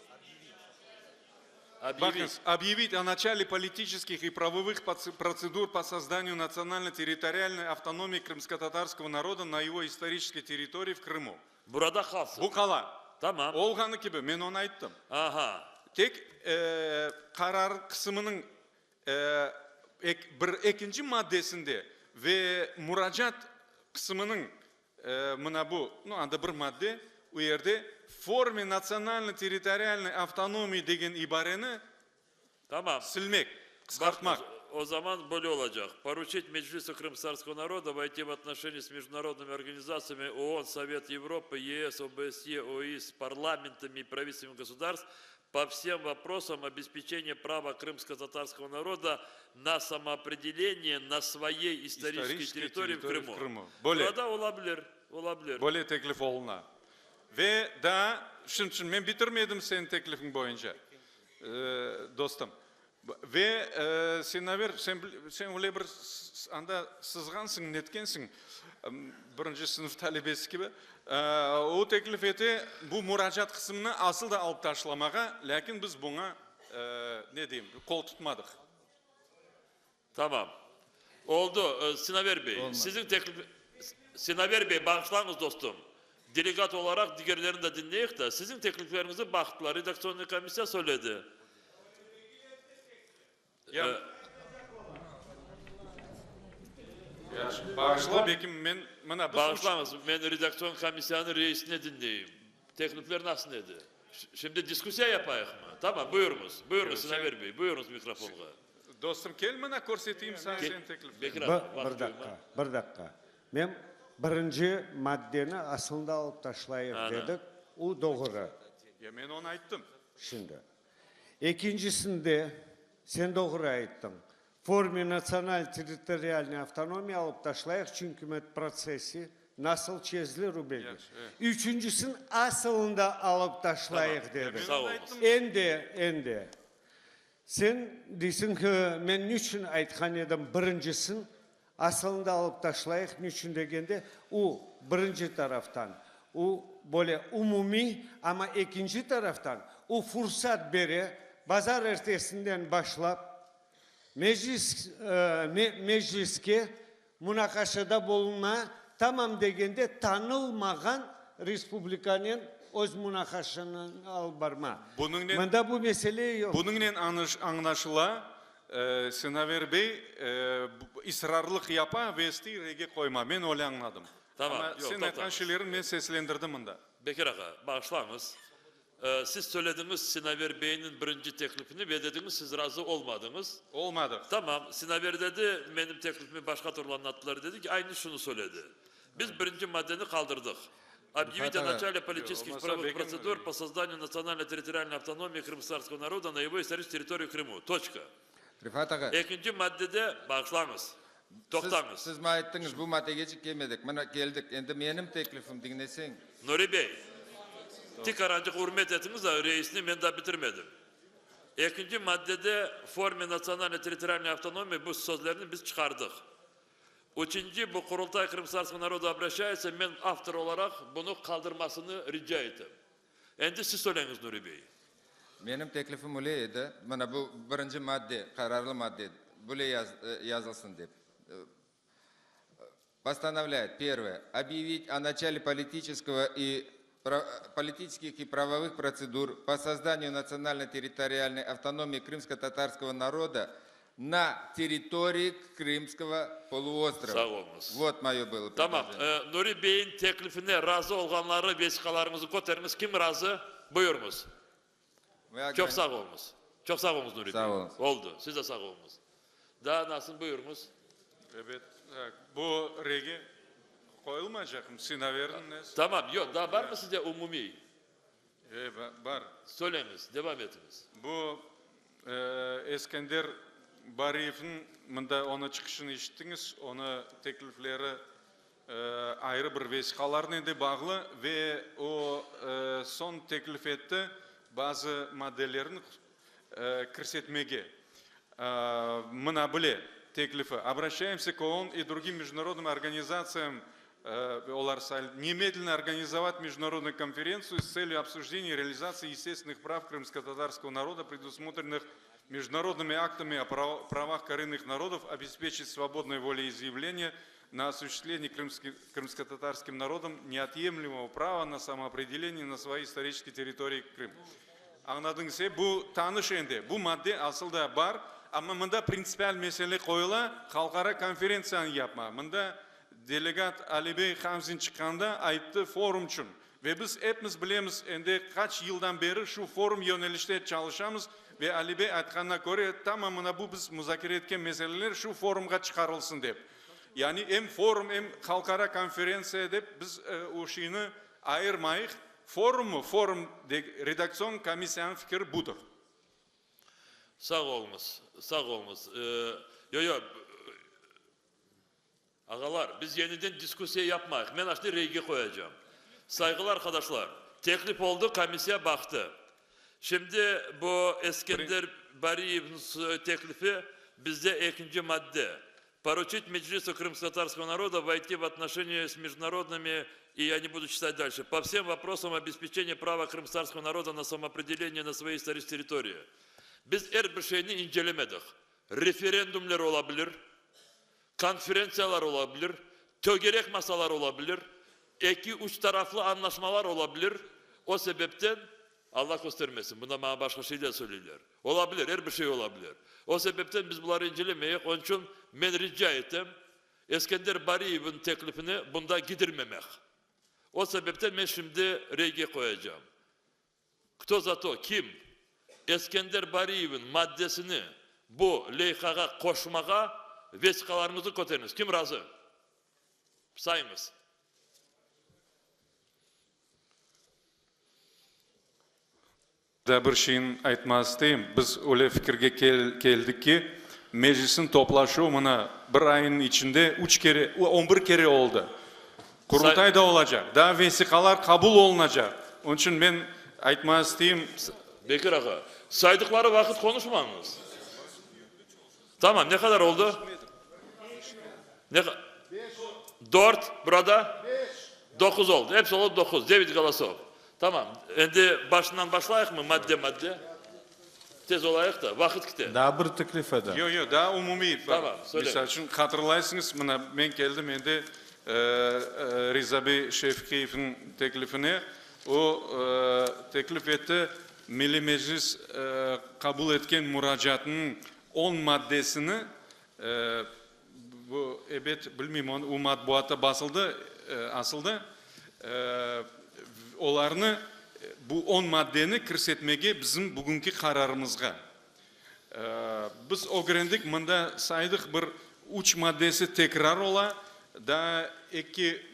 Speaker 10: Obъявить. Объявить о начале политических и правовых процедур по созданию национально-территориальной автономии крымскотатарского народа на его исторической территории в Крыму.
Speaker 1: Burada qalsın.
Speaker 10: Bu qala.
Speaker 1: Tamam.
Speaker 10: Olğanı kibi, men onı ayttım.
Speaker 1: Aha.
Speaker 10: Tek qarar qısımınıñ bir ekinci maddesinde ve muracaat qısımınıñ mına bu, nu, anda bir madde, u yerde v forme natsıonalno-territorialnoy avtonomiyi degen ibareni
Speaker 1: Tamam.
Speaker 10: silmek, qısqartmaq.
Speaker 1: O zaman böyle olacaq, Poruçit Meclisu krımskotatarskogo naroda voyti v otnoşeniya s международными организациями ООН, Совет Европы, ЕС, ОБСЕ, ОИС, парламентами и правительствами государств по всем вопросам обеспечения права крымско-татарского народа на самоопределение на своей исторической территории в Крыму.
Speaker 10: В Крыму. Böyle.
Speaker 1: Burada ola bilir, ola bilir.
Speaker 10: Böyle teklif oluna. Ve daa, şimdi, şimdi men bitirmedim seniñ teklifiñ boyunca, dostum. Ve Sinaver, sen, sen öyle bir anda sızğansıñ, netkensiñ, birinci sınıf talebesi kibi. O teklif ete bu muracaat qısımını asıl da alıp taşlamağa, lâkin biz buña, ne deyim, qol tutmadıq.
Speaker 1: Tamam. Oldu, Sinaver bey, siziñ teklif, Sinaver bey, bağışlañız, dostum, delegat olaraq digerlerini de diñleyik da, siziñ teklifleriñizni baqtılar, redaktsionnıy komissiya söyledi.
Speaker 10: Bağışla, bekim, men mına biz.
Speaker 1: Bağışlañız, men redaktsion komissiyanıñ reisini diñleyim. Teklifler nasıl edi? Şimdi diskussiya yapayıqmı? Tamam, buyurıñız, buyurıñız, Sinaver bey, buyurıñız mikrofonğa.
Speaker 10: Dostum, kel mına körseteyim saña seniñ tekliflerini.
Speaker 1: Bekir ağa,
Speaker 18: Bir
Speaker 1: vaqıt
Speaker 18: daqqa, bir daqqa. Men birinci maddeni aslında alıp taşlayıq dedik, o doğru.
Speaker 10: Ya men onı ayttım.
Speaker 18: Şimdi, ekincisinde, sen doğru ayttıñ, forme natsional-territorialnıy avtonomiya alıp taşlayıq, çünki protsessi nasıl çezilir o belli. Üçüncisini asılında alıp taşlayıq dedik. Endi, endi. Sen deysiñ ki, men niçün aytqan edim birincisin asılında alıp taşlayıq, niçün degende, o, birinci taraftan, o, böyle umumiy, amma ekinci taraftan, o, fursat bere, bazar ertesinden başlap, meclis, mecliske Munaqaşada bulunma, tamam degende tanılmağan respublikanen öz munaqaşanı alıp barma.
Speaker 10: Bunıñnen,
Speaker 18: Mında bu mesele yoq.
Speaker 10: Bunıñnen añlaşıla, Sinaver bey israrlıq yapa ve istey rege qoyma. Men öyle añladım.
Speaker 1: Tamam,
Speaker 10: Amma
Speaker 1: yoq,
Speaker 10: sen aytqan
Speaker 1: toqtañız.
Speaker 10: şeylerni men seslendirdim mında.
Speaker 1: Bekir ağa, bağışlañız. Siz söylediñiz Sinaver beyniñ birinci teklifini ve dediñiz siz razı olmadıñız.
Speaker 10: Olmadıq.
Speaker 1: Tamam, Sinaver dedi, menim teklifimi başqa türlü añlattılar dedi ki, aynı şunı söyledi. Biz birinci maddeni qaldırdıq. Obъявить о начале политических правовых процедур по созданию национально-территориальной автономии крымскотатарского народа на его исторической территории в Крыму. Точка.
Speaker 13: Refat ağa.
Speaker 1: Ekinci maddede, bağışlañız, toqtañız.
Speaker 13: Siz maña ayttıñız, bu maddegece kelmedik. Mına keldik. Endi menim teklifim diñleseñ.
Speaker 1: Nuri bey, tik arancıq ürmet etiñiz da, reisni men daa bitirmedim. Ekinci maddede forme natsıonalno-territorialnoy avtonomiya bu sözlerni biz çıqardıq. Üçünci, bu Qurultay krımskotatarskogo narodu obraşçayetsâ, men avtor olaraq bunı qaldırmasını rica etem. Endi siz söyleñiz, Nuri bey.
Speaker 13: Menim teklifim öyle edi, mına bu birinci madde, qararlı madde, böyle yazılsın dep. Postanovlâet, pervoye, obъявить о начале политического и политических и правовых процедур по созданию национально-территориальной автономии крымско-татарского народа на территории Крымского полуострова.
Speaker 1: Sağ oluñız.
Speaker 13: Вот мое было
Speaker 1: Tamam.
Speaker 13: предложение.
Speaker 1: Nuri beyniñ teklifine razı olğanları vesiqalarıñıznı köteriñiz. Kim razı? Buyurıñız. Çoq sağ oluñız. Çoq sağ oluñız, Nuri bey.
Speaker 13: Sağ oluñız.
Speaker 1: Oldı. Siz de sağ oluñız. Daa nasıl? Buyurıñız.
Speaker 10: Ebet, bu reyge qoyulmaycaqmı? Sinaverniñ.
Speaker 1: Tamam, yoq, daa barmı sizde umumiy?
Speaker 10: E, bar.
Speaker 1: Söyleñiz, devam etiñiz.
Speaker 10: Bu Eskender Bariyevniñ, mında onıñ çıqışını eşittiñiz, onıñ teklifleri ayrı bir vesiqalarnen de bağlı ve o soñ teklif etti bazı maddelerni kirsetmege. Mına bile teklifi, Obraşçayemsâ k OON i drugim mejdunarodnım organizatsiyam olar nemedlенно организовать международную конференцию с целью обсуждения и реализации естественных прав крымскотатарского народа, предусмотренных международными актами о правах коренных народов, обеспечить свободное волеизъявление на осуществление крымскотатарским народом неотъемлемого права на самоопределение на своей исторической территории Крым. Añladıñız, bu tanış endi, bu madde asıl da bar, amma mında printsipial mesele qoyula, halqara konferentsiyanı yapma. Mında delegat Ali bey Hamzin çıqqanda ayttı forum içün. Ve biz epimiz bilemiz, endi qaç yıldan beri şu forum yönelişte çalışamız ve Ali bey aytqanına köre, tamam mına bu biz muzakere etken meseleler şu forumğa çıqarılsın dep. Yani em forum, em halqara konferentsiya dep biz o şeyni ayırmayıq. Forummı, forum, redaktsion komissiyanıñ fikiri budır.
Speaker 1: Sağ oluñız, sağ oluñız. Yoq, yoq, ağalar, biz yeniden diskussiya yapmayıq. Men aşnı reyge qoyacağım. Sayğılı arqadaşlar, teklif oldı, komissiya baqtı. Şimdi bu Eskender Bariyevniñ teklifi bizde ekinci madde. Поручить Меджлису крымско-татарского народа войти в отношения с международными, и я не буду читать дальше, по всем вопросам обеспечения права крымско-татарского народа на самоопределение на своей исторической территории. Biz er bir şeyni incelemedik. Referendumlar ola bilir, konferentsiyalar ola bilir, tögerek masalar ola bilir, eki, üç taraflı añlaşmalar ola bilir. O sebepten, Alla köstermesin, bunda maña başqa şeyler söyleyler. Ola bilir, er bir şey ola bilir. O sebepten biz buları incelemeyik, onıñ içün men rica etem, Eskender Bariyevniñ teklifini bunda gidirmemek. O sebepten men şimdi reyge qoyacağım. Kto za to, kim Eskender Bariyevniñ maddesini bu leyhağa qoşmağa vesiqalarıñıznı köteriñiz. Kim razı? Sayıñız.
Speaker 10: Daa bir şeyni aytmaq isteyim, biz öyle fikirge keldik ki, Meclisniñ toplaşuvı mına bir aynıñ içinde üç kere, on bir kere oldı. Qurultay da olacaq, daa vesiqalar qabul olunacaq. Onıñ içün men aytmaq isteyim.
Speaker 1: Bekir ağa, saydıqları vaqıt qonuşmañız. Tamam, ne qadar oldı? Ne Dört, burada? Doquz oldı. Episi oldı doquz, devet голосов. Tamam, endi başından başlayıqmı madde-madde? Tez olayıq da, vaqıt kite.
Speaker 9: Daa bir teklif edi.
Speaker 10: Yoq, yoq, daa umumiy.
Speaker 1: Tamam, söyle.
Speaker 10: Misal içün, hatırlaysıñız, mına, men keldim endi Riza bey Şevkiyevniñ teklifine. O, teklif etti, Milliy Meclis qabul etken muracaatnıñ on maddesini, bu, ebet, bilmeyim, o matbuatta basıldı, asıldı, olarnı, bu on maddeni kirsetmege bizim bugünki qararımızğa. Biz ögrendik, mında saydıq, bir üç maddesi tekrar ola, daa eki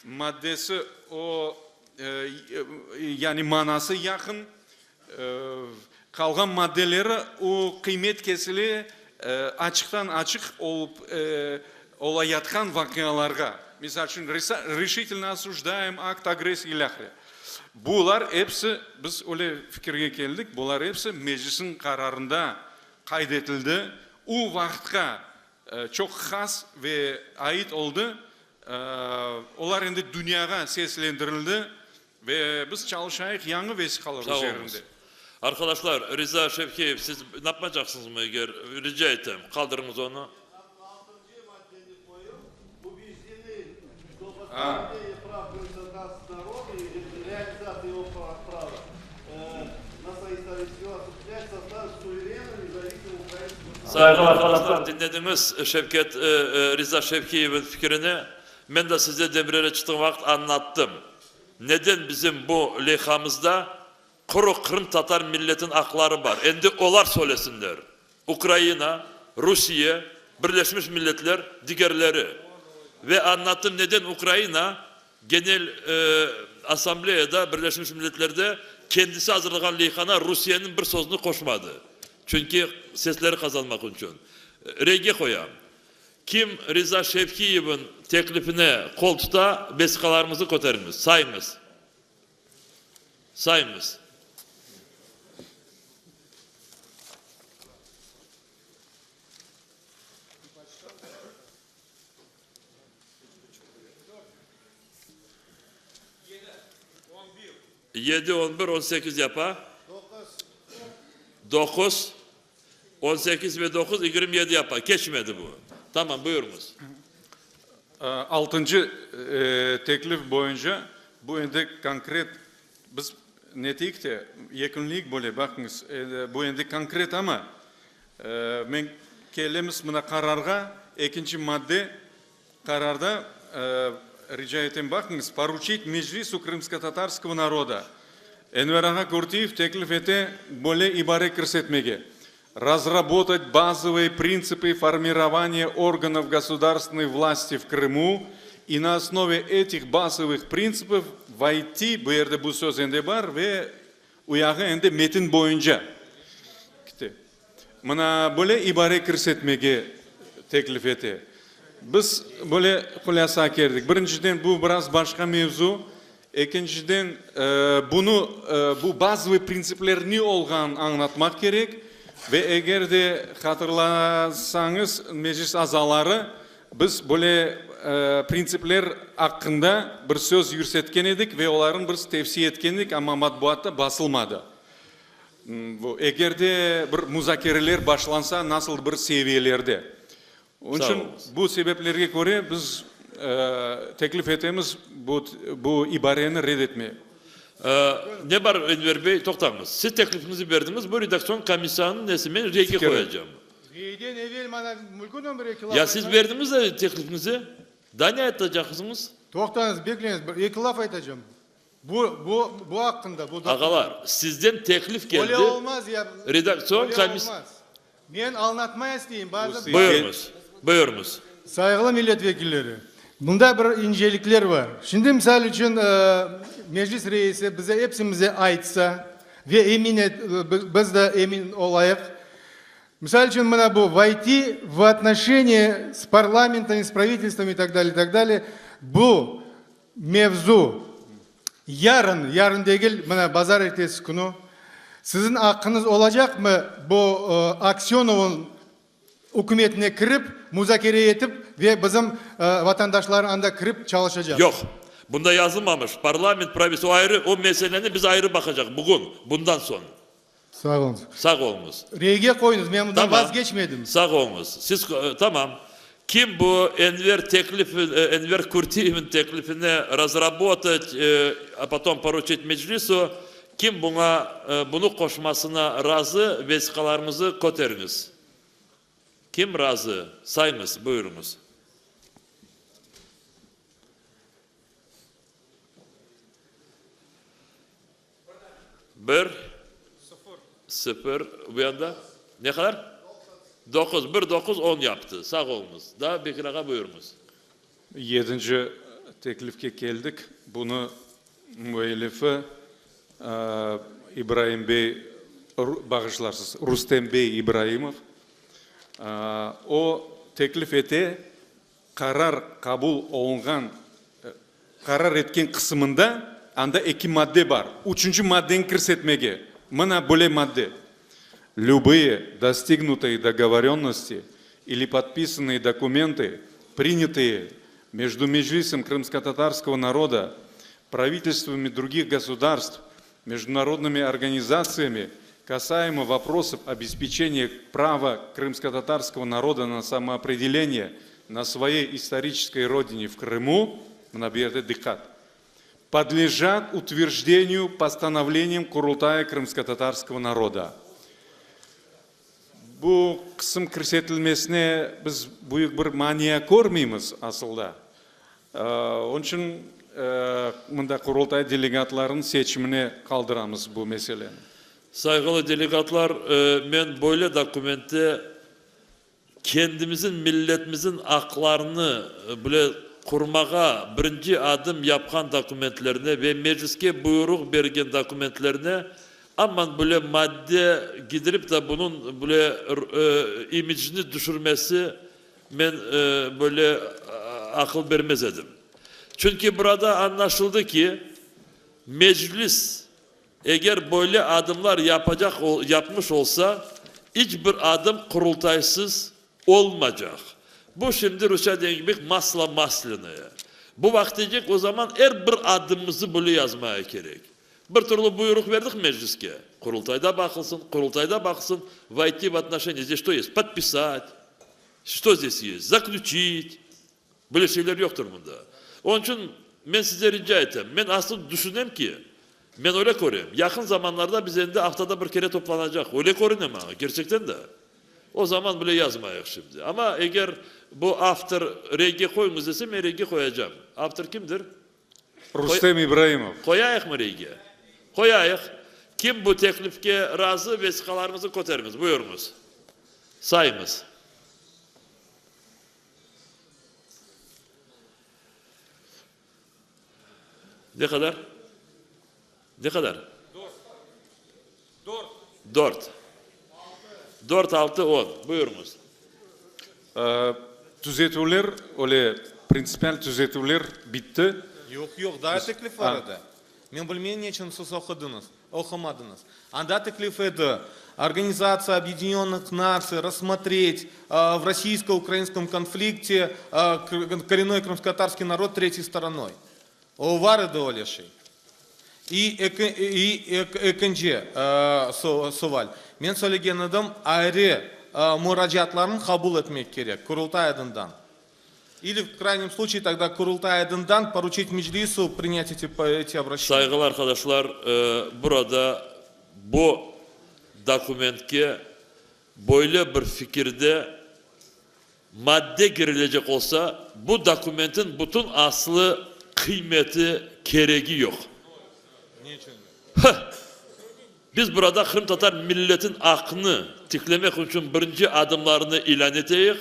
Speaker 10: maddesi o, yani manası yaqın, qalğan maddeleri o qıymet kesile açıqtan-açıq olıp olayatqan vaqialarğa. Misal içün, reşitelno osujdaem akt agressiya ilâhre. Bular episi, biz öyle fikirge keldik, bular episi Meclisniñ qararında qayd etildi. O vaqıtqa çoq has ve ait oldı. Olar endi dünyağa seslendirildi ve biz çalışayıq yañı vesiqalar
Speaker 1: Sağ
Speaker 10: üzerinde.
Speaker 1: oluñız. Arqadaşlar, Riza Şevkiyev, siz napmacaqsıñızmı eger, rica etem, qaldırıñız onı. Sayğılı arqadaşlar, diñlediñiz Şevket, Riza Şevkiyevniñ fikirini. Men de sizde Demirele çıqtığım vaqıt añlattım, neden bizim bu leyhamızda quru qırımtatar milletiniñ aqları bar. Endi olar söylesinler, Ukraina, Rusiye. Birleşmiş Milletler, digerleri. Ve añlattım neden Ukraina Genel Assambleyada, Birleşmiş Milletlerde kendisi azırlağan leyhana Rusiyeniñ bir sözüni qoşmadı. Çünki sesleri qazanmaq içün. Reyge qoyam. Kim Riza Şevkiyevniñ teklifine qol tuta, vesiqalarımıznı köteriñiz. Sayıñız. Sayıñız. Yedi, on bir, on sekiz yapa. Doquz. On sekiz ve doquz, 27 yapa. Keçmedi bu. Tamam, buyurıñız.
Speaker 10: Altıncı teklif boyunca bu endi konkret biz neteyik de, yekünleyik böyle, baqıñız, bu endi konkret amma men kelemiz mına qararğa, ekinci madde qararda rica etem, baqıñız, poruçit Meclisu krımskotatarskogo naroda, Enver ağa Kürtiyev teklif ete böyle ibare kirsetmege, Razrabotat bazovые принципы formirovaniya organov gosudarstvennoy vlasti v Krımu i na osnove etih bazovıh printsipov voyti, bu yerde bu söz endi bar ve uyağı endi metin boyunca kite. Mına böyle ibare kirsetmege teklif ete. Biz böyle hulâsa keldik. Birinciden, bu biraz başqa mevzu. Ekinciden, bunı, bu bazovıy printsipler ne olğanın añlatmaq kerek. Ve eger de hatırlasañız, Meclis azaları, biz böyle printsipler aqqında bir söz yürsetken edik ve olarnı biz tevsiye etken edik, amma matbuatta basılmadı. Eger de bir muzakereler başlansa, nasıl bir seviyelerde. Onıñ içün bu sebeplerge köre biz teklif etemiz bu bu ibareni red etmege.
Speaker 1: Ne bar, Enver bey, toqtañız. Siz teklifiñizni berdiñiz, bu redaktsion komissiyanıñ nesi, men reyge qoyacağım.
Speaker 14: Reyden evel maña mümkünmi bir eki laf
Speaker 1: Ya siz berdiñiz de teklifiñizi, daa ne aytacaqsıñız?
Speaker 14: Toqtañız, bekleñiz, bir eki laf aytacağım. Bu, bu, bu aqqında, bu.
Speaker 1: Ağalar, sizden teklif keldi.
Speaker 14: Öyle olmaz ya.
Speaker 1: Redaktsion komissiya.
Speaker 14: Öyle olmaz. Men añlatmaya isteyim, bazı.
Speaker 1: Buyurıñız, buyurıñız.
Speaker 14: Sayğılı millet vekilleri, bunda bir incelikler bar. Şimdi, misal içün, Meclis reisi bize epsimize aytsa ve emin et, biz de emin olayıq, misal içün, mına bu voyti v otnoşeniye s parlamentami, s pravitelstvom i tak dalее, i tak dalее, bu Mevzu, Yarın, yarın degil, mına bazar ertesi künü, siziñ aqqıñız olacaqmı bu Aksönovnıñ ükümetine kirip, muzakere etip ve bizim vatandaşlar anda kirip çalışacaq?
Speaker 1: Yoq. Bunda yazılmamış. Parlament pravisi, o ayrı, o meseleni biz ayrı baqacaq bugün, bundan soñ.
Speaker 14: Sağ oluñız.
Speaker 1: Sağ oluñız.
Speaker 14: Reyge qoyuñız, men bundan vazgeçmedim.
Speaker 1: Sağ oluñız. Siz, tamam. Kim bu Enver teklif, Enver Kürtiyevniñ teklifini razrabotat, a potom poruçit Meclisu, kim buña, bunı qoşmasına razı, vesiqalarıñızı köteriñiz. Kim razı, sayıñız, buyurıñız. Bir, sıfır, bu yanda ne qadar? Doquz, bir, doquz, on yaptı. Sağ oluñız. Daa Bekir ağa, buyurıñız.
Speaker 10: Yedinci teklifke keldik. Bunı müellifi İbraim bey, bağışlarsız, Rustem bey İbraimov. O teklif ete, Qarar qabul olunğan, qarar etken qısımında anda eki madde bar. Üçünci maddeni kirsetmege. Mına böyle madde, Lübıye dostignutые dogovorönnosti ili podpisanные dokumenty, принятые между Meclisом крымскотатарского народа, правительствами других государств, международными организациями касаемо вопросов обеспечения права крымскотатарского народа на самоопределение на своей исторической родине в Крыму, mına bu yerde diqqat, подлежат утверждению постановлением Курултая крымскотатарского народа. Bu qısım kirsetilmesine biz büyük bir mania körmeymiz asılda. Onıñ içün mında Qurultay delegatlarınıñ seçimine qaldıramız bu meseleni.
Speaker 1: Sayğılı delegatlar, men böyle dokumentte. kendimizin, milletimizin aqlarını bile qurmağa birinci adım yapqan dokumentlerine ve Mecliske buyruq bergen dokumentlerine aman bile madde gidirip da bunıñ bile imicini tüşürmesi men böyle aqıl bermez edim. Çünki burada añlaşıldı ki, Meclis eger böyle adımlar yapacaq yapmış olsa, iç bir adım Qurultaysız olmacaq. Bu şimdi rusça degen kibi maslo maslânoye. Bu vaqtecek o zaman er bir adımımızı böyle yazmaya kerek. Bir türlü buyruq berdik Mecliske, Qurultayda baqılsın, Qurultayda baqılsın, voyti v отношения, здесь что есть, podpisat, что здесь есть, zaklüçit, böyle şeyler yoqtır mında. Onıñ içün men sizden rica etem, men asıl düşünem ki, men öyle körem, yaqın zamanlarda biz endi aftada bir kere toplanacaq, öyle körüne maña, kerçekten de. O zaman bile yazmayıq şimdi. Amma eger bu avtor reyge qoyuñız dese, men reyge qoyacam. Avtor kimdir?
Speaker 10: Rustem İbraimov.
Speaker 1: Qoyayıqmı reyge? Qoyayıq. Kim bu teklifke razı, vesiqalarıñıznı köteriñiz. Buyurıñız. Sayıñız. Ne qadar? Ne qadar? Dört. Dört. Dört, altı, on. Buyurıñız.
Speaker 10: Tüzetüvler, öyle printsipial tüzetüvler bitti.
Speaker 3: Yoq, yoq, daa teklif bar edi. Men bilmeyim, neçün siz oqudıñız, oqumadıñız. Anda teklif edi, Organizatsiya Obъединенных Наций рассмотреть в российско-украинском конфликте коренной крымскотатарский народ третьей стороной. O bar edi öyle şey. İ ekinci sual. Men söylegen edim, ayrı muracaatlarnı qabul etmek kerek Qurultay adından. İli v kraynem sluçaye togda Qurultay adından poruçit Meclisu prinyat eti eti obraşeniya.
Speaker 1: Sayğılı arqadaşlar, burada bu dokumentke böyle bir fikirde madde kirilecek olsa, bu dokumentin bütün aslı, qıymeti, keregi yoq. Hıh! Biz burada qırımtatar milletin aqnı tiklemek içün birinci adımlarını ilân eteyik.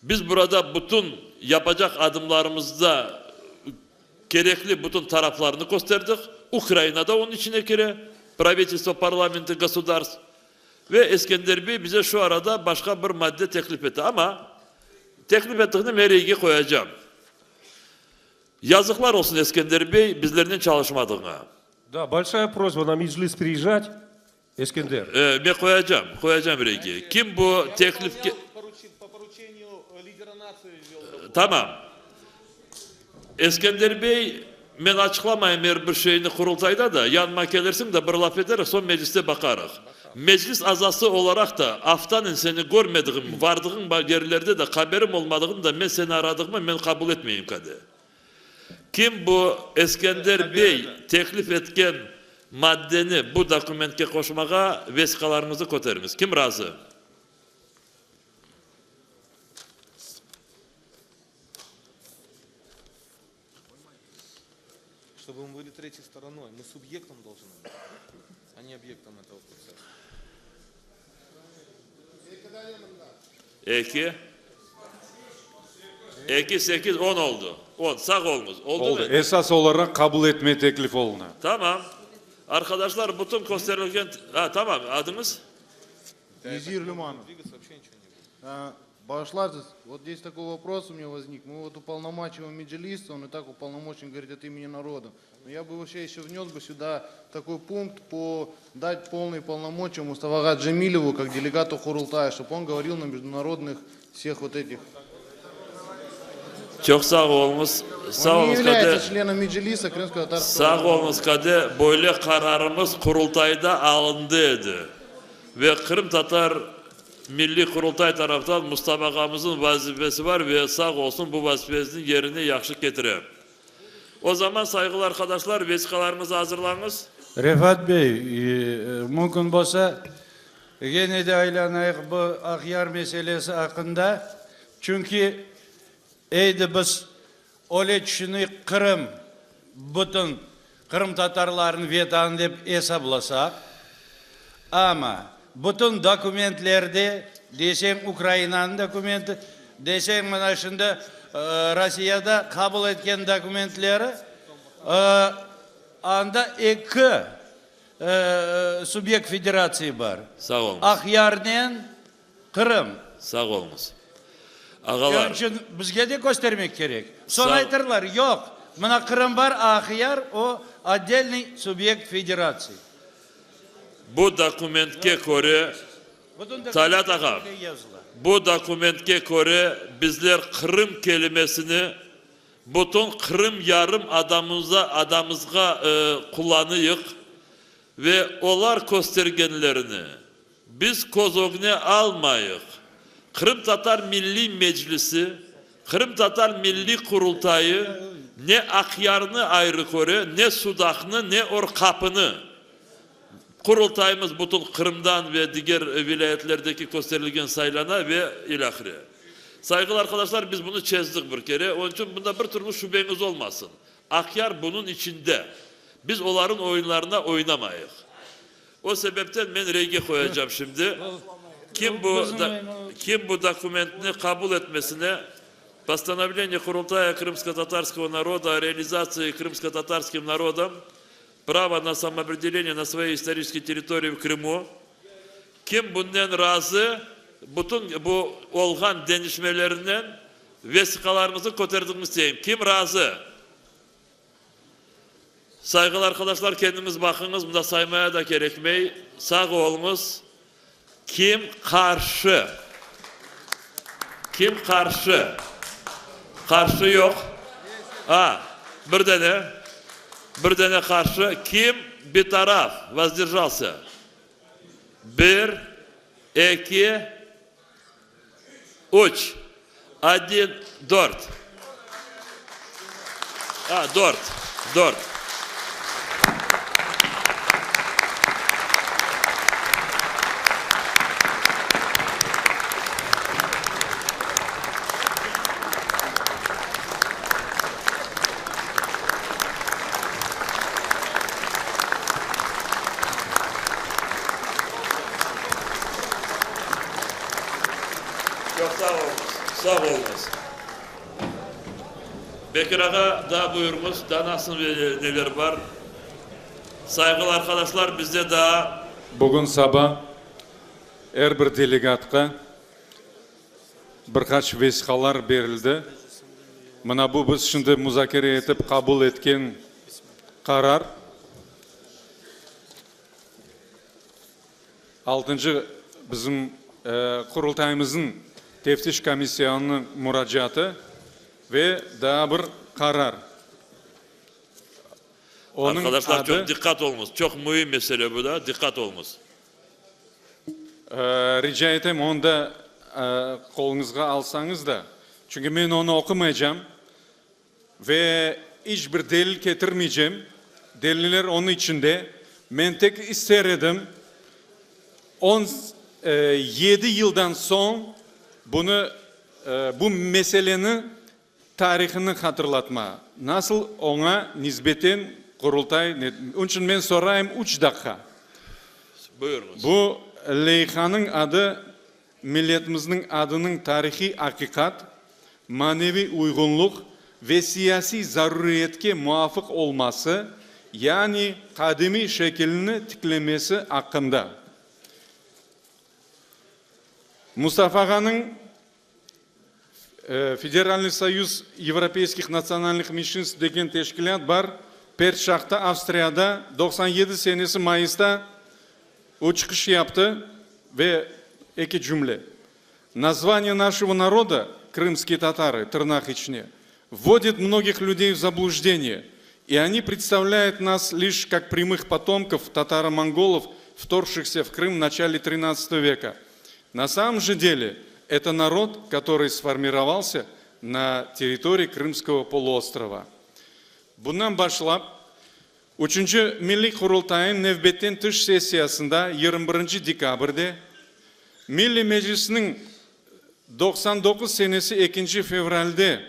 Speaker 1: Biz burada bütün yapacaq adımlarımızda kerekli bütün taraflarnı kösterdik. Ukraina da onıñ içine kire, pravitelstvo, parlamenti, gosudarstv. Ve Eskender bey bize şu arada başqa bir madde teklif etti. Amma teklif ettiğini men reyge qoyacam. Yazıqlar olsun Eskender bey bizlernen çalışmadığıña.
Speaker 11: Da, bolşaya prosba na Meclis priezjat, Eskender.
Speaker 1: E, men qoyacam, qoyacam reyge. Kim bu teklifke... Tamam. Eskender bey, men açıqlamayım er bir şeyni Qurultayda da, yanıma kelirsiñ de bir laf eteriz, soñ Mecliste baqarıq. Meclis azası olaraq da aftanen seni körmedigim, vardığıñ yerlerde de haberim olmadığını da men seni aradığımı men qabul etmeyim kade. Kim bu Eskender bey teklif etken maddeni bu dokumentke qoşmağa vesiqalarıñızı köteriñiz. Kim razı?
Speaker 3: Чтобы мы были третьей стороной, мы субъектом должны быть, а не объектом этого процесса.
Speaker 1: Eki. Eki, sekiz, on oldu. On. Sağ oluñız. Oldu
Speaker 10: Oldu. Esas olaraq qabul etme teklif oluna.
Speaker 1: Tamam. Arqadaşlar, bütün kösterilgen... A, tamam. Adıñız?
Speaker 15: Nezir Lümanov. Bağışlarsız, вот здесь такой вопрос у меня возник. Мы вот уполномачиваем Меджлис, он и так уполномочен говорить от имени народа. Но я бы вообще еще внес бы сюда такой пункт по дать полные полномочия Мустафа Джемилеву, как делегату Курултая, чтобы он говорил на международных всех вот этих.
Speaker 1: Çoq sağ oluñız. Sağ
Speaker 15: Он не является членом Меджлиса Крымско-Татарского.
Speaker 1: Sağ oluñız, Kade. Böyle qararımız Qurultayda alındı edi. Ve Qırımtatar Milliy Qurultay taraftan Mustafa ağamıznıñ vazifesi bar ve sağ olsun bu vazifesini yerine yahşı ketire. O zaman, sayğılı arqadaşlar, vesiqalarıñızı azırlañız.
Speaker 16: Refat bey, mümkün bolsa, gene de aylanayıq bu Aqyar meselesi aqqında, çünki eydi biz öyle tüşüneyik, Qırım bütün qırımtatarlarnıñ vetanı dep esaplasaq, amma bütün dokumentlerde. Deseñ Ukrainanıñ dokumenti, deseñ mına şimdi Rossiyada qabul etken dokumentleri, anda eki subyekt federatsiya bar.
Speaker 1: Sağ oluñız.
Speaker 16: Aqyarnen Qırım.
Speaker 1: Sağ oluñız. Ağalar.
Speaker 16: Onıñ içün bizge de köstermek kerek. Soñ aytırlar, yoq, mına Qırım bar, Aqyar o otdelnıy subyekt federatsiya.
Speaker 1: Bu dokumentke köre, Talât ağa, bu dokumentke köre bizler Qırım kelimesini bütün Qırım yarım adamıza adamızğa qullanıyıq ve olar köstergenlerini biz köz ögüne almayıq. Qırımtatar Milliy Meclisi, Qırımtatar Milliy Qurultayı ne Aqyarnı ayrı köre, ne Sudaqnı, ne Orqapını. Qurultayımız bütün Qırımdan ve diger vilâyetlerdeki kösterilgen saylana ve ilâhre. Sayğılı arqadaşlar, biz bunı çezdik bir kere, onıñ içün bunda bir türlü şübeñiz olmasın. Aqyar bunıñ içinde. Biz olarıñ oyunlarına oynamayıq. O sebepten men reyge qoyacam şimdi. Kim bu, kim bu dokumentni qabul etmesine, Postanovleniye Qurultaya Krımskotatarskogo naroda o realizatsii krımskotatarskim narodom prava na samoopredeleniye na svoyey istoriçeskiy territoriyi v Krımu, kim bunnen razı, bütün bu olğan deñişmelernen vesiqalarıñıznı köterdiñiz isteyim. Kim razı? Sayğılı arqadaşlar, kendiñiz baqıñız, mında saymaya da kerekmey. Sağ oluñız. Kim qarşı? Kim qarşı? Qarşı yoq. A, bir dane, bir dane qarşı. Kim bitaraf, vozderjalsâ? Bir, eki, üç, odin, dört. A, dört, dört. Çoq sağ oluñız, sağ oluñız. Bekir ağa, daa buyurıñız, daa nasıl neler bar? Sayğılı arqadaşlar, bizde daa.
Speaker 10: Bugün saba er bir delegatqa bir qaç vesiqalar berildi. Mına bu biz şimdi muzakere etip qabul etken qarar. Altıncı bizim Qurultayımıznıñ Teftiş komissiyanınıñ muracaatı ve daa bir qarar.
Speaker 1: Onıñ Arqadaşlar, çoq diqqat oluñız, çoq müim mesele bu da, diqqat oluñız.
Speaker 10: Rica etem, onı da qoluñızğa alsañız da, çünki men onı oqumaycam ve iç bir delil ketirmeycem, deliller onıñ içinde. Men tek ister edim, on yedi yıldan soñ bunı, bu meseleni Tarihini hatırlatma, nasıl oña nisbeten Qurultay, onıñ içün men sorayım üç daqqa.
Speaker 1: Buyurıñız.
Speaker 10: Bu leyhanıñ adı milletimizniñ adınıñ tarihiy aqiqat, maneviy uyğunluq ve siyasiy zaruriyetke muafıq olması, yani qadimiy şekilini tiklemesi aqqında. Mustafa ağanıñ Federalnıy soyuz yevropeyskih natsionalnıh menşinstv degen teşkilât bar, Pertşahta, Avstriyada, 97 senesi mayısta o çıqış yaptı ve eki cümle, Nazvaniye našego naroda, krımskiye tatarı, tırnaq içine, vvodit mnogih lüdey v zablujdeniye, i oni predstavlâyut nas liş kak prямых potomkov tataro-mongolov, vtorgşihsâ v Krım v načale trinadtsatogo veka. Na samom же деле это народ, который сформировался на территории Крымского полуострова. Bundan başlap, Üçünci Milliy Qurultayıñ nevbetten tış sessiyasında 21 dekabrde, Milliy Meclisniñ 99 senesi ekinci fevralde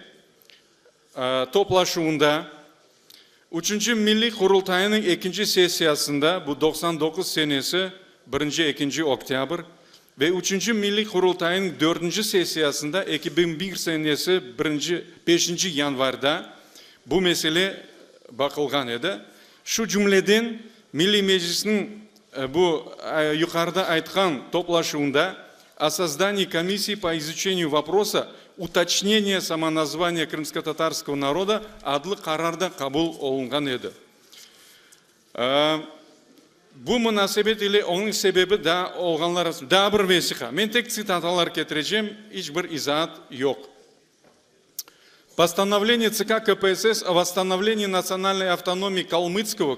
Speaker 10: toplaşuvında, Üçünci Milliy Qurultayınıñ ekinci sessiyasında, bu 99 senesi birinci, ekinci oktâbr, Ve Üçünci Milliy Qurultayınıñ dördünci sessiyasında 2001 senesi birinci, beşinci yanvarda bu mesele baqılğan edi. Şu cümleden, Milliy Meclisniñ bu yuqarıda aytqan toplaşuvında O sozdanии комиссии по изучению вопроса уточнения самоназвания крымскотатарского народа adlı qarar da qabul olunğan edi. Bu munasebet ile onıñ sebebi daa olğanlar arasında daa bir vesiqa. Men tek tsitatalar ketirecem, iç bir izaat yoq. Postanovleniye TsK KPSS o vosstanovlenii natsıonalnoy avtonomii Kalmıtskogo,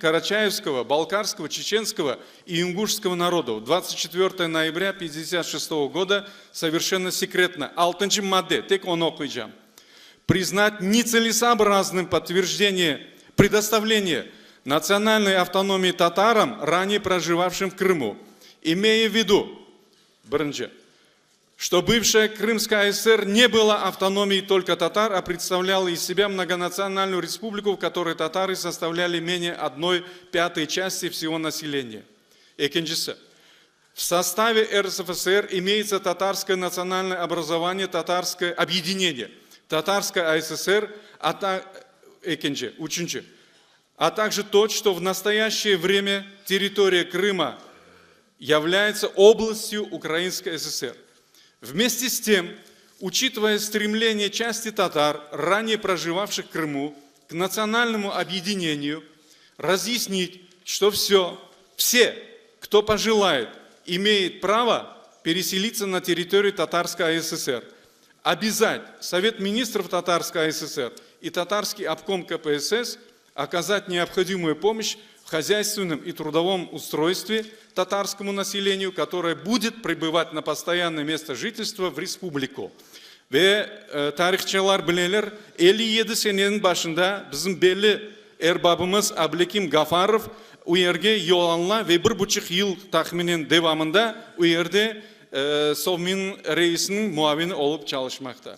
Speaker 10: Karaçayevskogo, Balkarskogo, Çeçenskogo i İnguşskogo narodov 24 noyabrâ 56 goda soverşenno sekretno altıncı madde, tek onı oquycam, Priznat netselesoobrazным podtverjdeniye predostavleniye natsıonalnoy avtonomii tataram, ranее projivavşim v Krımu, imeya v vidu, birinci, что бывшая Крымская АССР не была автономией только татар, а представляла из себя многонациональную республику, в которой татары составляли менее одной пятой части всего населения. Ekincisi. В составе РСФСР имеется татарское национальное образование, татарское объединение, татарская АССР, а та, ekinci, üçünci. А также то, что в настоящее время территория Крыма является областью Украинской ССР. Вместе с тем, учитывая стремление части татар, ранее проживавших в Крыму, к национальному объединению, разъяснить, что все, все, кто пожелает, имеет право переселиться на территорию Татарской АССР, обязать Совет министров Татарской АССР и Татарский обком КПСС оказать необходимую помощь в хозяйственном и трудовом устройстве татарскому населению, которое будет пребывать на постоянное место жительства в республику. Ve tarihçılar bileler, 57 seneniñ başında bizim belli erbabımız Ablikim Gafarov u yerge yollanıla ve bir buçuq yıl tahminen devamında u yerde Sovmin reisiniñ muavini olıp çalışmaqta.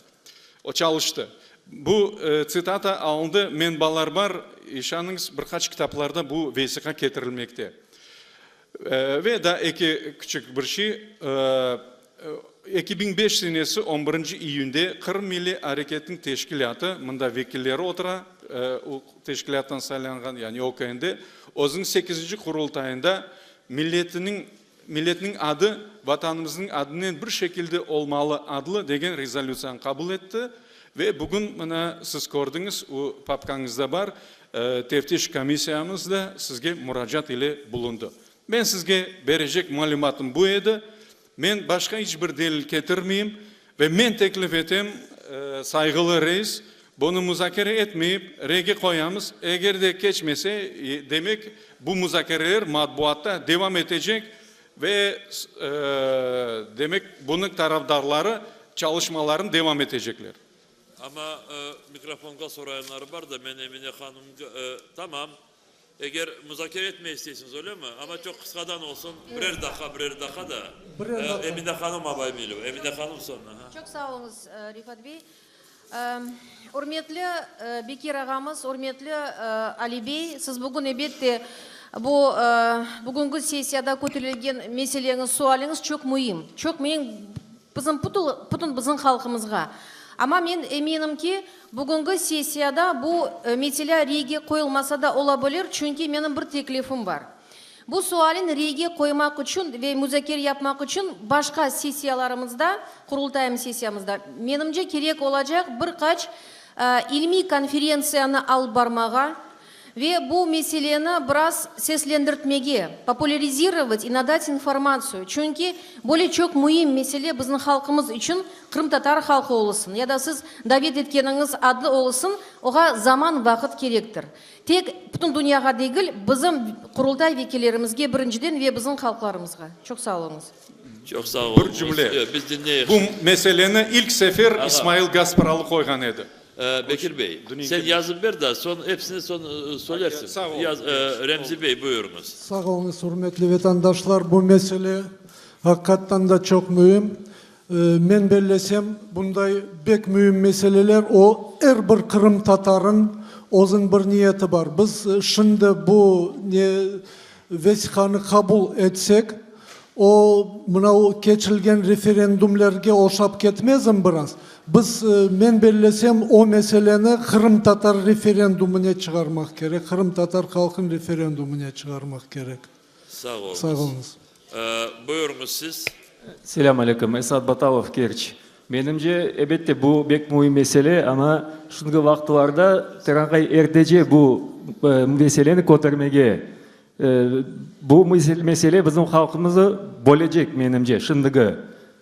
Speaker 10: O çalıştı. Bu tsitata alındı, menbalar bar, işanıñız, bir qaç kitaplarda bu vesiqa ketirilmekte. Ve daa eki küçük bir şey, 2005 senesi on birinci iyünde Qırım Milliy Areketiniñ teşkilâtı, mında vekilleri otura, teşkilâttan saylanğan, yani OKND, özüniñ sekizinci Qurultayında milletiniñ Milletniñ adı Vatanımıznıñ adınen bir şekilde olmalı adlı degen rezolütsiyanı qabul etti ve bugün mına siz kördiñiz, o papkañızda bar, teftiş komissiyamız da sizge muracaat ile bulundı. Men sizge berecek malümatım bu edi. Men başqa iç bir delil ketirmeyim ve men teklif etem, sayğılı reis, bunı muzakere etmeyip, rege qoyamız, eger de keçmese, demek, bu muzakereler matbuatta devam etecek ve, demek, bunıñ tarafdarları çalışmalarını devam etecekler.
Speaker 1: Amma mikrofonğa sorayanlar bar da, men Emine hanımğa, tamam, eger muzakere etmey isteysiñiz, öylemi? Amma çoq qısqadan olsun, birer daqqa, birer daqqa da.
Speaker 17: Birer daqqa.
Speaker 1: Emine hanım Abaymilova, Emine hanım soñra.
Speaker 22: Çoq sağ oluñız, Refat bey. Ürmetli Bekir ağamız, ürmetli Ali bey, siz bugün, elbette, bu bugünki sessiyada köterilgen meseleñiz, sualiñiz çoq müim, çoq müim bizim bütün bizim halqımızğa. Amma men eminim ki, bugünki sessiyada bu mesele reyge qoyulmasa da ola bilir, çünki menim bir teklifim bar. Bu sualin reyge qoymaq içün ve muzakere yapmaq içün başqa sessiyalarımızda, Qurultayım sessiyamızda, menimce, kerek olacaq bir qaç ilmiy konferentsiyanı alıp barmağa ve bu meseleni biraz seslendirtmege, populârizirovat i nadat informatsiyu, çünki böyle çoq müim mesele bizim halqımız içün, qırımtatar halqı olusın ya da siz davet etkeniñiz adlı olusın, oğa zaman, vaqıt kerektir. Tek bütün dünyağa degil, bizim Qurultay vekillerimizge birinciden ve bizim halqlarımızğa. Çoq sağ oluñız.
Speaker 1: Çoq sağ oluñız.
Speaker 10: Bir cümle.
Speaker 1: Biz diñleyik.
Speaker 10: Bu meseleni ilk sefer İsmail Gaspıralı qoyğan edi.
Speaker 1: Bekir bey, sen yazıp ber da, soñ episini soñ söylersiñ.
Speaker 10: Sağ oluñ.
Speaker 1: Yaz, Remzi bey, buyurıñız.
Speaker 17: Sağ oluñız, ürmetli vetandaşlar. Bu mesele aqiqattan da çoq müim. Men bellesem, bunday bek müim meseleler, o, er bir qırımtatarıñ özüñ bir niyeti bar. Biz şimdi bu ne vesiqanı qabul etsek, O, mına o keçirilgen referendumlerge oşap ketmezmi biraz? Biz, men bellesem, o meseleni qırımtatar referendumıne çıqarmaq kerek, qırımtatar halqınıñ referendumıne çıqarmaq kerek.
Speaker 1: Sağ oluñız.
Speaker 17: Sağ oluñız.
Speaker 1: Buyurıñız siz.
Speaker 6: Selâm aleyküm. Esat Batalov, Kerç. Menimce, ebette, bu bek müim mesele, amma şimdiki vaqıtlarda teranqay ertece bu meseleni kötermege, bu mesele bizim halqımızı bölecek, menimce, şimdiki.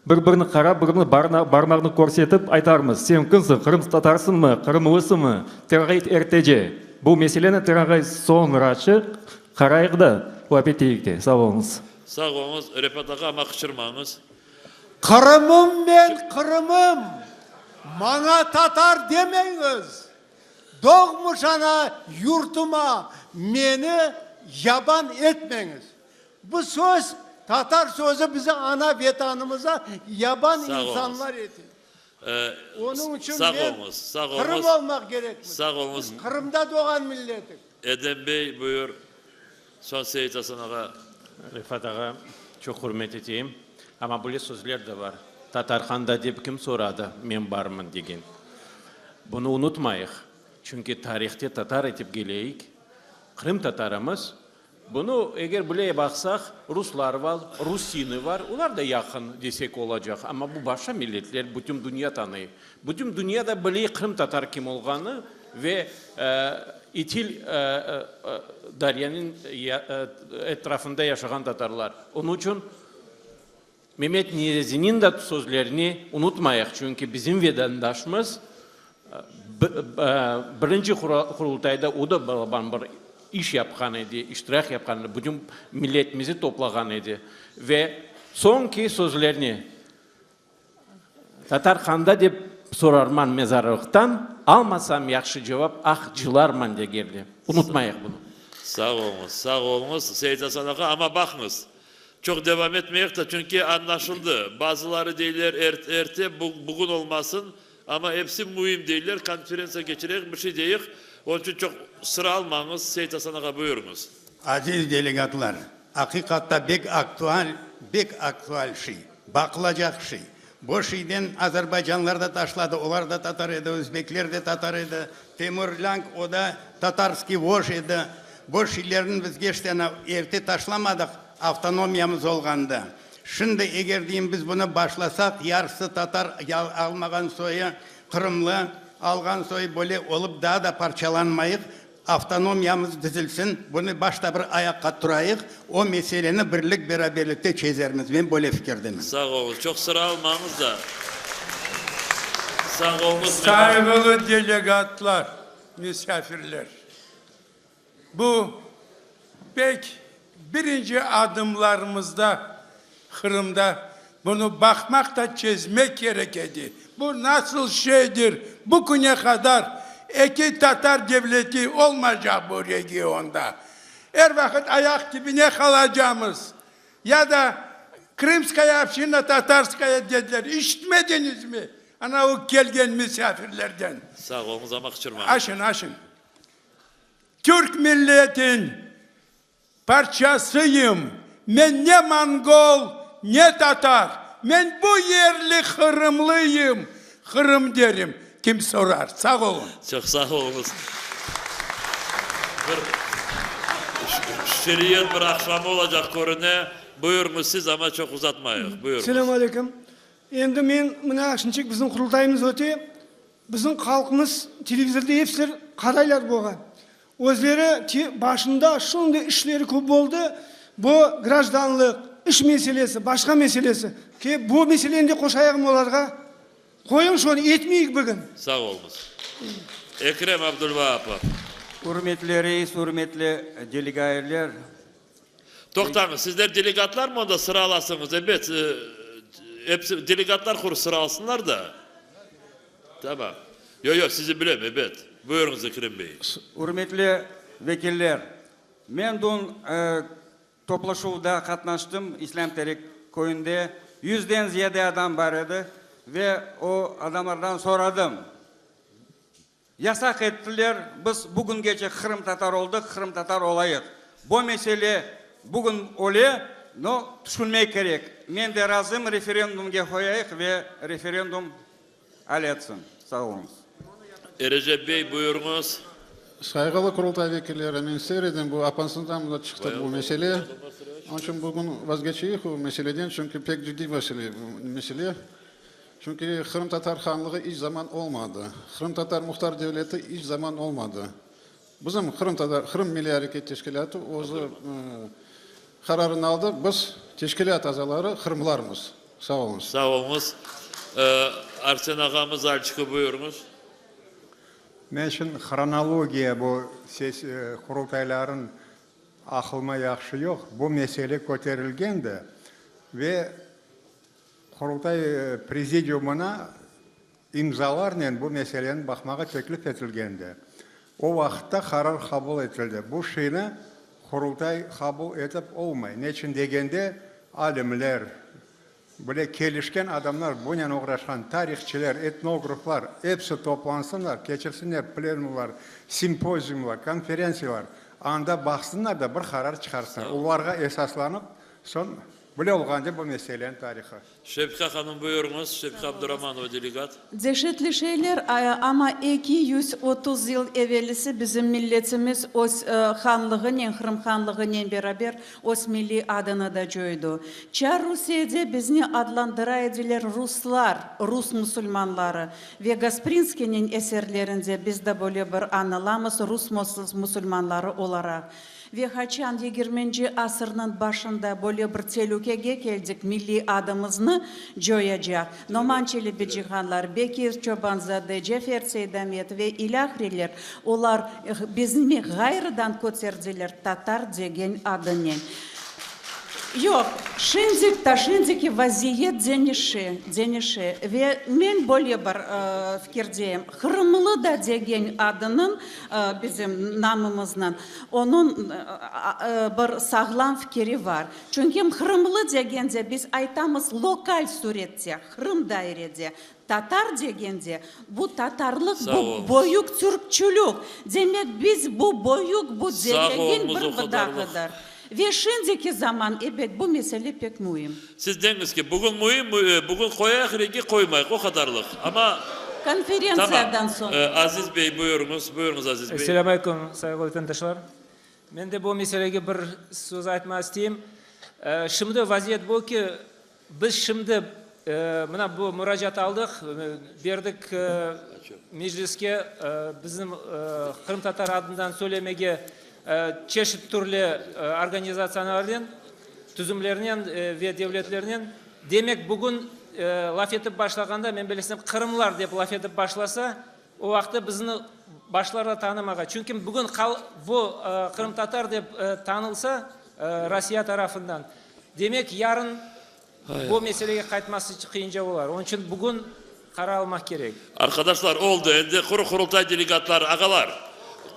Speaker 6: Bir-birini qarap, bir-birini barmağını körsetip aytarmız, sen kimsiñ, qırımtatarsıñmı, qırımlısıñmı, teranqay ertece. Bu meseleni teranqay soñraçı qarayıq da, laf eteyik de. Sağ oluñız.
Speaker 1: Sağ oluñız, Refat ağa, amma qıçırmañız.
Speaker 19: Qırımım men, Qırımım, maña tatar demeñiz, Doğmuş ana yurtuma meni yaban etmeñiz. Bu söz, tatar sözü bizi ana Vetanımıza yaban
Speaker 1: Sağ oluñız.
Speaker 19: insanlar ete. Onıñ içün
Speaker 1: Sağ
Speaker 19: men
Speaker 1: oluñız, sağ
Speaker 19: Qırım
Speaker 1: oluñız.
Speaker 19: olmaq kerekmiz.
Speaker 1: Sağ oluñız.
Speaker 19: Biz Qırımda doğğan milletik.
Speaker 1: Edem bey, buyur. Soñ Seit Asan ağa.
Speaker 21: Refat ağa, çoq ürmet eteyim, amma böyle sözler de bar, Tatar handa dep kim soradı, men barmın degen. Bunı unutmayıq, çünki tarihte tatar etip keleyik, Qırım tatarımız, bunı eger böyle baqsaq, ruslar var, rusini var, olar da yaqın desek olacaq, amma bu başqa milletler, bütün dünya tanıy. Bütün dünya da biley Qırım tatar kim olğanı ve İtil daryanıñ etrafında yaşağan tatarlar. Onıñ içün Memet Niyaziniñ de sözlerini unutmayıq, çünki bizim vedandaşımız birinci Qurultayda o da balaban bir iş yapqan edi, iştirak yapqan edi, bütün milletimizi toplağan edi. Ve soñki sözlerini Tatar qanda dep sorarman mezarlıqtan, almasam yahşı cevap, ah, cılarman degerli. Unutmayıq bunı.
Speaker 1: Sağ oluñız, sağ oluñız, Seit Asan ağa, amma baqıñız, çoq devam etmeyik de, çünki añlaşıldı, bazıları deyler erte, bugün olmasın, amma episi müim deyler, konferentsiya keçireyik, bir şey deyik, onıñ içün çoq sıra almañız, Seit Asan ağa, buyurıñız.
Speaker 24: Aziz delegatlar, aqiqatta bek aktual, bek aktual şey. Baqılacaq şey. Bu şeyden azerbaycanlar da taşladı, olar da tatar edi, özbekler de tatar edi, Temur Lank o da tatarskiy voj edi. Bu şeylerni biz geçten erte taşlamadıq, avtonomiyamız olğanda. Şimdi eger deyim biz bunı başlasaq, yarısı tatar almağan soyı qırımlı, alğan soyı böyle olıp daa da parçalanmayıq, Avtonomiyamız tizilsin, bunı başta bir ayaqqa turayıq, o meseleni birlik-beraberlikte çezermiz, men böyle fikirdemen.
Speaker 1: Sağ oluñız. Çoq sıra almañız da. Sağ oluñız.
Speaker 25: Sayğılı delegatlar, misafirler! Bu pek birinci adımlarımızda Qırımda bunı baqmaq da çezmek kerek edi. Bu nasıl şeydir, bu küne qadar eki tatar devleti olmaycaq bu regionda. Er vaqıt ayaq tibine qalacamız. Ya da Krımskaya obşina tatarskaya dediler, işitmediñizmi? Ana o kelgen misafirlerden.
Speaker 1: Sağ oluñız, amma qıçırmañız.
Speaker 25: Aşın, aşın. Türk milletin Parçasıyım. Men ne mongol, ne tatar. Men bu yerli qırımlıyım. Qırım derim, kim sorar. Sağ olun.
Speaker 1: Çoq sağ oluñız. Bir şiriyet bir aqşamı olacaq körüne. Buyurıñız siz, amma çoq uzatmayıq. Buyurıñız.
Speaker 26: Selâm aleyküm. Endi men mına şimdicik bizim Qurultayımız öte. Bizim halqımız televizorda epsiler qaraylar buğa. Özleri ki, başında şunday işleri köp boldı, bu grajdanlıq, iş meselesi, başqa meselesi. Ki, bu meseleni de qoşayıqmı olarğa? Qoyuñ şonı, etmeyik bugün.
Speaker 1: Sağ oluñız. Ekrem Abdulvaapov.
Speaker 27: Ürmetli reis, ürmetli delegairler.
Speaker 1: Toqtañız, sizler delegatlarmı onda sıra alasıñız? Ebet, episi delegatlar quru sıra alsınlar da. Tamam. Yoq, yoq, sizi bilem, ebet. Buyurıñız, Ekrem bey.
Speaker 27: Ürmetli vekiller, men dün toplaşuvda qatnaştım, İslâm Terek köyünde yüzden ziyade adam bar edi ve o adamlardan soradım, Yasaq ettiler, biz bugüngece qırımtatar oldıq, qırımtatar olayıq. Bu mesele bugün öle. No, tüşünmek kerek. Men de razım, referendumge qoyayıq ve referendum al etsin. Sağ oluñız.
Speaker 1: Erecep bey, buyurıñız.
Speaker 2: Sayğılı Qurultay vekilleri, men ister edim, bu apansızdan mında çıqtı bu mesele. Onıñ içün bugün vazgeçeyik bu meseleden, çünki pek ciddiy mesele bu mesele. Çünki Qırımtatar hanlığı iç zaman olmadı. Qırımtatar muhtar devleti iç zaman olmadı. Bizim Qırımtatar, Qırım Milliy Areket Teşkilâtı özü qararını aldı, biz teşkilât azaları qırımlarmız. Sağ oluñız.
Speaker 1: Sağ oluñız. Arsen ağamız Alçikov, buyurıñız.
Speaker 4: Men içün hronologiya bu ses qurultayların aqlıma yahşı yoq. Bu mesele köterilgendi ve Qurultay prezidiumına imzalarnen bu meseleni baqmağa teklif etilgendi. O vaqıtta qarar qabul etildi. Bu şeyni Qurultay qabul etip olmay. Neçün degende, alimler, bile kelişken adamlar, bunen oğraşqan tarihçiler, etnograflar episi toplansınlar, keçirsinler plenumlar, simpoziumlar, konferentsiyalar, anda baqsınlar da bir qarar çıqarsınlar. Olarğa esaslanıp, soñ Bile olğance bu meseleniñ tarihı.
Speaker 1: Şefika hanım, buyurıñız. Şefika Abduramanova, delegat.
Speaker 5: Deşetli şeyler, amma 230 yıl evelisi bizim milletimiz öz hanlığınen, Qırım hanlığınen beraber öz milliy adını da coydı. Çar Rusiyede bizni adlandıra ediler ruslar, rus musulmanları ve Gasprinskiyniñ eserlerinde biz de böyle bir añılamız rus musulmanları olaraq. Ve haçan yigirminci asırnıñ başında böyle bir telükege keldik, milliy adımıznı coyacaq Noman Çelebicihanlar, Bekir Çobanzade, Cefer Seydamet ve ilâhreler, olar bizni ğayrıdan köterdiler tatar degen adınen. Yoq, şimdik ta şimdiki vaziyet deñişe, deñişe ve men böyle bir fikirdeyim, qırımlı da degen adınıñ, bizim namımıznıñ, onıñ bir sağlam fikiri var. Çünki qırımlı degende biz aytamız lokal sürette, Qırım dairede, tatar degende, bu tatarlıq, bu böyük türkçülük. Demek, biz bu böyük, bu deregin bir bıdağıdır. Ve şimdiki zaman, ebet, bu mesele pek müim.
Speaker 1: Siz deñiz ki, bugün müim, bugün qoyayıq renge qoymayıq, o qadarlıq. Amma,
Speaker 5: Konferentsiyadan
Speaker 1: tamam.
Speaker 5: soñ.
Speaker 1: Aziz bey, buyurıñız, buyurıñız, Aziz bey.
Speaker 7: Selâm aleyküm, sayğılı vatandaşlar. Men de bu meselege bir söz aytmaq isteyim. Şimdi vaziyet bu ki, biz şimdi mına bu muracaat aldıq, berdik Mecliske bizim qırımtatar adından söylemege çeşit türlü organizatsiyalarnen, tüzümlernen ve devletlernen. Demek, bugün laf etip başlağanda, men bilesem, qırımlar dep laf etip başlasa, o vaqıtta bizni başlarlar tanımağa. Çünki bugün bu qırımtatar dep tanılsa Rossiya tarafından, demek, yarın bu meselege qaytması qıyınca olar. Onıñ içün bugün qarar almaq kerek.
Speaker 1: Arqadaşlar, oldı, endi Qurultay delegatları, ağalar,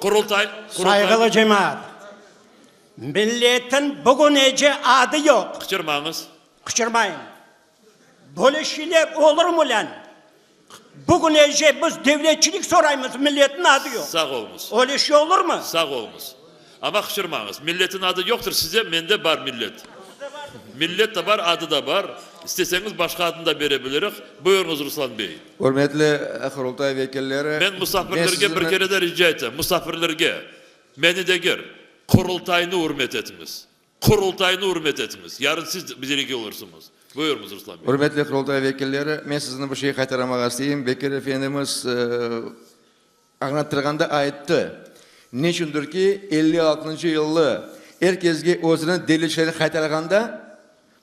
Speaker 1: Qurultay, Qurultay.
Speaker 8: Sayğılı cemaat! Milletin bugünece adı yoq.
Speaker 1: Qıçırmañız.
Speaker 8: Qıçırmayım. Böyle şeyler olurmı lan? Bugünece biz devletçilik soraymız, milletin adı yoq.
Speaker 1: Sağ oluñız.
Speaker 8: Öyle şey olurmı?
Speaker 1: Sağ oluñız. Amma qıçırmañız. Milletin adı yoqtır size, mende bar millet. Millet de bar, adı da bar. İsteseñiz başqa adını da bere bilirik. Buyurıñız, Ruslan bey.
Speaker 13: Ürmetli Qurultay vekilleri,
Speaker 1: Men musafirlerge bir kere de rica etem, musafirlerge, meni degil, Qurultaynı ürmet etiñiz. Qurultaynı ürmet etiñiz. Yarın siz delege olursıñız. Buyurıñız, Ruslan bey.
Speaker 13: Ürmetli Qurultay vekilleri, men sizni bir şey qaytaramağa isteyim. Bekir efendimiz añlattırğanda ayttı, neçündir ki, 56-ncı yılı er kesge özüniñ devletçilerini qaytarğanda,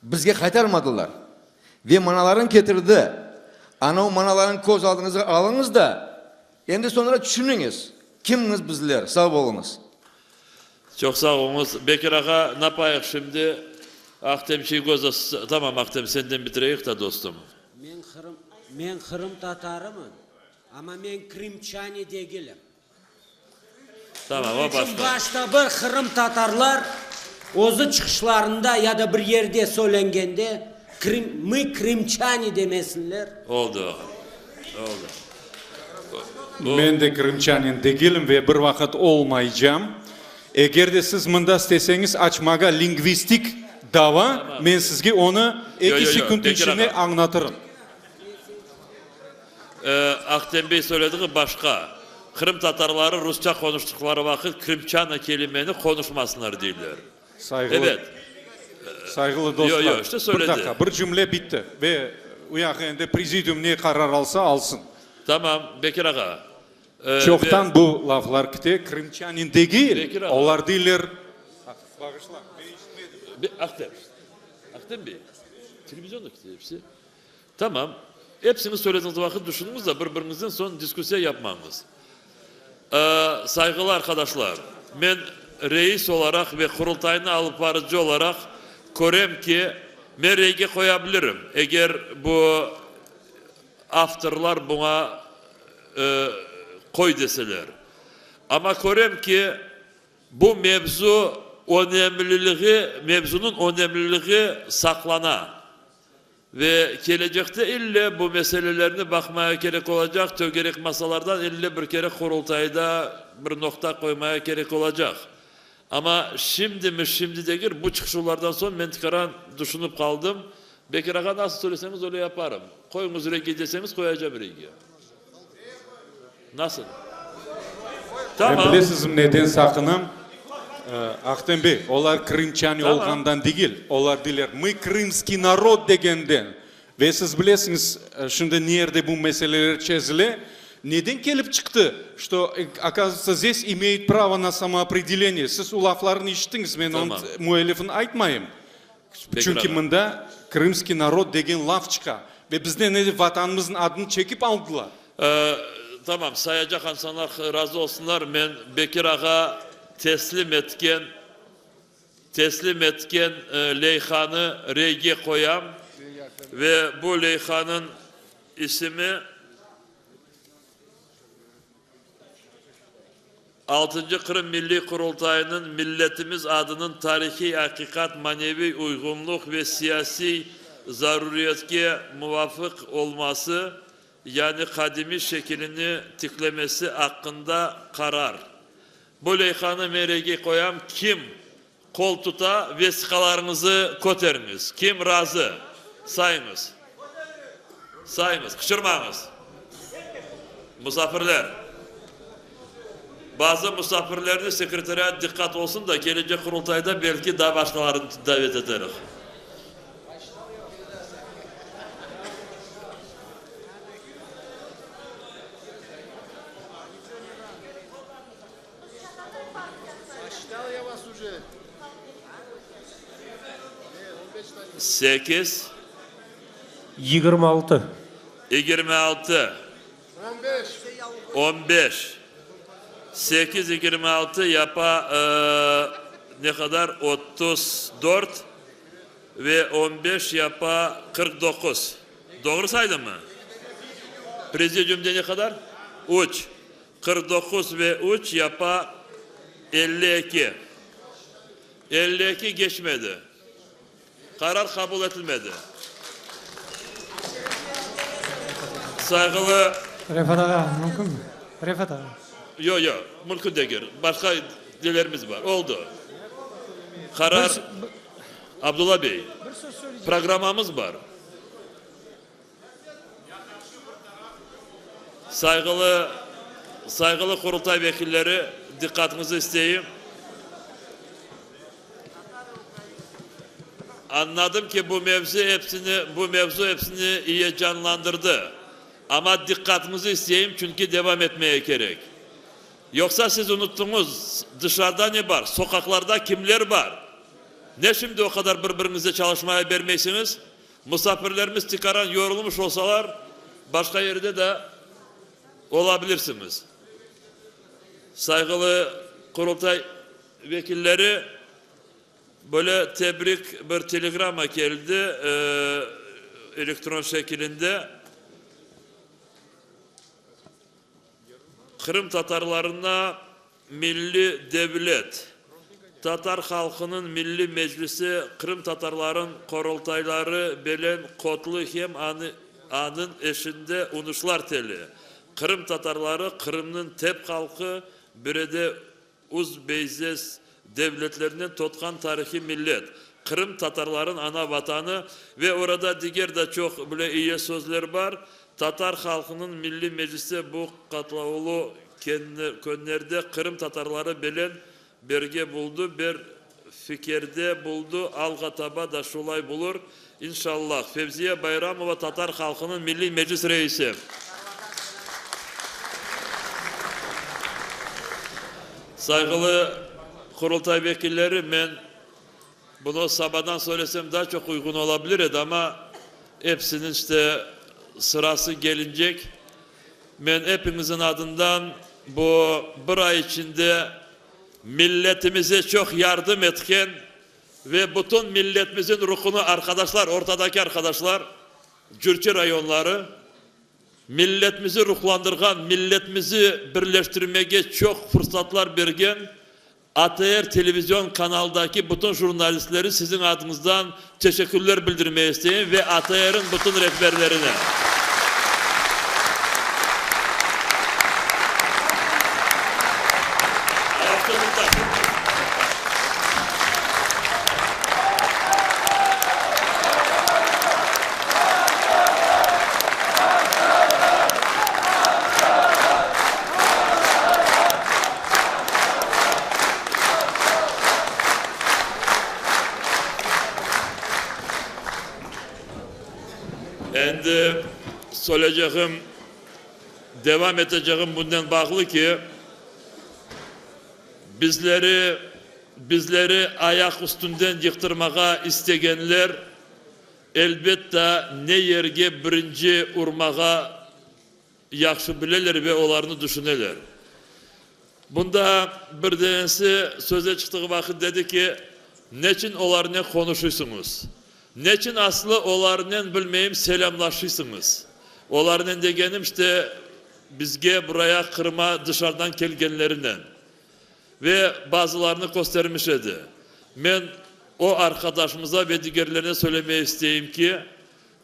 Speaker 13: bizge qaytarmadılar. Ve manaların ketirdi. Ana o manaların köz aldıñızğa alıñız da, endi soñra tüşüniñiz, kimmiz bizler. Sağ oluñız.
Speaker 1: Çoq sağ oluñız. Bekir ağa, napayıq şimdi? Ahtem Çiygozov, tamam, Ahtem, senden bitireyik da, dostum.
Speaker 20: Men qırım, men qırımtatarımın, amma men krımçani degilim.
Speaker 1: Tamam, o başqa.
Speaker 20: Başta bir qırımtatarlar özü çıqışlarında ya da bir yerde söylengende krım, mı krımçani demesinler.
Speaker 1: Oldı, ağa, oldı.
Speaker 10: Men de krımçanin degilim ve bir vaqıt olmaycam. Eger de siz mında isteseñiz açmağa lingvistik. Dava, men sizge onı eki sekund içinde añlatırım.
Speaker 1: Ahtem bey söylediği başqa. Qırım tatarları rusça qonuştıqları vaqıt krımçanı kelimeni qonuşmasınlar deyler.
Speaker 10: Sayğılı,
Speaker 1: Evet.
Speaker 10: sayğılı
Speaker 1: Yo,
Speaker 10: dostlar,
Speaker 1: yo, işte
Speaker 10: bir
Speaker 1: söyledi.
Speaker 10: daqqa, bir cümle bitti ve uyağı endi prezidium ne qarar alsa, alsın.
Speaker 1: Tamam, Bekir ağa.
Speaker 10: Çoqtan bu laflar kite, krımçanin degil, olar deyler. Bağışla, men işitmedim.
Speaker 1: Ahtem, Ahtem bey, televizionda kite episi. Tamam, episiñiz söylediñiz vaqıt düşüniñiz da, bir-biriñizden soñ diskussiya yapmañız. Sayğılı arqadaşlar, men reis olaraq ve Qurultaynı alıp barıcı olaraq körem ki, men reyge qoya bilirim, eger bu avtorlar buña qoy deseler. Amma körem ki, bu mevzu önemliliği, mevzunıñ önemliliği saqlana. Ve kelecekte ille bu meselelerni baqmaya kerek olacaq, tögerek masalardan ille bir kere Qurultayda bir noqta qoymaya kerek olacaq. Amma şimdimi, şimdi degil, bu çıqışuvlardan soñ men tikaran düşünip qaldım, Bekir ağa, nasıl söyleseñiz, öyle yaparım. Qoyuñız reyge deseñiz, qoyacam reyge. Nasıl?
Speaker 10: Men
Speaker 1: Tamam.
Speaker 10: bilesizmi neden saqınam? Ahtem bey, olar krımçani
Speaker 1: Tamam.
Speaker 10: olğandan degil, olar deyler, mı krımskiy narod degenden. Ve siz bilesiñiz, şimdi ne yerde bu meseleler çezile. Neden kelip çıqtı, çto, okazıvayıtsa, zdes imeyut pravo na samoopredeleniye. Siz o laflarnı işittiñiz, men onıñ
Speaker 1: Tamam.
Speaker 10: müellifini aytmayım. Çünki mında krımskiy narod degen laf çıqa ve bizden ne Vatanımıznıñ adını çekip aldılar.
Speaker 1: Tamam, sayacaq insanlar razı olsunlar, men Bekir ağa teslim etken teslim etken leyhanı reyge qoyam ve bu leyhanıñ isimi Altıncı Qırım Milliy Qurultayınıñ milletimiz adınıñ tarihiy aqiqat, maneviy uyğunluq ve siyasiy zaruriyetke muvafıq olması, yani qadimiy şekilini tiklemesi aqqında qarar. Bu leyhanı men reyge qoyam, kim qol tuta, vesiqalarıñızı köteriñiz. Kim razı, sayıñız. Sayıñız, qıçırmañız. Musafirler. Bazı musafirlerni sekretariat diqqat olsun da, kelecek Qurultayda belki daa başqalarını davet eteriq. Sekiz.
Speaker 3: 26.
Speaker 1: 26. 15. Sekiz, 26 yapa ne qadar? 34 ve 15 yapa 49. Doğru saydımmy? Prezidiumda ne qadar? Üç. 49 ve üç yapa 52. 52 geçmedi. Qarar qabul etilmedi. Sayğılı.
Speaker 9: Refat ağa, mümkünmi? Refat ağa.
Speaker 1: Yoq, yoq, mümkün degil. Başqa nelerimiz bar. Oldı. Qarar, Abdulla bey, programmamız bar. Sayğılı, sayğılı Qurultay vekilleri, diqqatıñızı isteyim. Añladım ki, bu mevzu epsini, bu mevzu epsini iyecanlandırdı. Amma diqqatıñızı isteyim, çünki devam etmege kerek. Yoqsa siz unuttıñız, dışarıda ne bar, soqaqlarda kimler bar? Ne şimdi o qadar bir-biriñizle çalışmaya bermeysiñiz? Musafirlerimiz tikaran yorulmuş olsalar, başqa yerde de olabilirsiñiz. Sayğılı Qurultay vekilleri, böyle tebrik bir telegramma keldi elektron şekilinde. Qırım tatarlarına Milli devlet, Tatar halqınıñ Milli Meclisi qırımtatarların qorultayları belen qotlı hem anıñ eşinde unuşlar teli. Qırımtatarları Qırımnıñ tep halqı, birede uz beyzes devletlerinen totqan tarihiy millet. Qırım tatarların ana vatanı ve orada diger da çoq bile iyi sözler bar. Tatar halqınıñ Milliy Meclisi bu qatlavlı könlerde Qırım tatarları bilen berge buldu, bir fikirde buldu, alğa taba da şulay bulur, inşallah. Fevziye Bayramova, Tatar halqınıñ Milliy Meclis reisi. Sayğılı Qurultay vekilleri, men bunı sabadan söylesem daa çoq uyğun ola bilir edi, amma epsiniñ işte sırası gelincek. Men epiñizin adından bu bir ay içinde milletimize çoq yardım etken ve bütün milletimizin ruhunı, arqadaşlar, ortadaki arqadaşlar, Cürçi rayonları, milletimizi ruhlandırğan, milletimizi birleştirmege çoq fırsatlar bergen ATR televizion kanaldaki bütün jurnalistleri siziñ adıñızdan teşekkürler bildirmege isteyim ve ATR'ın bütün rehberlerine. Endi söyleycegim, devam etecegim bunen bağlı ki, bizleri, bizleri ayaq üstünden yıqtırmağa istegenler, elbette, ne yerge birinci urmağa yahşı bileler ve olarnı düşüneler. Bunda bir denesi söze çıqtığı vaqıt dedi ki, neçün olarnen qonuşuysıñız? Neçün aslı olarnen, bilmeyim, selâmlaşıysıñız? Olarnen degenim, işte, bizge, buraya, Qırıma dışarıdan kelgenlerinen. Ve bazılarını köstermiş edi. Men o arqadaşımıza ve digerlerine söylemege isteyim ki,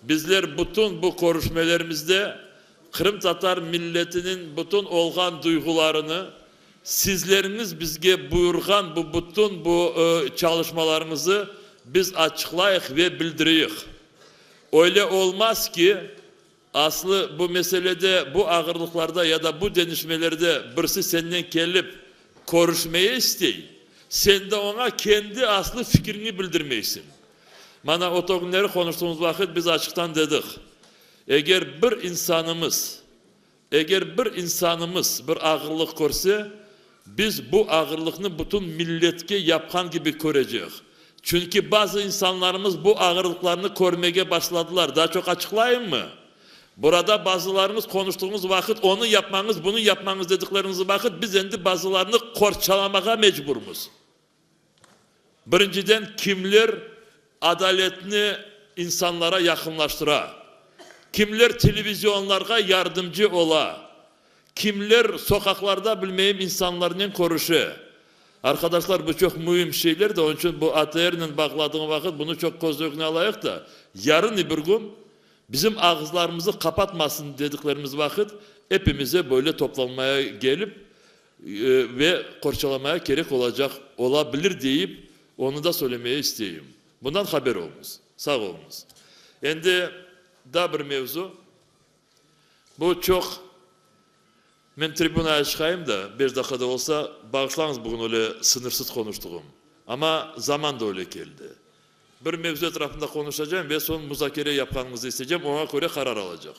Speaker 1: Bizler bütün bu körüşmelerimizde qırımtatar milletiniñ bütün olğan duyğularını, sizleriñiz bizge buyurğan bu bütün bu çalışmalarıñızı biz açıqlayıq ve bildiriyik. Öyle olmaz ki, aslı bu meselede, bu ağırlıqlarda ya da bu deñişmelerde birisi senden kelip körüşmeye istey, sen de oña kendi aslı fikriñi bildirmeysiñ. Mana o künleri qonuştığımız vaqıt biz açıqtan dedik, eger bir insanımız, eger bir insanımız bir ağırlıq körse, biz bu ağırlıqnı bütün milletke yapqan kibi körecek. Çünki bazı insanlarımız bu ağırlıqlarnı körmege başladılar. Daa çoq açıqlayımmı? Burada bazılarıñız qonuştığımız vaqıt onı yapmañız, bunı yapmañız dedikleriñiz vaqıt biz endi bazılarını qorçalamağa mecburmız. Birinciden, kimler adaletni insanlara yaqınlaştıra, kimler televizionlarğa yardımcı ola, kimler soqaqlarda, bilmeyim, insanlarnen körüşe. Arqadaşlar, bu çoq müim şeyler de, onıñ içün bu ATRnen bağladığım vaqıt bunı çoq köz ögüne alayıq da, yarın bir kün bizim ağızlarımızı qapatmasın dediklerimiz vaqıt epimize böyle toplanmaya kelip, Ve qorçalamaya kerek olacaq, ola bilir deyip, onı da söylemeye isteyim. Bundan haber oluñız. Sağ oluñız. Endi daa bir mevzu. Bu çoq, men tribunaya çıqayım da, beş daqqa da olsa, bağışlañız bugün öyle sıñırsız qonuştığım. Amma zaman da öyle keldi. Bir mevzu etrafında qonuşacağım ve soñ muzakere yapqanıñızı isteycem, oña köre qarar alacaq.